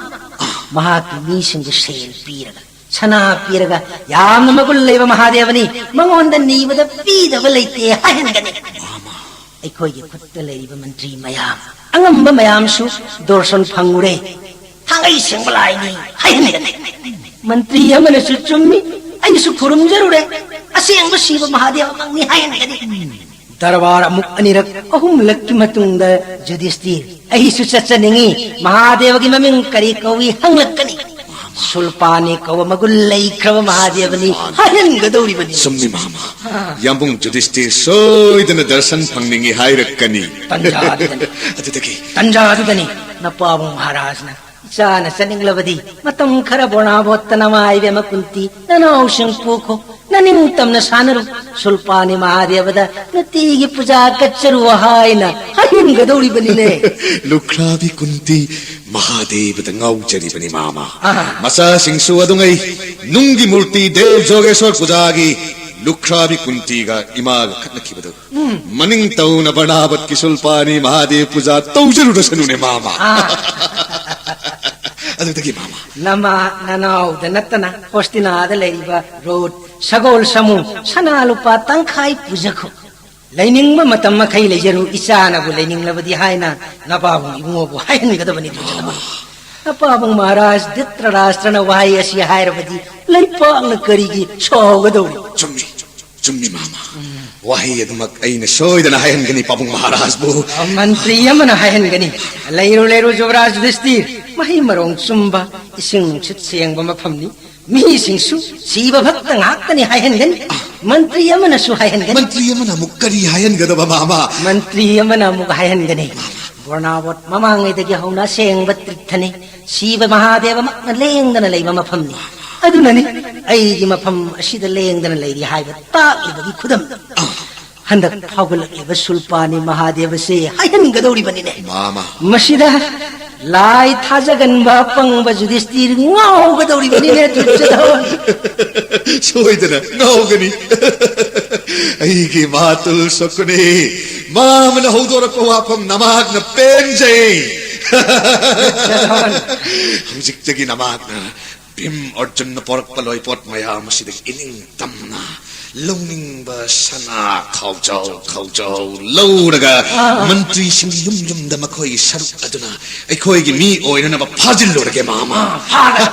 ꯃꯍꯥꯛꯀꯤ ꯃꯤꯁꯤꯡꯕꯨ ꯁꯦꯜ ꯄꯤꯔꯒ, ꯁꯅꯥ ꯄꯤꯔꯒ, ꯌꯥꯝꯅ ꯃꯒꯨꯟ ꯂꯩꯕ ꯃꯍꯥꯗꯦꯕꯅꯤ, ꯃꯉꯣꯟꯗ ꯅꯤꯕꯗ ꯄꯤꯗꯕ ꯂꯩꯇꯦ ꯍꯥꯏꯍꯟꯒꯅꯤ꯫ ꯑꯩꯈꯣꯏꯒꯤ ꯈꯨꯠꯇ ꯂꯩꯔꯤꯕ ꯃꯟꯇ꯭ꯔꯤ ꯃꯌꯥꯝ, ꯑꯉꯝꯕ ꯃꯌꯥꯝꯁꯨ ꯗꯣꯔꯁꯟ ꯐꯪꯉꯨꯔꯦ꯫ ꯊꯥꯡꯒꯩ ꯁꯦꯡꯕ ꯂꯥꯏꯅꯤ ꯍꯥꯏꯍꯟꯒꯅꯤ꯫ ꯃꯟꯇ꯭ꯔꯤ ꯑꯃꯅꯁꯨ ꯆꯨꯝꯃꯤ, ꯑꯩꯁꯨ ꯈꯨꯔꯨꯝꯖꯔꯨꯔꯦ, ꯑꯁꯦꯡꯕ ꯁꯤꯕ ꯃꯍꯥꯗꯦꯕꯃꯛꯅꯤ ꯍꯥꯏꯍꯟꯒꯅꯤ꯫ ꯗꯔꯕꯥꯔ ꯑꯃꯨꯛ ꯑꯅꯤꯔꯛ, ꯑꯍꯨꯝꯂꯛꯀꯤ ꯃꯇꯨꯡꯗ ꯌꯨꯙꯤꯁꯇꯤꯔ, ꯑꯩꯁꯨ ꯆꯠꯆꯅꯤꯡꯉꯤ, ꯃꯍꯥꯗꯦꯕꯒꯤ ꯃꯃꯤꯡ ꯀꯔꯤ ꯀꯧꯏ ꯍꯪꯂꯛꯀꯅꯤ꯫ ꯁꯨꯜꯄꯥꯅꯤ ꯀꯧꯕ ꯃꯒꯨꯟ ꯂꯩꯈ꯭ꯔꯕ ꯃꯍꯥꯗꯦꯕꯅꯤ ꯍꯥꯏꯍꯟꯒꯗꯧꯔꯤꯕꯅꯤ꯫ ꯆꯨꯝꯃꯤ, ꯃꯥꯃ꯫ ꯌꯥꯝꯕꯨꯡ ꯌꯨꯙꯤꯁꯇꯤꯔ ꯁꯣꯏꯗꯅ ꯗꯔꯁꯟ ꯐꯪꯅꯤꯡꯉꯤ ꯍꯥꯏꯔꯛꯀꯅꯤ꯫ ꯇꯟꯖꯥ ꯑꯗꯨꯗꯅꯤ꯫ ꯑꯗꯨꯗꯒꯤ? ꯇꯟꯖꯥ ꯑꯗꯨꯗꯅꯤ ꯅꯄꯥꯕꯨꯡ ꯃꯍꯥꯔꯥꯖꯅ, "ꯏꯆꯥꯅ ꯆꯠꯅꯤꯡꯂꯕꯗꯤ ꯃꯇꯝ ꯈꯔ ꯕꯔꯅꯥꯕꯣꯠꯇ ꯅꯃꯥ ꯏꯕꯦꯝꯃ ꯀꯨꯟꯇꯤ ꯅꯅꯥꯎꯁꯤꯡ ꯄꯨꯈꯣ꯫ ꯅꯅꯤꯡꯇꯝꯅ ꯁꯥꯟꯅꯔꯨ꯫ ꯁꯨꯜꯄꯥꯅꯤ ꯃꯍꯥꯗꯦꯕꯗ ꯅꯨꯡꯇꯤꯒꯤ ꯄꯨꯖꯥ ꯀꯠꯆꯔꯨ ꯍꯥꯏꯅ ꯍꯥꯏꯍꯟꯒꯗꯧꯔꯤꯕꯅꯤꯅꯦ꯫ ꯂꯨꯈ꯭ꯔꯥꯕꯤ ꯀꯨꯟꯇꯤ ꯃꯍꯥꯗꯦꯕꯗ ꯉꯥꯎꯖꯔꯤꯕꯅꯤ, ꯃꯥꯃ꯫ ꯑꯥ꯫ ꯃꯆꯥꯁꯤꯡꯁꯨ ꯑꯗꯨꯉꯩ ꯅꯨꯡꯒꯤ ꯃꯨꯔꯇꯤ ꯗꯦꯕ ꯖꯣꯒꯦꯁꯣꯔ ꯄꯨꯖꯥꯒꯤ ꯂꯨꯈ꯭ꯔꯥꯕꯤ ꯀꯨꯟꯇꯤꯒ ꯏꯃꯥꯒ ꯈꯠꯅꯈꯤꯕꯗꯨ ꯎꯝ꯫ ꯃꯅꯤꯡ ꯇꯧꯅ ꯕꯔꯅꯥꯕꯠꯀꯤ ꯁꯨꯜꯄꯥꯅꯤ ꯃꯍꯥꯗꯦꯕ ꯄꯨꯖꯥ ꯇꯧꯖꯔꯨꯔꯁꯅꯨꯅꯦ, ꯃꯥꯃ꯫ ꯑꯥ꯫ ꯑꯗꯨꯗꯒꯤ, ꯃꯥꯃ꯫ ꯅꯃꯥ ꯅꯅꯥꯎꯗ ꯅꯠꯇꯅ ꯍꯣꯁꯇꯤꯅꯥꯗ ꯂꯩꯔꯤꯕ ꯔꯣꯠ ꯁꯒꯣꯜ ꯁꯃꯨ ꯁꯅꯥ ꯂꯨꯄꯥ ꯇꯪꯈꯥꯏ ꯄꯨꯖꯈꯣ꯫ ꯂꯩꯅꯤꯡꯕ ꯃꯇꯝ ꯃꯈꯩ ꯂꯩꯖꯔꯨ, ꯏꯆꯥꯅꯕꯨ ꯂꯩꯅꯤꯡꯂꯕꯗꯤ ꯍꯥꯏꯅ ꯅꯄꯥꯕꯨꯡ ꯏꯕꯨꯡꯉꯣꯕꯨ ꯍꯥꯏꯍꯟꯒꯗꯕꯅꯤ, ꯗꯨꯔꯖꯣꯙꯅ꯫ ꯅꯄꯥꯕꯨꯡ ꯃꯍꯥꯔꯥꯖ ꯙ꯭ꯔꯤꯇꯔꯥꯁꯇ꯭ꯔꯅ ꯋꯥꯍꯩ ꯑꯁꯤ ꯍꯥꯏꯔꯕꯗꯤ ꯂꯩꯄꯥꯛꯅ ꯀꯔꯤꯒꯤ ꯁꯥꯎꯒꯗꯧꯔꯤ? ꯆꯨꯝꯃꯤ, ꯆꯨꯝꯃꯤ, ꯃꯥꯃ꯫ ꯎꯝ꯫ ꯋꯥꯍꯩ ꯑꯗꯨꯃꯛ ꯑꯩꯅ ꯁꯣꯏꯗꯅ ꯍꯥꯏꯍꯟꯒꯅꯤ, ꯄꯥꯕꯨꯡ ꯃꯍꯥꯔꯥꯖꯕꯨ꯫ ꯃꯟꯇ꯭ꯔꯤ ꯑꯃꯅ ꯍꯥꯏꯍꯟꯒꯅꯤ꯫ ꯂꯩꯔꯨ, ꯂꯩꯔꯨ, ꯖꯨꯕꯔꯥꯖ ꯌꯨꯙꯤꯁꯇꯤꯔ, ꯃꯍꯩ ꯃꯔꯣꯡ ꯆꯨꯝꯕ, ꯏꯁꯤꯡ ꯅꯨꯡꯁꯤꯠ ꯁꯦꯡꯕ ꯃꯐꯝꯅꯤ꯫ ꯃꯤꯁꯤꯡꯁꯨ ꯁꯤꯕ ꯚꯛꯇ ꯉꯥꯛꯇꯅꯤ ꯍꯥꯏꯍꯟꯒꯅꯤ꯫ ꯃꯟꯇ꯭ꯔꯤ ꯑꯃꯅꯁꯨ ꯍꯥꯏꯍꯟꯒꯅꯤ꯫ ꯃꯟꯇ꯭ꯔꯤ ꯑꯃꯅ ꯑꯃꯨꯛ ꯀꯔꯤ ꯍꯥꯏꯍꯟꯒꯗꯕ, ꯃꯥꯃ? ꯃꯟꯇ꯭ꯔꯤ ꯑꯃꯅ ꯑꯃꯨꯛ ꯍꯥꯏꯍꯟꯒꯅꯤ, ꯕꯔꯅꯥꯕꯣꯠ ꯃꯃꯥꯡꯉꯩꯗꯒꯤ ꯍꯧꯅ ꯑꯁꯦꯡꯕ ꯇꯤꯔꯊꯅꯤ꯫ ꯁꯤꯕ ꯃꯍꯥꯗꯦꯕꯃꯛꯅ ꯂꯦꯡꯗꯅ ꯂꯩꯕ ꯃꯐꯝꯅꯤ꯫ ꯑꯗꯨꯅꯅꯤ ꯑꯩꯒꯤ ꯃꯐꯝ ꯑꯁꯤꯗ ꯂꯦꯡꯗꯅ ꯂꯩꯔꯤ ꯍꯥꯏꯕ ꯇꯥꯛꯂꯤꯕꯒꯤ ꯈꯨꯗꯝꯗꯣ꯫ ꯍꯟꯗꯛ ꯐꯥꯎꯒꯠꯂꯛꯂꯤꯕ ꯁꯨꯜꯄꯥꯅꯤ ꯃꯍꯥꯗꯦꯕꯁꯦ ꯍꯥꯏꯍꯟꯒꯗꯧꯔꯤꯕꯅꯤꯅꯦ꯫ ꯃꯥꯃ꯫ ꯃꯁꯤꯗ ꯂꯥꯏ ꯊꯥꯖꯒꯟꯕ ꯑꯄꯪꯕ ꯌꯨꯙꯤꯁꯇꯤꯔ ꯉꯥꯎꯒꯗꯧꯔꯤꯕꯅꯤꯅꯦ, ꯗꯨꯔꯖꯣꯙꯟ꯫ ꯁꯣꯏꯗꯅ ꯉꯥꯎꯒꯅꯤ꯫ ꯑꯩꯒꯤ ꯃꯥꯇꯨꯜ ꯁꯛꯈꯨꯅꯤ, ꯃꯥꯃꯅ ꯍꯧꯗꯣꯔꯛꯄ ꯋꯥꯐꯝ ꯅꯃꯥꯛꯅ ꯄꯦꯟꯖꯩ꯫ ꯗꯨꯔꯖꯣꯙꯟ꯫ ꯍꯧꯖꯤꯛꯇꯒꯤ ꯅꯃꯥꯛꯅ ꯚꯤꯝ ꯑꯔꯖꯨꯟꯅ ꯄꯣꯔꯛꯄ ꯂꯣꯏꯄꯣꯠ ꯃꯌꯥꯝ ꯑꯁꯤꯗꯒꯤ ꯏꯅꯤꯡ ꯇꯝꯅ ꯂꯧꯅꯤꯡꯕ ꯁꯅꯥ ꯈꯥꯎꯖꯥꯎ ꯈꯥꯎꯖꯥꯎ ꯂꯧꯔꯒ ꯑꯥ꯫ ꯃꯟꯇ꯭ꯔꯤꯁꯤꯡꯒꯤ ꯌꯨꯝ ꯌꯨꯝꯗ ꯃꯈꯣꯏꯒꯤ ꯁꯔꯨꯛ ꯑꯗꯨꯅ ꯑꯩꯈꯣꯏꯒꯤ ꯃꯤ ꯑꯣꯏꯅꯅꯕ ꯐꯥꯖꯤꯜꯂꯨꯔꯒꯦ, ꯃꯥꯃ꯫ ꯑꯥ, ꯐꯥꯒ-,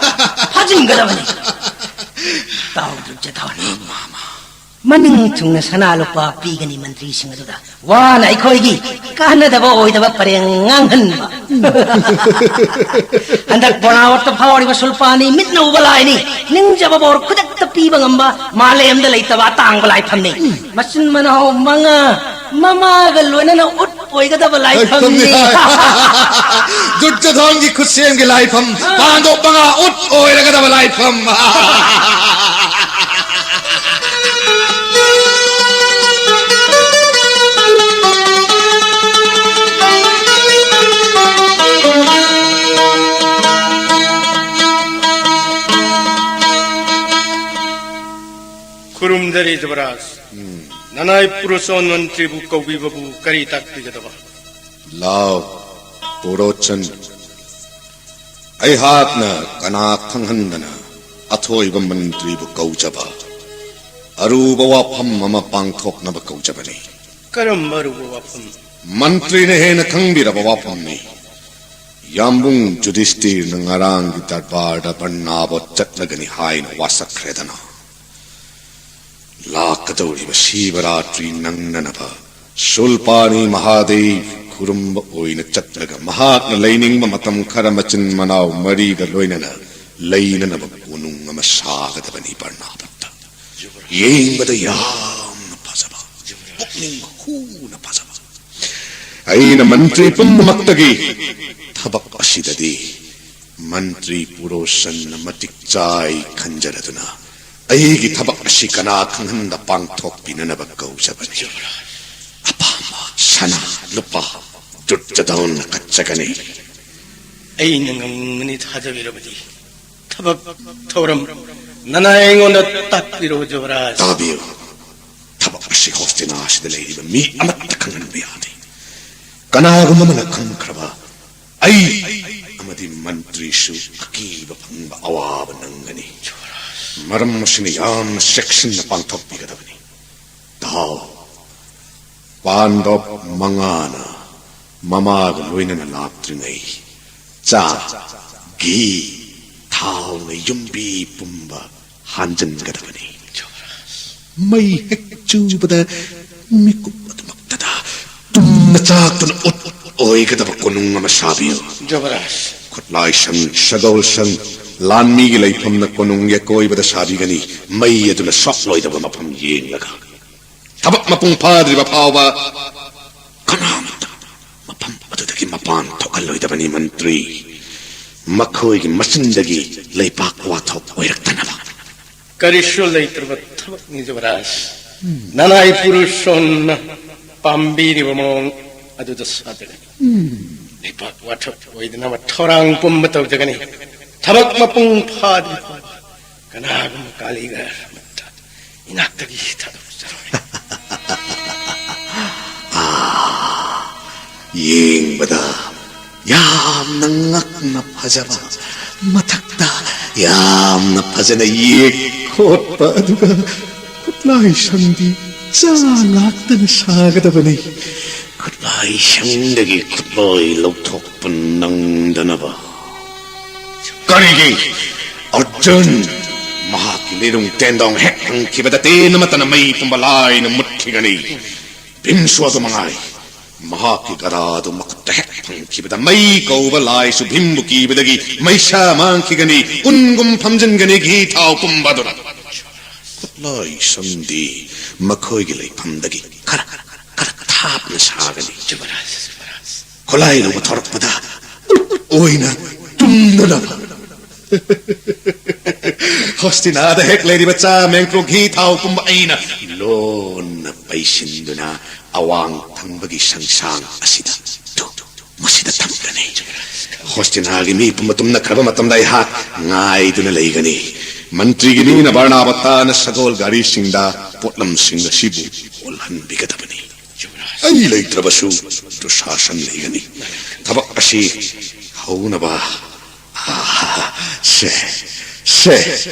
ꯐꯥꯖꯤꯟꯒꯗꯕꯅꯤ꯫ ꯇꯥꯎ, ꯗꯨꯔꯖꯣꯙꯟ꯫ ꯃꯥꯃ꯫ ꯃꯅꯤꯡ ꯊꯨꯡꯅ ꯁꯅꯥ ꯂꯨꯄꯥ ꯄꯤꯒꯅꯤ ꯃꯟꯇ꯭ꯔꯤꯁꯤꯡ ꯑꯗꯨꯗ꯫ ꯋꯥꯅ ꯑꯩꯈꯣꯏꯒꯤ ꯀꯥꯟꯅꯗꯕ ꯑꯣꯏꯗꯕ ꯄꯔꯦꯡ ꯉꯥꯡꯍꯟꯕ꯫ ꯍꯟꯗꯛ ꯕꯔꯅꯥꯕꯠꯇ ꯐꯥꯎꯔꯤꯕ ꯁꯨꯜꯄꯥꯅꯤ ꯃꯤꯠꯅ ꯎꯕ ꯂꯥꯏꯅꯤ꯫ ꯅꯤꯡꯖꯕ ꯕꯣꯔ ꯈꯨꯗꯛꯇ ꯄꯤꯕ ꯉꯝꯕ ꯃꯥꯂꯦꯝꯗ ꯂꯩꯇꯕ ꯑꯇꯥꯡꯕ ꯂꯥꯏꯐꯝꯅꯤ꯫ ꯃꯆꯤꯟ ꯃꯅꯥꯎ ꯃꯉꯥ ꯃꯃꯥꯒ ꯂꯣꯏꯅꯅ ꯎꯠ ꯑꯣꯏꯒꯗꯕ ꯂꯥꯏꯐꯝꯅꯤ꯫ ꯂꯥꯏꯐꯝꯅꯤ꯫ ꯗꯨꯔꯖꯣꯙꯟꯒꯤ ꯈꯨꯠꯁꯦꯝꯒꯤ ꯂꯥꯏꯐꯝ, ꯄꯥꯟꯗꯣꯞ ꯃꯉꯥ ꯎꯠ ꯑꯣꯏꯔꯒꯗꯕ ꯂꯥꯏꯐꯝ꯫ ꯈꯨꯔꯨꯝꯖꯔꯤ ꯖꯨꯕꯔꯥꯖ꯫ ꯎꯝ꯫ ꯅꯅꯥꯏ ꯄꯨꯔꯨꯁꯣꯟ ꯃꯟꯇ꯭ꯔꯤꯕꯨ ꯀꯧꯕꯤꯕꯕꯨ ꯀꯔꯤ ꯇꯥꯛꯄꯤꯒꯗꯕ? ꯂꯥꯎ, ꯄꯨꯔꯣꯆꯟ꯫ ꯑꯩꯍꯥꯛꯅ ꯀꯅꯥ ꯈꯪꯍꯟꯗꯅ ꯑꯊꯣꯏꯕ ꯃꯟꯇ꯭ꯔꯤꯕꯨ ꯀꯧꯖꯕ ꯑꯔꯨꯕ ꯋꯥꯐꯝ ꯑꯃ ꯄꯥꯡꯊꯣꯛꯅꯕ ꯀꯧꯖꯕꯅꯤ꯫ ꯀꯔꯝꯕ ꯑꯔꯨꯕ ꯋꯥꯐꯝ? ꯃꯟꯇ꯭ꯔꯤꯅ ꯍꯦꯟꯅ ꯈꯪꯕꯤꯔꯕ ꯋꯥꯐꯝꯅꯤ꯫ ꯌꯥꯝꯕꯨꯡ ꯖꯨꯗꯤꯁꯇꯤꯔꯅ ꯉꯔꯥꯡꯒꯤ ꯗꯔꯕꯥꯔꯗ ꯕꯔꯅꯥꯕꯣꯠ ꯆꯠꯂꯒꯅꯤ ꯍꯥꯏꯅ ꯋꯥꯁꯛꯈ꯭ꯔꯦꯗꯅ꯫ ꯂꯥꯛꯀꯗꯧꯔꯤꯕ ꯁꯤꯕꯔꯥꯇ꯭ꯔꯤ ꯅꯪꯅꯅꯕ ꯁꯨꯜꯄꯥꯅꯤ ꯃꯍꯥꯗꯦꯕ ꯈꯨꯔꯨꯝꯕ ꯑꯣꯏꯅ ꯆꯠꯂꯒ ꯃꯍꯥꯛꯅ ꯂꯩꯅꯤꯡꯕ ꯃꯇꯝ ꯈꯔ ꯃꯆꯤꯟ ꯃꯅꯥꯎ ꯃꯔꯤꯒ ꯂꯣꯏꯅꯅ ꯂꯩꯅꯅꯕ ꯀꯣꯅꯨꯡ ꯑꯃ ꯁꯥꯒꯗꯕꯅꯤ ꯕꯔꯅꯥꯕꯠꯇ꯫ ꯌꯦꯡꯕꯗ ꯌꯥꯝꯅ ꯐꯖꯕ, ꯄꯨꯛꯅꯤꯡ ꯍꯨꯅ ꯐꯖꯕ꯫ ꯑꯩꯅ ꯃꯟꯇ꯭ꯔꯤ ꯄꯨꯝꯅꯃꯛꯇꯒꯤ ꯊꯕꯛ ꯑꯁꯤꯗꯗꯤ ꯃꯟꯇ꯭ꯔꯤ ꯄꯨꯔꯣꯁꯟꯅ ꯃꯇꯤꯛ ꯆꯥꯏ ꯈꯟꯖꯔꯗꯨꯅ ꯑꯩꯒꯤ ꯊꯕꯛ ꯑꯁꯤ ꯀꯅꯥ ꯈꯪꯍꯟꯗ ꯄꯥꯡꯊꯣꯛꯄꯤꯅꯅꯕ ꯀꯧꯖꯕꯅꯤ꯫ ꯑꯄꯥꯝꯕ ꯁꯅꯥ ꯂꯨꯄꯥ ꯗꯨꯔꯖꯗꯣꯟꯅ ꯀꯠꯆꯒꯅꯤ꯫ ꯑꯩꯅ ꯉꯝꯒꯅꯤ ꯊꯥꯖꯕꯤꯔꯕꯗꯤ ꯊꯕꯛ ꯊꯧꯔꯝ ꯅꯅꯥꯏ ꯑꯩꯉꯣꯟꯗ ꯇꯥꯛꯄꯤꯔꯣ ꯖꯨꯕꯔꯥꯖ꯫ ꯇꯥꯕꯤꯌꯨ, ꯊꯕꯛ ꯑꯁꯤ ꯍꯣꯁꯇꯤꯅꯥ ꯑꯁꯤꯗ ꯂꯩꯔꯤꯕ ꯃꯤ ꯑꯃꯠꯇ ꯈꯪꯍꯟꯕ ꯌꯥꯗꯦ꯫ ꯀꯅꯥꯒꯨꯝꯕ ꯑꯃꯅ ꯈꯪꯈ꯭ꯔꯕ ꯑꯩ ꯑꯃꯗꯤ ꯃꯟꯇ꯭ꯔꯤꯁꯨ ꯑꯀꯤꯕ ꯐꯪꯕ ꯑꯋꯥꯕ ꯅꯪꯒꯅꯤ꯫ ꯃꯔꯝ ꯑꯁꯤꯅ ꯌꯥꯝꯅ ꯆꯦꯛꯁꯤꯟꯅ ꯄꯥꯡꯊꯣꯛꯄꯤꯒꯗꯕꯅꯤ꯫ ꯇꯥꯎ, ꯄꯥꯟꯗꯕ ꯃꯉꯥꯅ ꯃꯃꯥꯒ ꯂꯣꯏꯅꯅ ꯂꯥꯛꯇ꯭ꯔꯤꯉꯩ ꯆꯥ, ꯘꯤ, ꯊꯥꯎꯅ ꯌꯨꯝꯕꯤ ꯄꯨꯝꯕ ꯍꯥꯟꯖꯤꯟꯒꯗꯕꯅꯤ꯫ ꯃꯩ ꯍꯦꯛ ꯆꯨꯕꯗ ꯃꯤꯀꯨꯞ ꯑꯗꯨꯃꯛꯇꯗ ꯇꯨꯝꯅ ꯆꯥꯛꯇꯨꯅ ꯎꯠ ꯑꯣꯏꯒꯗꯕ ꯀꯣꯅꯨꯡ ꯑꯃ ꯁꯥꯕꯤꯌꯨ꯫ ꯖꯨꯕꯔꯥꯖ꯫ ꯈꯨꯠꯂꯥꯏꯁꯪ, ꯁꯒꯣꯜꯁꯪ, ꯂꯥꯟꯃꯤꯒꯤ ꯂꯩꯐꯝꯅ ꯀꯣꯅꯨꯡꯒꯤ ꯑꯀꯣꯏꯕꯗ ꯁꯥꯕꯤꯒꯅꯤ꯫ ꯃꯩ ꯑꯗꯨꯅ ꯁꯣꯛꯂꯣꯏꯗꯕ ꯃꯐꯝ ꯌꯦꯡꯂꯒ꯫ ꯊꯕꯛ ꯃꯄꯨꯡ ꯐꯥꯗ꯭ꯔꯤꯕ ꯐꯥꯎꯕ ꯀꯅꯥꯃꯠꯇ ꯃꯐꯝ ꯑꯗꯨꯗꯒꯤ ꯃꯄꯥꯟ ꯊꯣꯛꯍꯜꯂꯣꯏꯗꯕꯅꯤ ꯃꯟꯇ꯭ꯔꯤ꯫ ꯃꯈꯣꯏꯒꯤ ꯃꯆꯤꯟꯗꯒꯤ ꯂꯩꯄꯥꯛ ꯋꯥꯊꯣꯛ ꯑꯣꯏꯔꯛꯇꯅꯕ꯫ ꯀꯔꯤꯁꯨ ꯂꯩꯇ꯭ꯔꯕ ꯊꯕꯛꯅꯤ ꯖꯨꯕꯔꯥꯖ꯫ ꯅꯅꯥꯏ ꯄꯨꯔꯨꯁꯣꯟꯅ ꯄꯥꯝꯕꯤꯔꯤꯕ ꯃꯑꯣꯡ ꯑꯗꯨꯗ ꯁꯥꯖꯒꯅꯤ꯫ ꯂꯩꯄꯥꯛ ꯋꯥꯊꯣꯛ ꯑꯣꯏꯗꯅꯕ ꯊꯧꯔꯥꯡ ꯄꯨꯝꯕ ꯇꯧꯖꯒꯅꯤ꯫ ꯊꯕꯛ ꯃꯄꯨꯡ ꯐꯥꯗ꯭ꯔꯤ ꯐꯥꯎꯕ ꯀꯅꯥꯒꯨꯝꯕ ꯀꯥꯂꯤꯒꯔ ꯑꯃꯠꯇ ꯏꯅꯥꯛꯇꯒꯤ ꯊꯥꯗꯣꯛꯆꯔꯣꯏ꯫ ꯌꯦꯡꯕꯗ ꯌꯥꯝꯅ ꯉꯛꯅ ꯐꯖꯕ, ꯃꯊꯛꯇ ꯌꯥꯝꯅ ꯐꯖꯅ ꯌꯦꯛ ꯈꯣꯠꯄ, ꯑꯗꯨꯒ ꯈꯨꯠꯂꯥꯏꯁꯪꯗꯤ ꯆꯥ ꯉꯥꯛꯇꯅ ꯁꯥꯒꯗꯕꯅꯤ꯫ ꯈꯨꯠꯂꯥꯏꯁꯪꯗꯒꯤ ꯈꯨꯠꯂꯣꯏ ꯂꯧꯊꯣꯛꯄ ꯅꯪꯗꯅꯕ꯫ ꯀꯔꯤꯒꯤ? ꯑꯔꯖꯨꯟ, ꯃꯍꯥꯛꯀꯤ ꯂꯤꯔꯨꯡ ꯇꯦꯟꯗꯣꯡ ꯍꯦꯛ ꯐꯪꯈꯤꯕꯗ ꯇꯦꯟ ꯑꯃꯠꯇꯅ ꯃꯩ ꯄꯨꯝꯕ ꯂꯥꯏꯅ ꯃꯨꯠꯈꯤꯒꯅꯤ꯫ ꯚꯤꯝꯁꯨ ꯑꯗꯨ ꯃꯉꯥꯏ꯫ ꯃꯍꯥꯛꯀꯤ ꯒꯗꯥꯗꯨ ꯃꯈꯨꯠꯇ ꯍꯦꯛ ꯐꯪꯈꯤꯕꯗ ꯃꯩ ꯀꯧꯕ ꯂꯥꯏꯁꯨ ꯚꯤꯝꯕꯨ ꯀꯤꯕꯗꯒꯤ ꯃꯩꯁꯥ ꯃꯥꯡꯈꯤꯒꯅꯤ, ꯎꯟꯒꯨꯝ ꯐꯝꯖꯤꯟꯒꯅꯤ ꯘꯤ ꯊꯥꯎ ꯄꯨꯝꯕ ꯑꯗꯨꯅ꯫ ꯈꯨꯠꯂꯥꯏꯁꯪꯗꯤ ꯃꯈꯣꯏꯒꯤ ꯂꯩꯐꯝꯗꯒꯤ ꯈꯔ, ꯈꯔ ꯊꯥꯞꯅ ꯁꯥꯒꯅꯤ꯫ ꯈꯨꯠꯂꯥꯏ ꯂꯧꯕ ꯊꯣꯔꯛꯄꯗ ꯑꯣꯏꯅ ꯇꯨꯝꯗꯅꯕ꯫ ꯍꯣꯁꯇꯤꯅꯥꯗ ꯍꯦꯛ ꯂꯩꯔꯤꯕ ꯆꯥ, ꯃꯦꯡꯀ꯭ꯔꯣ, ꯘꯤ ꯊꯥꯎ ꯄꯨꯝꯕ ꯑꯩꯅ ꯂꯣꯟꯅ ꯄꯩꯁꯤꯟꯗꯨꯅ ꯑꯋꯥꯡ ꯊꯪꯕꯒꯤ ꯁꯪꯁꯥꯡ ꯑꯁꯤꯗ, ꯇꯨ, ꯃꯁꯤꯗ ꯊꯝꯒꯅꯤ꯫ ꯍꯣꯁꯇꯤꯅꯥꯒꯤ ꯃꯤ ꯄꯨꯝꯕ ꯇꯨꯝꯅꯈ꯭ꯔꯕ ꯃꯇꯝꯗ ꯑꯩꯍꯥꯛ ꯉꯥꯏꯗꯨꯅ ꯂꯩꯒꯅꯤ꯫ ꯃꯟꯇ꯭ꯔꯤꯒꯤ ꯃꯤꯅ ꯕꯔꯅꯥꯕꯇꯥꯅ ꯁꯒꯣꯜ ꯒꯥꯔꯤꯁꯤꯡꯗ ꯄꯣꯠꯂꯝꯁꯤꯡ ꯑꯁꯤꯕꯨ ꯑꯣꯜꯍꯟꯕꯤꯒꯗꯕꯅꯤ꯫ ꯑꯩ ꯂꯩꯇ꯭ꯔꯕꯁꯨ ꯗꯨꯁꯥꯁꯟ ꯂꯩꯒꯅꯤ꯫ ꯊꯕꯛ ꯑꯁꯤ ꯍꯧꯅꯕ, ꯑꯥ, ꯁꯦ, ꯁꯦ,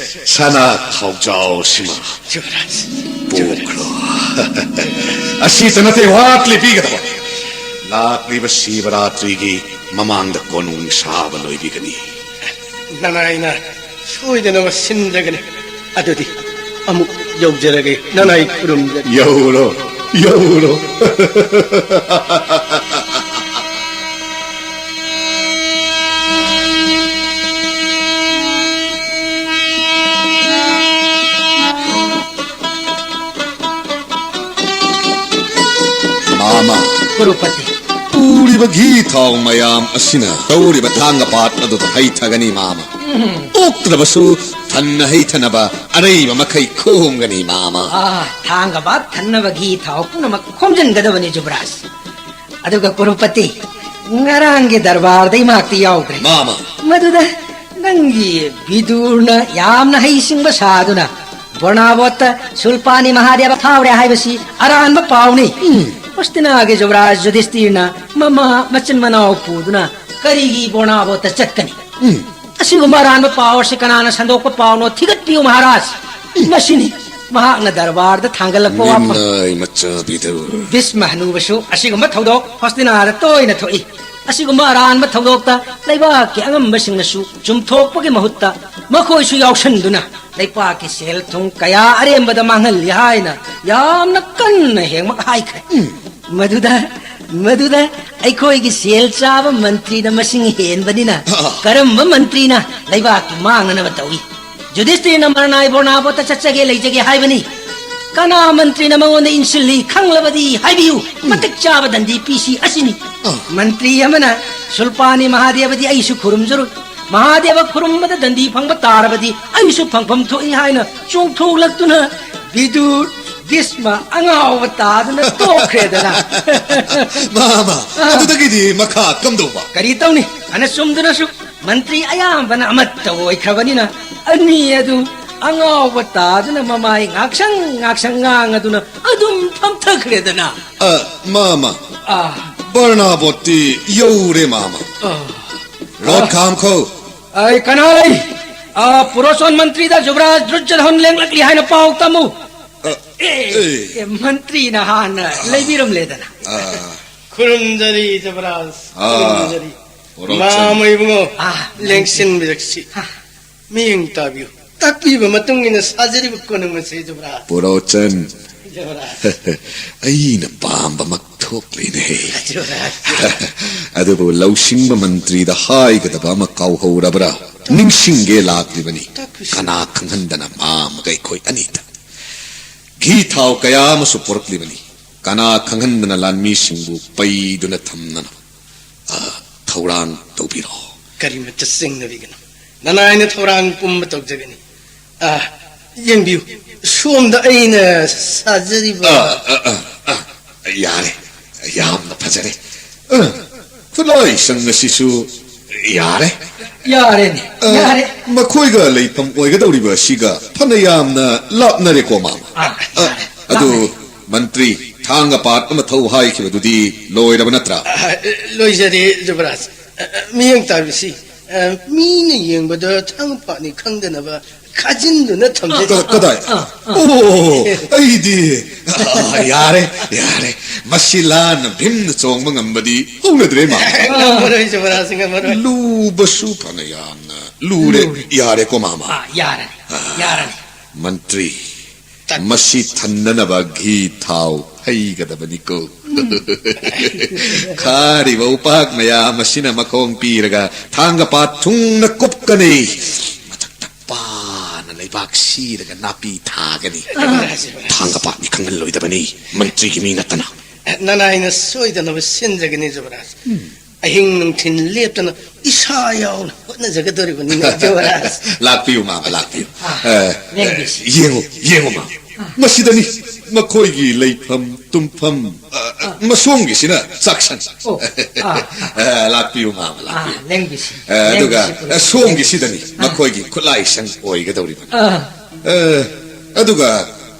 ꯁꯅꯥ ꯈꯥꯎꯖꯥꯎꯁꯤꯃ ꯄꯨꯈ꯭ꯔꯣ꯫ ꯑꯁꯤꯇ ꯅꯠꯇꯦ, ꯋꯥꯠꯂꯤ ꯄꯤꯒꯗꯕ꯫ ꯂꯥꯛꯂꯤꯕ ꯁꯤꯕꯔꯥꯇ꯭ꯔꯤꯒꯤ ꯃꯃꯥꯡꯗ ꯀꯣꯅꯨꯡ ꯁꯥꯕ ꯂꯣꯏꯕꯤꯒꯅꯤ꯫ ꯅꯅꯥꯏꯅ ꯁꯣꯏꯗꯅꯕ ꯁꯤꯟꯖꯒꯅꯤ꯫ ꯑꯗꯨꯗꯤ ꯑꯃꯨꯛ ꯌꯧꯖꯔꯒꯦ, ꯅꯅꯥꯏ ꯈꯨꯔꯨꯝꯖꯔꯤ꯫ ꯌꯧꯔꯣ, ꯌꯧꯔꯣ꯫ ꯃꯥꯃ, ꯀ꯭ꯔꯨꯄꯇꯤ꯫ ꯎꯔꯤꯕ ꯘꯤ ꯊꯥꯎ ꯃꯌꯥꯝ ꯑꯁꯤꯅ ꯇꯧꯔꯤꯕ ꯊꯥꯡꯒ ꯄꯥꯠ ꯑꯗꯨꯗ ꯍꯩꯊꯒꯅꯤ, ꯃꯥꯃ꯫ ꯑꯣꯛꯇ꯭ꯔꯕꯁꯨ ꯊꯟꯅ ꯍꯩꯊꯅꯕ ꯑꯔꯩꯕ ꯃꯈꯩ ꯈꯣꯝꯒꯅꯤ, ꯃꯥꯃ꯫ ꯑꯥ, ꯊꯥꯡꯒ ꯄꯥꯠ ꯊꯟꯅꯕ ꯘꯤ ꯊꯥꯎ ꯄꯨꯝꯅꯃꯛ ꯈꯣꯝꯖꯤꯟꯒꯗꯕꯅꯤ, ꯖꯨꯕꯔꯥꯖ꯫ ꯑꯗꯨꯒ ꯀ꯭ꯔꯨꯄꯇꯤ, ꯉꯔꯥꯡꯒꯤ ꯗꯔꯕꯥꯔꯗ ꯏꯃꯥꯛꯇꯤ ꯌꯥꯎꯗ꯭ꯔꯦ꯫ ꯃꯥꯃ꯫ ꯃꯗꯨꯗ ꯅꯪꯒꯤ ꯕꯤꯗꯨꯔꯅ ꯌꯥꯝꯅ ꯍꯩꯁꯤꯡꯕ ꯁꯥꯗꯨꯅ ꯕꯣꯔꯅꯥꯕꯣꯠꯇ ꯁꯨꯜꯄꯥꯅꯤ ꯃꯍꯥꯗꯦꯕ ꯐꯥꯎꯔꯦ ꯍꯥꯏꯕꯁꯤ ꯑꯔꯥꯟꯕ ꯄꯥꯎꯅꯤ꯫ ꯍꯣꯁꯇꯤꯅꯥꯒꯤ ꯖꯨꯕꯔꯥꯖ ꯌꯨꯙꯤꯁꯇꯤꯔꯅ ꯃꯃꯥ ꯃꯆꯤꯟ ꯃꯅꯥꯎ ꯄꯨꯗꯨꯅ ꯀꯔꯤꯒꯤ ꯕꯣꯔꯅꯥꯕꯣꯠꯇ ꯆꯠꯀꯅꯤ? ꯑꯁꯤꯒꯨꯝꯕ ꯑꯔꯥꯟꯕ ꯄꯥꯎ ꯑꯁꯤ ꯀꯅꯥꯅ ꯁꯟꯗꯣꯛꯄ ꯄꯥꯎꯅꯣ? ꯊꯤꯒꯠꯄꯤꯌꯨ ꯃꯍꯥꯔꯥꯖ꯫ ꯃꯁꯤꯅꯤ ꯃꯍꯥꯛꯅ ꯗꯔꯕꯥꯔꯗ ꯊꯥꯡꯒꯠꯂꯛꯄ ꯋꯥꯐꯝ꯫ ꯃꯤꯅꯥꯏ ꯃꯆꯥ ꯕꯤꯗꯨꯔ꯫ ꯚꯤꯁꯃ ꯍꯅꯨꯕꯁꯨ ꯑꯁꯤꯒꯨꯝꯕ ꯊꯧꯗꯣꯛ ꯍꯣꯁꯇꯤꯅꯥꯗ ꯇꯣꯏꯅ ꯊꯣꯛꯏ꯫ ꯑꯁꯤꯒꯨꯝꯕ ꯑꯔꯥꯟꯕ ꯊꯧꯗꯣꯛꯇ ꯂꯩꯕꯥꯛꯀꯤ ꯑꯉꯝꯕꯁꯤꯡꯅꯁꯨ ꯆꯨꯝꯊꯣꯛꯄꯒꯤ ꯃꯍꯨꯠꯇ ꯃꯈꯣꯏꯁꯨ ꯌꯥꯎꯁꯟꯗꯨꯅ ꯂꯩꯄꯥꯛꯀꯤ ꯁꯦꯜ ꯊꯨꯝ ꯀꯌꯥ ꯑꯔꯦꯝꯕꯗ ꯃꯥꯡꯍꯜꯂꯤ ꯍꯥꯏꯅ ꯌꯥꯝꯅ ꯀꯟꯅ ꯍꯦꯡꯃꯛ ꯍꯥꯏꯈ꯭ꯔꯦ꯫ ꯃꯗꯨꯗ, ꯃꯗꯨꯗ ꯑꯩꯈꯣꯏꯒꯤ ꯁꯦꯜ ꯆꯥꯕ ꯃꯟꯇ꯭ꯔꯤꯅ ꯃꯁꯤꯡ ꯍꯦꯟꯕꯅꯤꯅ, ꯑ꯫ ꯀꯔꯝꯕ ꯃꯟꯇ꯭ꯔꯤꯅ ꯂꯩꯕꯥꯛꯀꯤ ꯃꯥꯡꯅꯅꯕ ꯇꯧꯏ? ꯌꯨꯙꯤꯁꯇꯤꯔꯅ ꯃꯔꯅꯥꯏ ꯕꯣꯔꯅꯥꯕꯣꯠꯇ ꯆꯠꯆꯒꯦ ꯂꯩꯖꯒꯦ ꯍꯥꯏꯕꯅꯤ꯫ ꯀꯅꯥ ꯃꯟꯇ꯭ꯔꯤꯅ ꯃꯉꯣꯟꯗ ꯏꯟꯁꯤꯜꯂꯤ ꯈꯪꯂꯕꯗꯤ ꯍꯥꯏꯕꯤꯌꯨ꯫ ꯃꯇꯤꯛ ꯆꯥꯕ ꯗꯟꯗꯤ ꯄꯤꯁꯤ ꯑꯁꯤꯅꯤ꯫ ꯑ꯫ ꯃꯟꯇ꯭ꯔꯤ ꯑꯃꯅ ꯁꯨꯜꯄꯥꯅꯤ ꯃꯍꯥꯗꯦꯕꯗꯤ ꯑꯩꯁꯨ ꯈꯨꯔꯨꯝꯖꯔꯨꯏ꯫ ꯃꯍꯥꯗꯦꯕ ꯈꯨꯔꯨꯝꯕꯗ ꯗꯟꯗꯤ ꯐꯪꯕ ꯇꯥꯔꯕꯗꯤ ꯑꯩꯁꯨ ꯐꯪꯐꯝ ꯊꯣꯛꯏ ꯍꯥꯏꯅ ꯆꯣꯡꯊꯣꯛꯂꯛꯇꯨꯅ ꯕꯤꯗꯨ ꯚꯤꯁꯃ ꯑꯉꯥꯎꯕ ꯇꯥꯗꯨꯅ ꯇꯣꯛꯈ꯭ꯔꯦꯗꯅ꯫ ꯃꯥ, ꯃꯥ, ꯑ꯫ ꯑꯗꯨꯗꯒꯤꯗꯤ ꯃꯈꯥ ꯀꯝꯗꯧꯕ? ꯀꯔꯤ ꯇꯧꯅꯤ? ꯐꯅ ꯆꯨꯝꯗꯨꯅꯁꯨ ꯃꯟꯇ꯭ꯔꯤ ꯑꯌꯥꯝꯕꯅ ꯑꯃꯠꯇ ꯑꯣꯏꯈ꯭ꯔꯕꯅꯤꯅ ꯑꯅꯤ ꯑꯗꯨ ꯑꯉꯥꯎꯕ ꯇꯥꯗꯨꯅ ꯃꯃꯥꯏ ꯉꯥꯛꯁꯪ ꯉꯥꯛꯁꯪ ꯉꯥꯡꯉꯗꯨꯅ ꯑꯗꯨꯝ ꯐꯝꯊꯈ꯭ꯔꯦꯗꯅ꯫ ꯑ, ꯃꯥꯃ, ꯑ꯫ ꯕꯔꯅꯥꯕꯣꯠꯇꯤ ꯌꯧꯔꯦ, ꯃꯥꯃ꯫ ꯑ꯫ ꯔꯣꯠ ꯈꯥꯝꯈꯣ꯫ ꯑꯩ ꯀꯅꯥ ꯂꯩ? ꯑ, ꯄꯨꯔꯣꯆꯟ ꯃꯟꯇ꯭ꯔꯤꯗ ꯖꯨꯕꯔꯥꯖ ꯗꯨꯔꯖꯣꯙꯟ ꯂꯦꯡꯂꯛꯂꯤ ꯍꯥꯏꯅ ꯄꯥꯎ ꯇꯝꯃꯨ꯫ ꯑ, ꯑꯦ, ꯑꯦ꯫ ꯑꯦ, ꯃꯟꯇ꯭ꯔꯤꯅ ꯍꯥꯟꯅ ꯂꯩꯕꯤꯔꯝꯂꯦꯗꯅ꯫ ꯑ꯫ ꯈꯨꯔꯨꯝꯖꯔꯤ ꯖꯨꯕꯔꯥꯖ, ꯑ꯫ ꯈꯨꯔꯨꯝꯖꯔꯤ꯫ ꯄꯨꯔꯣꯆꯟ꯫ ꯃꯥꯃ ꯏꯕꯨꯡꯉꯣ, ꯑ꯫ ꯂꯦꯡꯁꯤꯟꯕꯤꯔꯛꯁꯤ꯫ ꯑ꯫ ꯃꯤꯠꯌꯦꯡ ꯇꯥꯕꯤꯌꯨ꯫ ꯇꯥꯛꯄꯤꯕ ꯃꯇꯨꯡ ꯏꯟꯅ ꯁꯥꯖꯔꯤꯕ ꯀꯣꯅꯨꯡ ꯑꯁꯤ ꯖꯨꯕꯔꯥꯖ꯫ ꯄꯨꯔꯣꯆꯟ꯫ ꯖꯨꯕꯔꯥꯖ꯫ ꯑꯩꯅ ꯄꯥꯝꯕꯃꯛ ꯊꯣꯛꯂꯤꯅꯦ꯫ ꯖꯨꯕꯔꯥꯖ꯫ ꯑꯗꯨꯕꯨ ꯂꯧꯁꯤꯡꯕ ꯃꯟꯇ꯭ꯔꯤꯗ ꯍꯥꯏꯒꯗꯕ ꯑꯃ ꯀꯥꯎꯍꯧꯔꯕ꯭ꯔꯥ? ꯅꯤꯡꯁꯤꯡꯒꯦ ꯂꯥꯛꯂꯤꯕꯅꯤ꯫ ꯇꯥꯛꯄꯤꯁꯤ꯫ ꯀꯅꯥ ꯈꯪꯍꯟꯗꯅ ꯃꯥꯃꯒ ꯑꯩꯈꯣꯏ ꯑꯅꯤꯗ ꯘꯤ ꯊꯥꯎ ꯀꯌꯥ ꯑꯃꯁꯨ ꯄꯨꯔꯛꯂꯤꯕꯅꯤ꯫ ꯀꯅꯥ ꯈꯪꯍꯟꯗꯅ ꯂꯥꯟꯃꯤꯁꯤꯡꯕꯨ ꯄꯩꯗꯨꯅ ꯊꯝꯅꯅꯕ꯫ ꯑ, ꯊꯧꯔꯥꯡ ꯇꯧꯕꯤꯔꯣ꯫ ꯀꯔꯤꯃꯠꯇ ꯆꯤꯡꯅꯕꯤꯒꯅꯨ꯫ ꯅꯅꯥꯏꯅ ꯊꯧꯔꯥꯡ ꯄꯨꯝꯕ ꯇꯧꯖꯒꯅꯤ꯫ ꯑ, ꯌꯦꯡꯕꯤꯌꯨ, ꯁꯣꯝꯗ ꯑꯩꯅ ꯁꯥꯖꯔꯤꯕ ꯑ, ꯑ, ꯑ, ꯑ, ꯌꯥꯔꯦ, ꯌꯥꯝꯅ ꯐꯖꯔꯦ꯫ ꯑ, ꯈꯨꯠꯂꯣꯏꯁꯪ ꯑꯁꯤꯁꯨ ꯌꯥꯔꯦ꯫ ꯌꯥꯔꯦꯅꯦ, ꯑ, ꯌꯥꯔꯦ꯫ ꯃꯈꯣꯏꯒ ꯂꯩꯐꯝ ꯑꯣꯏꯒꯗꯧꯔꯤꯕ ꯑꯁꯤꯒ ꯐꯅ ꯌꯥꯝꯅ ꯂꯥꯞꯅꯔꯦꯀꯣ, ꯃꯥꯃ꯫ ꯑꯥ, ꯑ, ꯌꯥꯔꯦ, ꯑꯗꯨ, ꯂꯥꯞꯅꯔꯦ꯫ ꯃꯟꯇ꯭ꯔꯤ, ꯊꯥꯡꯒ ꯄꯥꯠ ꯑꯃ ꯊꯧ ꯍꯥꯏꯈꯤꯕꯗꯨꯗꯤ ꯂꯣꯏꯔꯕ ꯅꯠꯇ꯭ꯔꯥ? ꯑ, ꯂꯣꯏꯖꯔꯦ, ꯖꯨꯕꯔꯥꯖ꯫ ꯑ, ꯑ, ꯃꯤꯠꯌꯦꯡ ꯇꯥꯕꯤꯁꯤ, ꯑ, ꯃꯤꯅ ꯌꯦꯡꯕꯗ ꯊꯥꯡꯒ ꯄꯥꯠꯅꯤ ꯈꯪꯗꯅꯕ ꯈꯥꯖꯤꯟꯗꯨꯅ ꯊꯝꯖꯩ꯫ ꯀ-, ꯀ-, ꯀꯗꯥꯏ? ꯑꯥ, ꯑꯥ꯫ ꯑꯣ, ꯑꯩꯗꯤ, ꯑ, ꯌꯥꯔꯦ, ꯌꯥꯔꯦ꯫ ꯃꯁꯤ ꯂꯥꯟꯅ ꯚꯤꯝꯅ ꯆꯣꯡꯕ ꯉꯝꯕꯗꯤ ꯍꯧꯅꯗ꯭ꯔꯦ, ꯃꯥꯃ꯫ ꯉꯝꯃꯔꯣꯏ, ꯖꯨꯕꯔꯥꯖ, ꯉꯝꯃꯔꯣꯏ꯫ ꯂꯨꯕꯁꯨ ꯐꯅ ꯌꯥꯝꯅ ꯂꯨꯔꯦ꯫ ꯂꯨꯔꯦ꯫ ꯌꯥꯔꯦꯀꯣ, ꯃꯥꯃ? ꯑꯥ, ꯌꯥꯔꯅꯤ, ꯑꯥ, ꯌꯥꯔꯅꯤ꯫ ꯃꯟꯇ꯭ꯔꯤ, ꯇꯠ꯫ ꯃꯁꯤ ꯊꯟꯅꯅꯕ ꯘꯤ ꯊꯥꯎ ꯍꯩꯒꯗꯕꯅꯤꯀꯣ꯫ ꯎꯝ꯫ ꯈꯥꯔꯤꯕ ꯎꯄꯥꯛ ꯃꯌꯥꯝ ꯑꯁꯤꯅ ꯃꯈꯣꯡ ꯄꯤꯔꯒ ꯊꯥꯡꯒ ꯄꯥꯠ ꯊꯨꯡꯅ ꯀꯨꯞꯀꯅꯤ꯫ ꯃꯊꯛꯇ ꯄꯥꯅ ꯂꯩꯕꯥꯛ ꯁꯤꯔꯒ ꯅꯥꯄꯤ ꯊꯥꯒꯅꯤ꯫ ꯑꯥ꯫ ꯊꯥꯡꯒ ꯄꯥꯠꯅꯤ ꯈꯪꯍꯜꯂꯣꯏꯗꯕꯅꯤ, ꯃꯟꯇ꯭ꯔꯤꯒꯤ ꯃꯤ ꯅꯠꯇꯅ꯫ ꯅꯅꯥꯏꯅ ꯁꯣꯏꯗꯅꯕ ꯁꯤꯟꯖꯒꯅꯤ, ꯖꯨꯕꯔꯥꯖ꯫ ꯎꯝ꯫ ꯑꯍꯤꯡ ꯅꯨꯡꯊꯤꯜ ꯂꯦꯞꯇꯅ ꯏꯁꯥ ꯌꯥꯎꯅ ꯍꯣꯠꯅꯖꯒꯗꯧꯔꯤꯕꯅꯤꯅꯦ, ꯖꯨꯕꯔꯥꯖ꯫ ꯂꯥꯛꯄꯤꯌꯨ, ꯃꯥꯃ, ꯂꯥꯛꯄꯤꯌꯨ꯫ ꯑꯥ, ꯑ, ꯂꯦꯡꯕꯤꯁꯤ꯫ ꯌꯦꯡꯉꯨ, ꯌꯦꯡꯉꯨ, ꯃꯥꯃ꯫ ꯑꯥ꯫ ꯃꯁꯤꯗꯅꯤ ꯃꯈꯣꯏꯒꯤ ꯂꯩꯐꯝ ꯇꯨꯝꯐꯝ, ꯑ, ꯑ, ꯑꯥ꯫ ꯃꯁꯣꯝꯒꯤꯁꯤꯅ ꯆꯥꯛꯁꯪ꯫ ꯑꯣ, ꯑꯥ, ꯑꯥ꯫ ꯑ, ꯂꯥꯛꯄꯤꯌꯨ, ꯃꯥꯃ, ꯑ, ꯂꯥꯛꯄꯤꯌꯨ꯫ ꯂꯦꯡꯕꯤꯁꯤ, ꯑ, ꯑꯗꯨꯒ, ꯂꯦꯡꯕꯤꯁꯤ ꯄꯨꯟꯅ꯫ ꯑ, ꯁꯣꯝꯒꯤꯁꯤꯗꯅꯤ ꯑꯥ꯫ ꯃꯈꯣꯏꯒꯤ ꯈꯨꯠꯂꯥꯏꯁꯪ ꯑꯣꯏꯒꯗꯧꯔꯤꯕꯅꯤ꯫ ꯑꯥ꯫ ꯑ, ꯑꯗꯨꯒ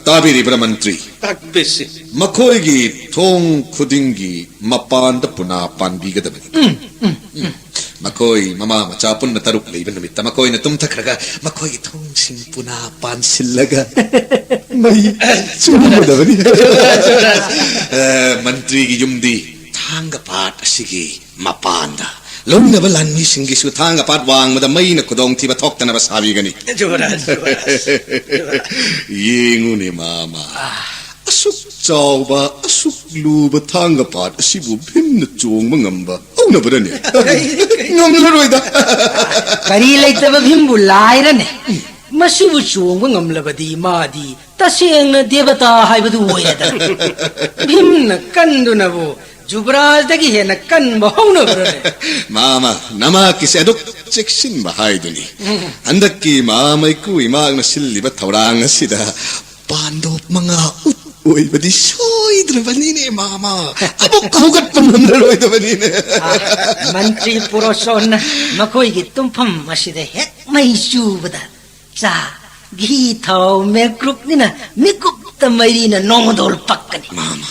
ꯇꯥꯕꯤꯔꯤꯕ꯭ꯔꯥ, ꯃꯟꯇ꯭ꯔꯤ? ꯇꯥꯛꯄꯤꯁꯤ꯫ ꯃꯈꯣꯏꯒꯤ ꯊꯣꯡ ꯈꯨꯗꯤꯡꯒꯤ ꯃꯄꯥꯟꯗ ꯄꯨꯅꯥ ꯄꯥꯟꯕꯤꯒꯗꯕꯅꯤ꯫ ꯎꯝ, ꯎꯝ, ꯎꯝ꯫ ꯃꯈꯣꯏ ꯃꯃꯥ ꯃꯆꯥ ꯄꯨꯟꯅ ꯇꯔꯨꯛ ꯂꯩꯕ ꯅꯨꯃꯤꯠꯇ ꯃꯈꯣꯏꯅ ꯇꯨꯝꯊꯈ꯭ꯔꯒ ꯃꯈꯣꯏꯒꯤ ꯊꯣꯡꯁꯤꯡ ꯄꯨꯅꯥ ꯄꯥꯟꯁꯤꯜꯂꯒ ꯃꯩ ꯆꯨꯝꯒꯗꯕꯅꯤ꯫ ꯑ, ꯃꯟꯇ꯭ꯔꯤꯒꯤ ꯌꯨꯝꯗꯤ ꯊꯥꯡꯒ ꯄꯥꯠ ꯑꯁꯤꯒꯤ ꯃꯄꯥꯟꯗ꯫ ꯂꯧꯅꯕ ꯂꯥꯟꯃꯤꯁꯤꯡꯒꯤꯁꯨ ꯊꯥꯡꯒ ꯄꯥꯠ ꯋꯥꯡꯃꯗ ꯃꯩꯅ ꯈꯨꯗꯣꯡꯊꯤꯕ ꯊꯣꯛꯇꯅꯕ ꯁꯥꯕꯤꯒꯅꯤ꯫ ꯖꯨꯕꯔꯥꯖ, ꯖꯨꯕꯔꯥꯖ꯫ ꯌꯦꯡꯉꯨꯅꯦ, ꯃꯥꯃ꯫ ꯑꯥ꯫ ꯑꯁꯨꯛ ꯆꯥꯎꯕ, ꯑꯁꯨꯛ ꯂꯨꯕ ꯊꯥꯡꯒ ꯄꯥꯠ ꯑꯁꯤꯕꯨ ꯚꯤꯝꯅ ꯆꯣꯡꯕ ꯉꯝꯕ ꯍꯧꯅꯕ꯭ꯔꯅꯦ? ꯉꯝꯂꯔꯣꯏꯗ꯫ ꯀꯔꯤ ꯂꯩꯇꯕ ꯚꯤꯝꯕꯨ ꯂꯥꯏꯔꯅꯦ? ꯃꯁꯤꯕꯨ ꯆꯣꯡꯕ ꯉꯝꯂꯕꯗꯤ ꯃꯥꯗꯤ ꯇꯁꯦꯡꯅ ꯗꯦꯕꯇꯥ ꯍꯥꯏꯕꯗꯨ ꯑꯣꯏꯔꯦꯗꯅ꯫ ꯚꯤꯝꯅ ꯀꯟꯗꯨꯅꯕꯨ ꯖꯨꯕꯔꯥꯖꯗꯒꯤ ꯍꯦꯟꯅ ꯀꯟꯕ ꯍꯧꯅꯕ꯭ꯔꯅꯦ? ꯃꯥꯃ, ꯅꯃꯥꯛꯀꯤꯁꯦ ꯑꯗꯨꯛ ꯆꯦꯛꯁꯤꯟꯕ ꯍꯥꯏꯗꯨꯅꯤ꯫ ꯎꯝ꯫ ꯍꯟꯗꯛꯀꯤ ꯃꯍꯥꯃꯩꯀꯨ ꯏꯃꯥꯛꯅ ꯁꯤꯜꯂꯤꯕ ꯊꯧꯔꯥꯡ ꯑꯁꯤꯗ ꯄꯥꯟꯗꯣꯞ ꯃꯉꯥ ꯎꯠ ꯑꯣꯏꯕꯗꯤ ꯁꯣꯏꯗ꯭ꯔꯕꯅꯤꯅꯦ, ꯃꯥꯃ꯫ ꯑꯃꯨꯛ ꯍꯧꯒꯠꯄ ꯉꯝꯂꯔꯣꯏꯗꯕꯅꯤꯅꯦ꯫ ꯑꯥ, ꯃꯟꯇ꯭ꯔꯤ ꯄꯨꯔꯣꯆꯣꯟꯅ ꯃꯈꯣꯏꯒꯤ ꯇꯨꯝꯐꯝ ꯑꯁꯤꯗ ꯍꯦꯛ ꯃꯩ ꯆꯨꯕꯗ ꯆꯥ, ꯘꯤ ꯊꯥꯎ ꯃꯦꯀ꯭ꯔꯨꯛꯅꯤꯅ ꯃꯤꯀꯨꯞꯇ ꯃꯩꯔꯤꯅ ꯅꯣꯡꯃꯗꯣꯜ ꯄꯛꯀꯅꯤ꯫ ꯃꯥꯃ꯫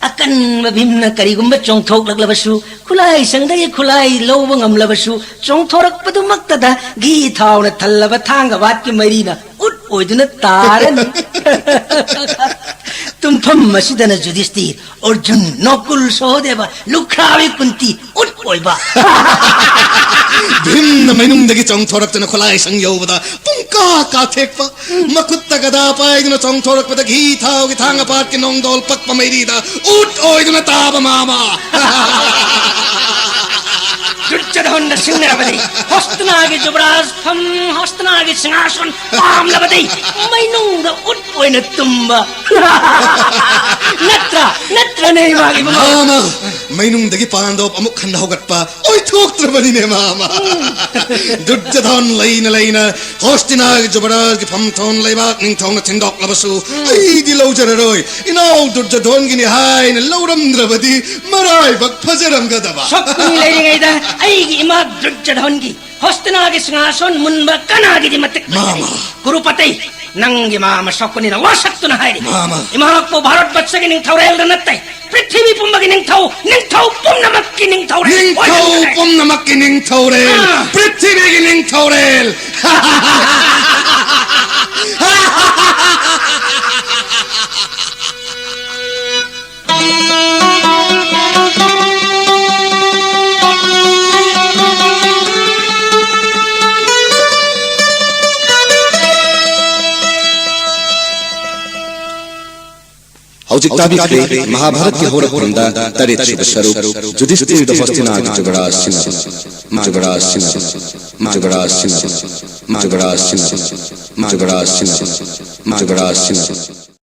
ꯑꯀꯟꯕ ꯚꯤꯝꯅ ꯀꯔꯤꯒꯨꯝꯕ ꯆꯣꯡꯊꯣꯛꯂꯛꯂꯕꯁꯨ, ꯈꯨꯠꯂꯥꯏꯁꯪꯗꯒꯤ ꯈꯨꯠꯂꯥꯏ ꯂꯧꯕ ꯉꯝꯂꯕꯁꯨ, ꯆꯣꯡꯊꯣꯔꯛꯄꯗꯨꯃꯛꯇꯗ ꯘꯤ ꯊꯥꯎꯅ ꯊꯜꯂꯕ ꯊꯥꯡꯒ ꯕꯥꯠꯀꯤ ꯃꯩꯔꯤꯅ ꯎꯠ ꯑꯣꯏꯗꯨꯅ ꯇꯥꯔꯅꯤ꯫ ꯇꯨꯝꯐꯝ ꯑꯁꯤꯗꯅ ꯌꯨꯙꯤꯁꯇꯤꯔ, ꯑꯔꯖꯨꯟ, ꯅꯀꯨꯜ, ꯁꯍꯗꯦꯕ, ꯂꯨꯈ꯭ꯔꯥꯕꯤ ꯀꯨꯟꯇꯤ ꯎꯠ ꯑꯣꯏꯕ꯫ ꯚꯤꯝꯅ ꯃꯩꯅꯨꯡꯗꯒꯤ ꯆꯣꯡꯊꯣꯔꯛꯇꯨꯅ ꯈꯨꯠꯂꯥꯏꯁꯪ ꯌꯧꯕꯗ ꯄꯨꯡꯀꯥ ꯀꯥꯊꯦꯛꯄ꯫ ꯃꯈꯨꯠꯇ ꯒꯗꯥ ꯄꯥꯏꯗꯨꯅ ꯆꯣꯡꯊꯣꯔꯛꯄꯗ ꯘꯤ ꯊꯥꯎꯒꯤ ꯊꯥꯡꯒ ꯕꯥꯠꯀꯤ ꯅꯣꯡꯗꯣꯜ ꯄꯛꯄ ꯃꯩꯔꯤꯗ ꯎꯠ ꯑꯣꯏꯗꯨꯅ ꯇꯥꯕ, ꯃꯥꯃ꯫ ꯗꯨꯔꯖꯣꯙꯟꯗ ꯁꯤꯡꯅꯔꯕꯗꯤ ꯍꯣꯁꯇꯤꯅꯥꯒꯤ ꯖꯨꯕꯔꯥꯖ ꯐꯝ, ꯍꯣꯁꯇꯤꯅꯥꯒꯤ ꯁꯤꯡꯍꯥꯁꯟ ꯄꯥꯝꯂꯕꯗꯤ ꯃꯩꯅꯨꯡꯗ ꯎꯠ ꯑꯣꯏꯅ ꯇꯨꯝꯕ꯫ ꯅꯠꯇ꯭ꯔꯥ? ꯅꯠꯇ꯭ꯔꯅꯦ, ꯏꯃꯥꯒꯤ ꯃꯃꯥ? ꯃꯥꯃ, ꯃꯩꯅꯨꯡꯗꯒꯤ ꯄꯥꯟꯗꯣꯞ ꯑꯃꯨꯛ ꯍꯟꯅ ꯍꯧꯒꯠꯄ ꯑꯣꯏꯊꯣꯛꯇ꯭ꯔꯕꯅꯤꯅꯦ, ꯃꯥꯃ꯫ ꯗꯨꯔꯖꯣꯙꯟ ꯂꯩꯅ ꯂꯩꯅ ꯍꯣꯁꯇꯤꯅꯥꯒꯤ ꯖꯨꯕꯔꯥꯖꯒꯤ ꯐꯝꯊꯣꯟ ꯂꯩꯕꯥꯛ ꯅꯤꯡꯊꯧꯅ ꯊꯤꯟꯗꯣꯛꯂꯕꯁꯨ, ꯎꯝ, ꯑꯩꯗꯤ ꯂꯧꯖꯔꯔꯣꯏ, ꯏꯅꯥꯎ ꯗꯨꯔꯖꯣꯙꯟꯒꯤꯅꯤ ꯍꯥꯏꯅ ꯂꯧꯔꯝꯗ꯭ꯔꯕꯗꯤ ꯃꯔꯥꯏꯕꯛ ꯐꯖꯔꯝꯒꯗꯕ꯫ ꯁꯛꯄꯅꯤ ꯂꯩꯔꯤꯉꯩꯗ ꯑꯩꯒꯤ ꯏꯃꯥ ꯗꯨꯔꯖꯣꯙꯟꯒꯤ ꯍꯣꯁꯇꯤꯅꯥꯒꯤ ꯁꯤꯡꯍꯥꯁꯟ ꯃꯨꯟꯕ ꯀꯅꯥꯒꯤꯗꯤ ꯃꯇꯤꯛ ꯂꯩꯇꯦ? ꯃꯥꯃ꯫ ꯀꯨꯔꯨꯄꯇꯩ, ꯅꯪꯒꯤ ꯃꯥꯃ ꯁꯛꯄꯅꯤꯅ ꯋꯥꯁꯛꯇꯨꯅ ꯍꯥꯏꯔꯤ꯫ ꯃꯥꯃ꯫ ꯏꯃꯥꯄꯨ ꯚꯥꯔꯠ ꯕꯠꯁꯒꯤ ꯅꯤꯡꯊꯧꯔꯦꯜꯗ ꯅꯠꯇꯦ, ꯄ꯭ꯔꯤꯊꯤꯕꯤ ꯄꯨꯝꯕꯒꯤ ꯅꯤꯡꯊꯧ, ꯅꯤꯡꯊꯧ ꯄꯨꯝꯅꯃꯛꯀꯤ ꯅꯤꯡꯊꯧꯔꯦꯜ ꯅꯤꯡꯊꯧ ꯑꯣꯏꯍꯟꯒꯗꯕꯅꯦ꯫ ꯄꯨꯝꯅꯃꯛꯀꯤ ꯅꯤꯡꯊꯧꯔꯦꯜ, ꯑꯥ꯫ ꯄ꯭ꯔꯤꯊꯤꯕꯤꯒꯤ ꯅꯤꯡꯊꯧꯔꯦꯜ꯫ ꯍꯧꯖꯤꯛ ꯇꯥꯕꯤꯈ꯭ꯔꯦ ꯃꯍꯥꯚꯥꯔꯠꯀꯤ ꯍꯧꯔꯛꯐꯝꯗ ꯇꯔꯦꯠ ꯁꯨꯕ ꯁꯔꯨꯛ, ꯌꯨꯙꯤꯁꯇꯤꯔꯗ ꯍꯣꯁꯇꯤꯅꯥꯒꯤ ꯖꯨꯕꯔꯥꯖ ꯁꯤꯟꯅꯕ, ꯖꯨꯕꯔꯥꯖ ꯁꯤꯟꯅꯕ, ꯖꯨꯕꯔꯥꯖ ꯁꯤꯟꯅꯕ, ꯖꯨꯕꯔꯥꯖ ꯁꯤꯟꯅꯕ, ꯖꯨꯕꯔꯥꯖ ꯁꯤꯟꯅꯕ, ꯖꯨꯕꯔꯥꯖ ꯁꯤꯟꯅꯕ꯫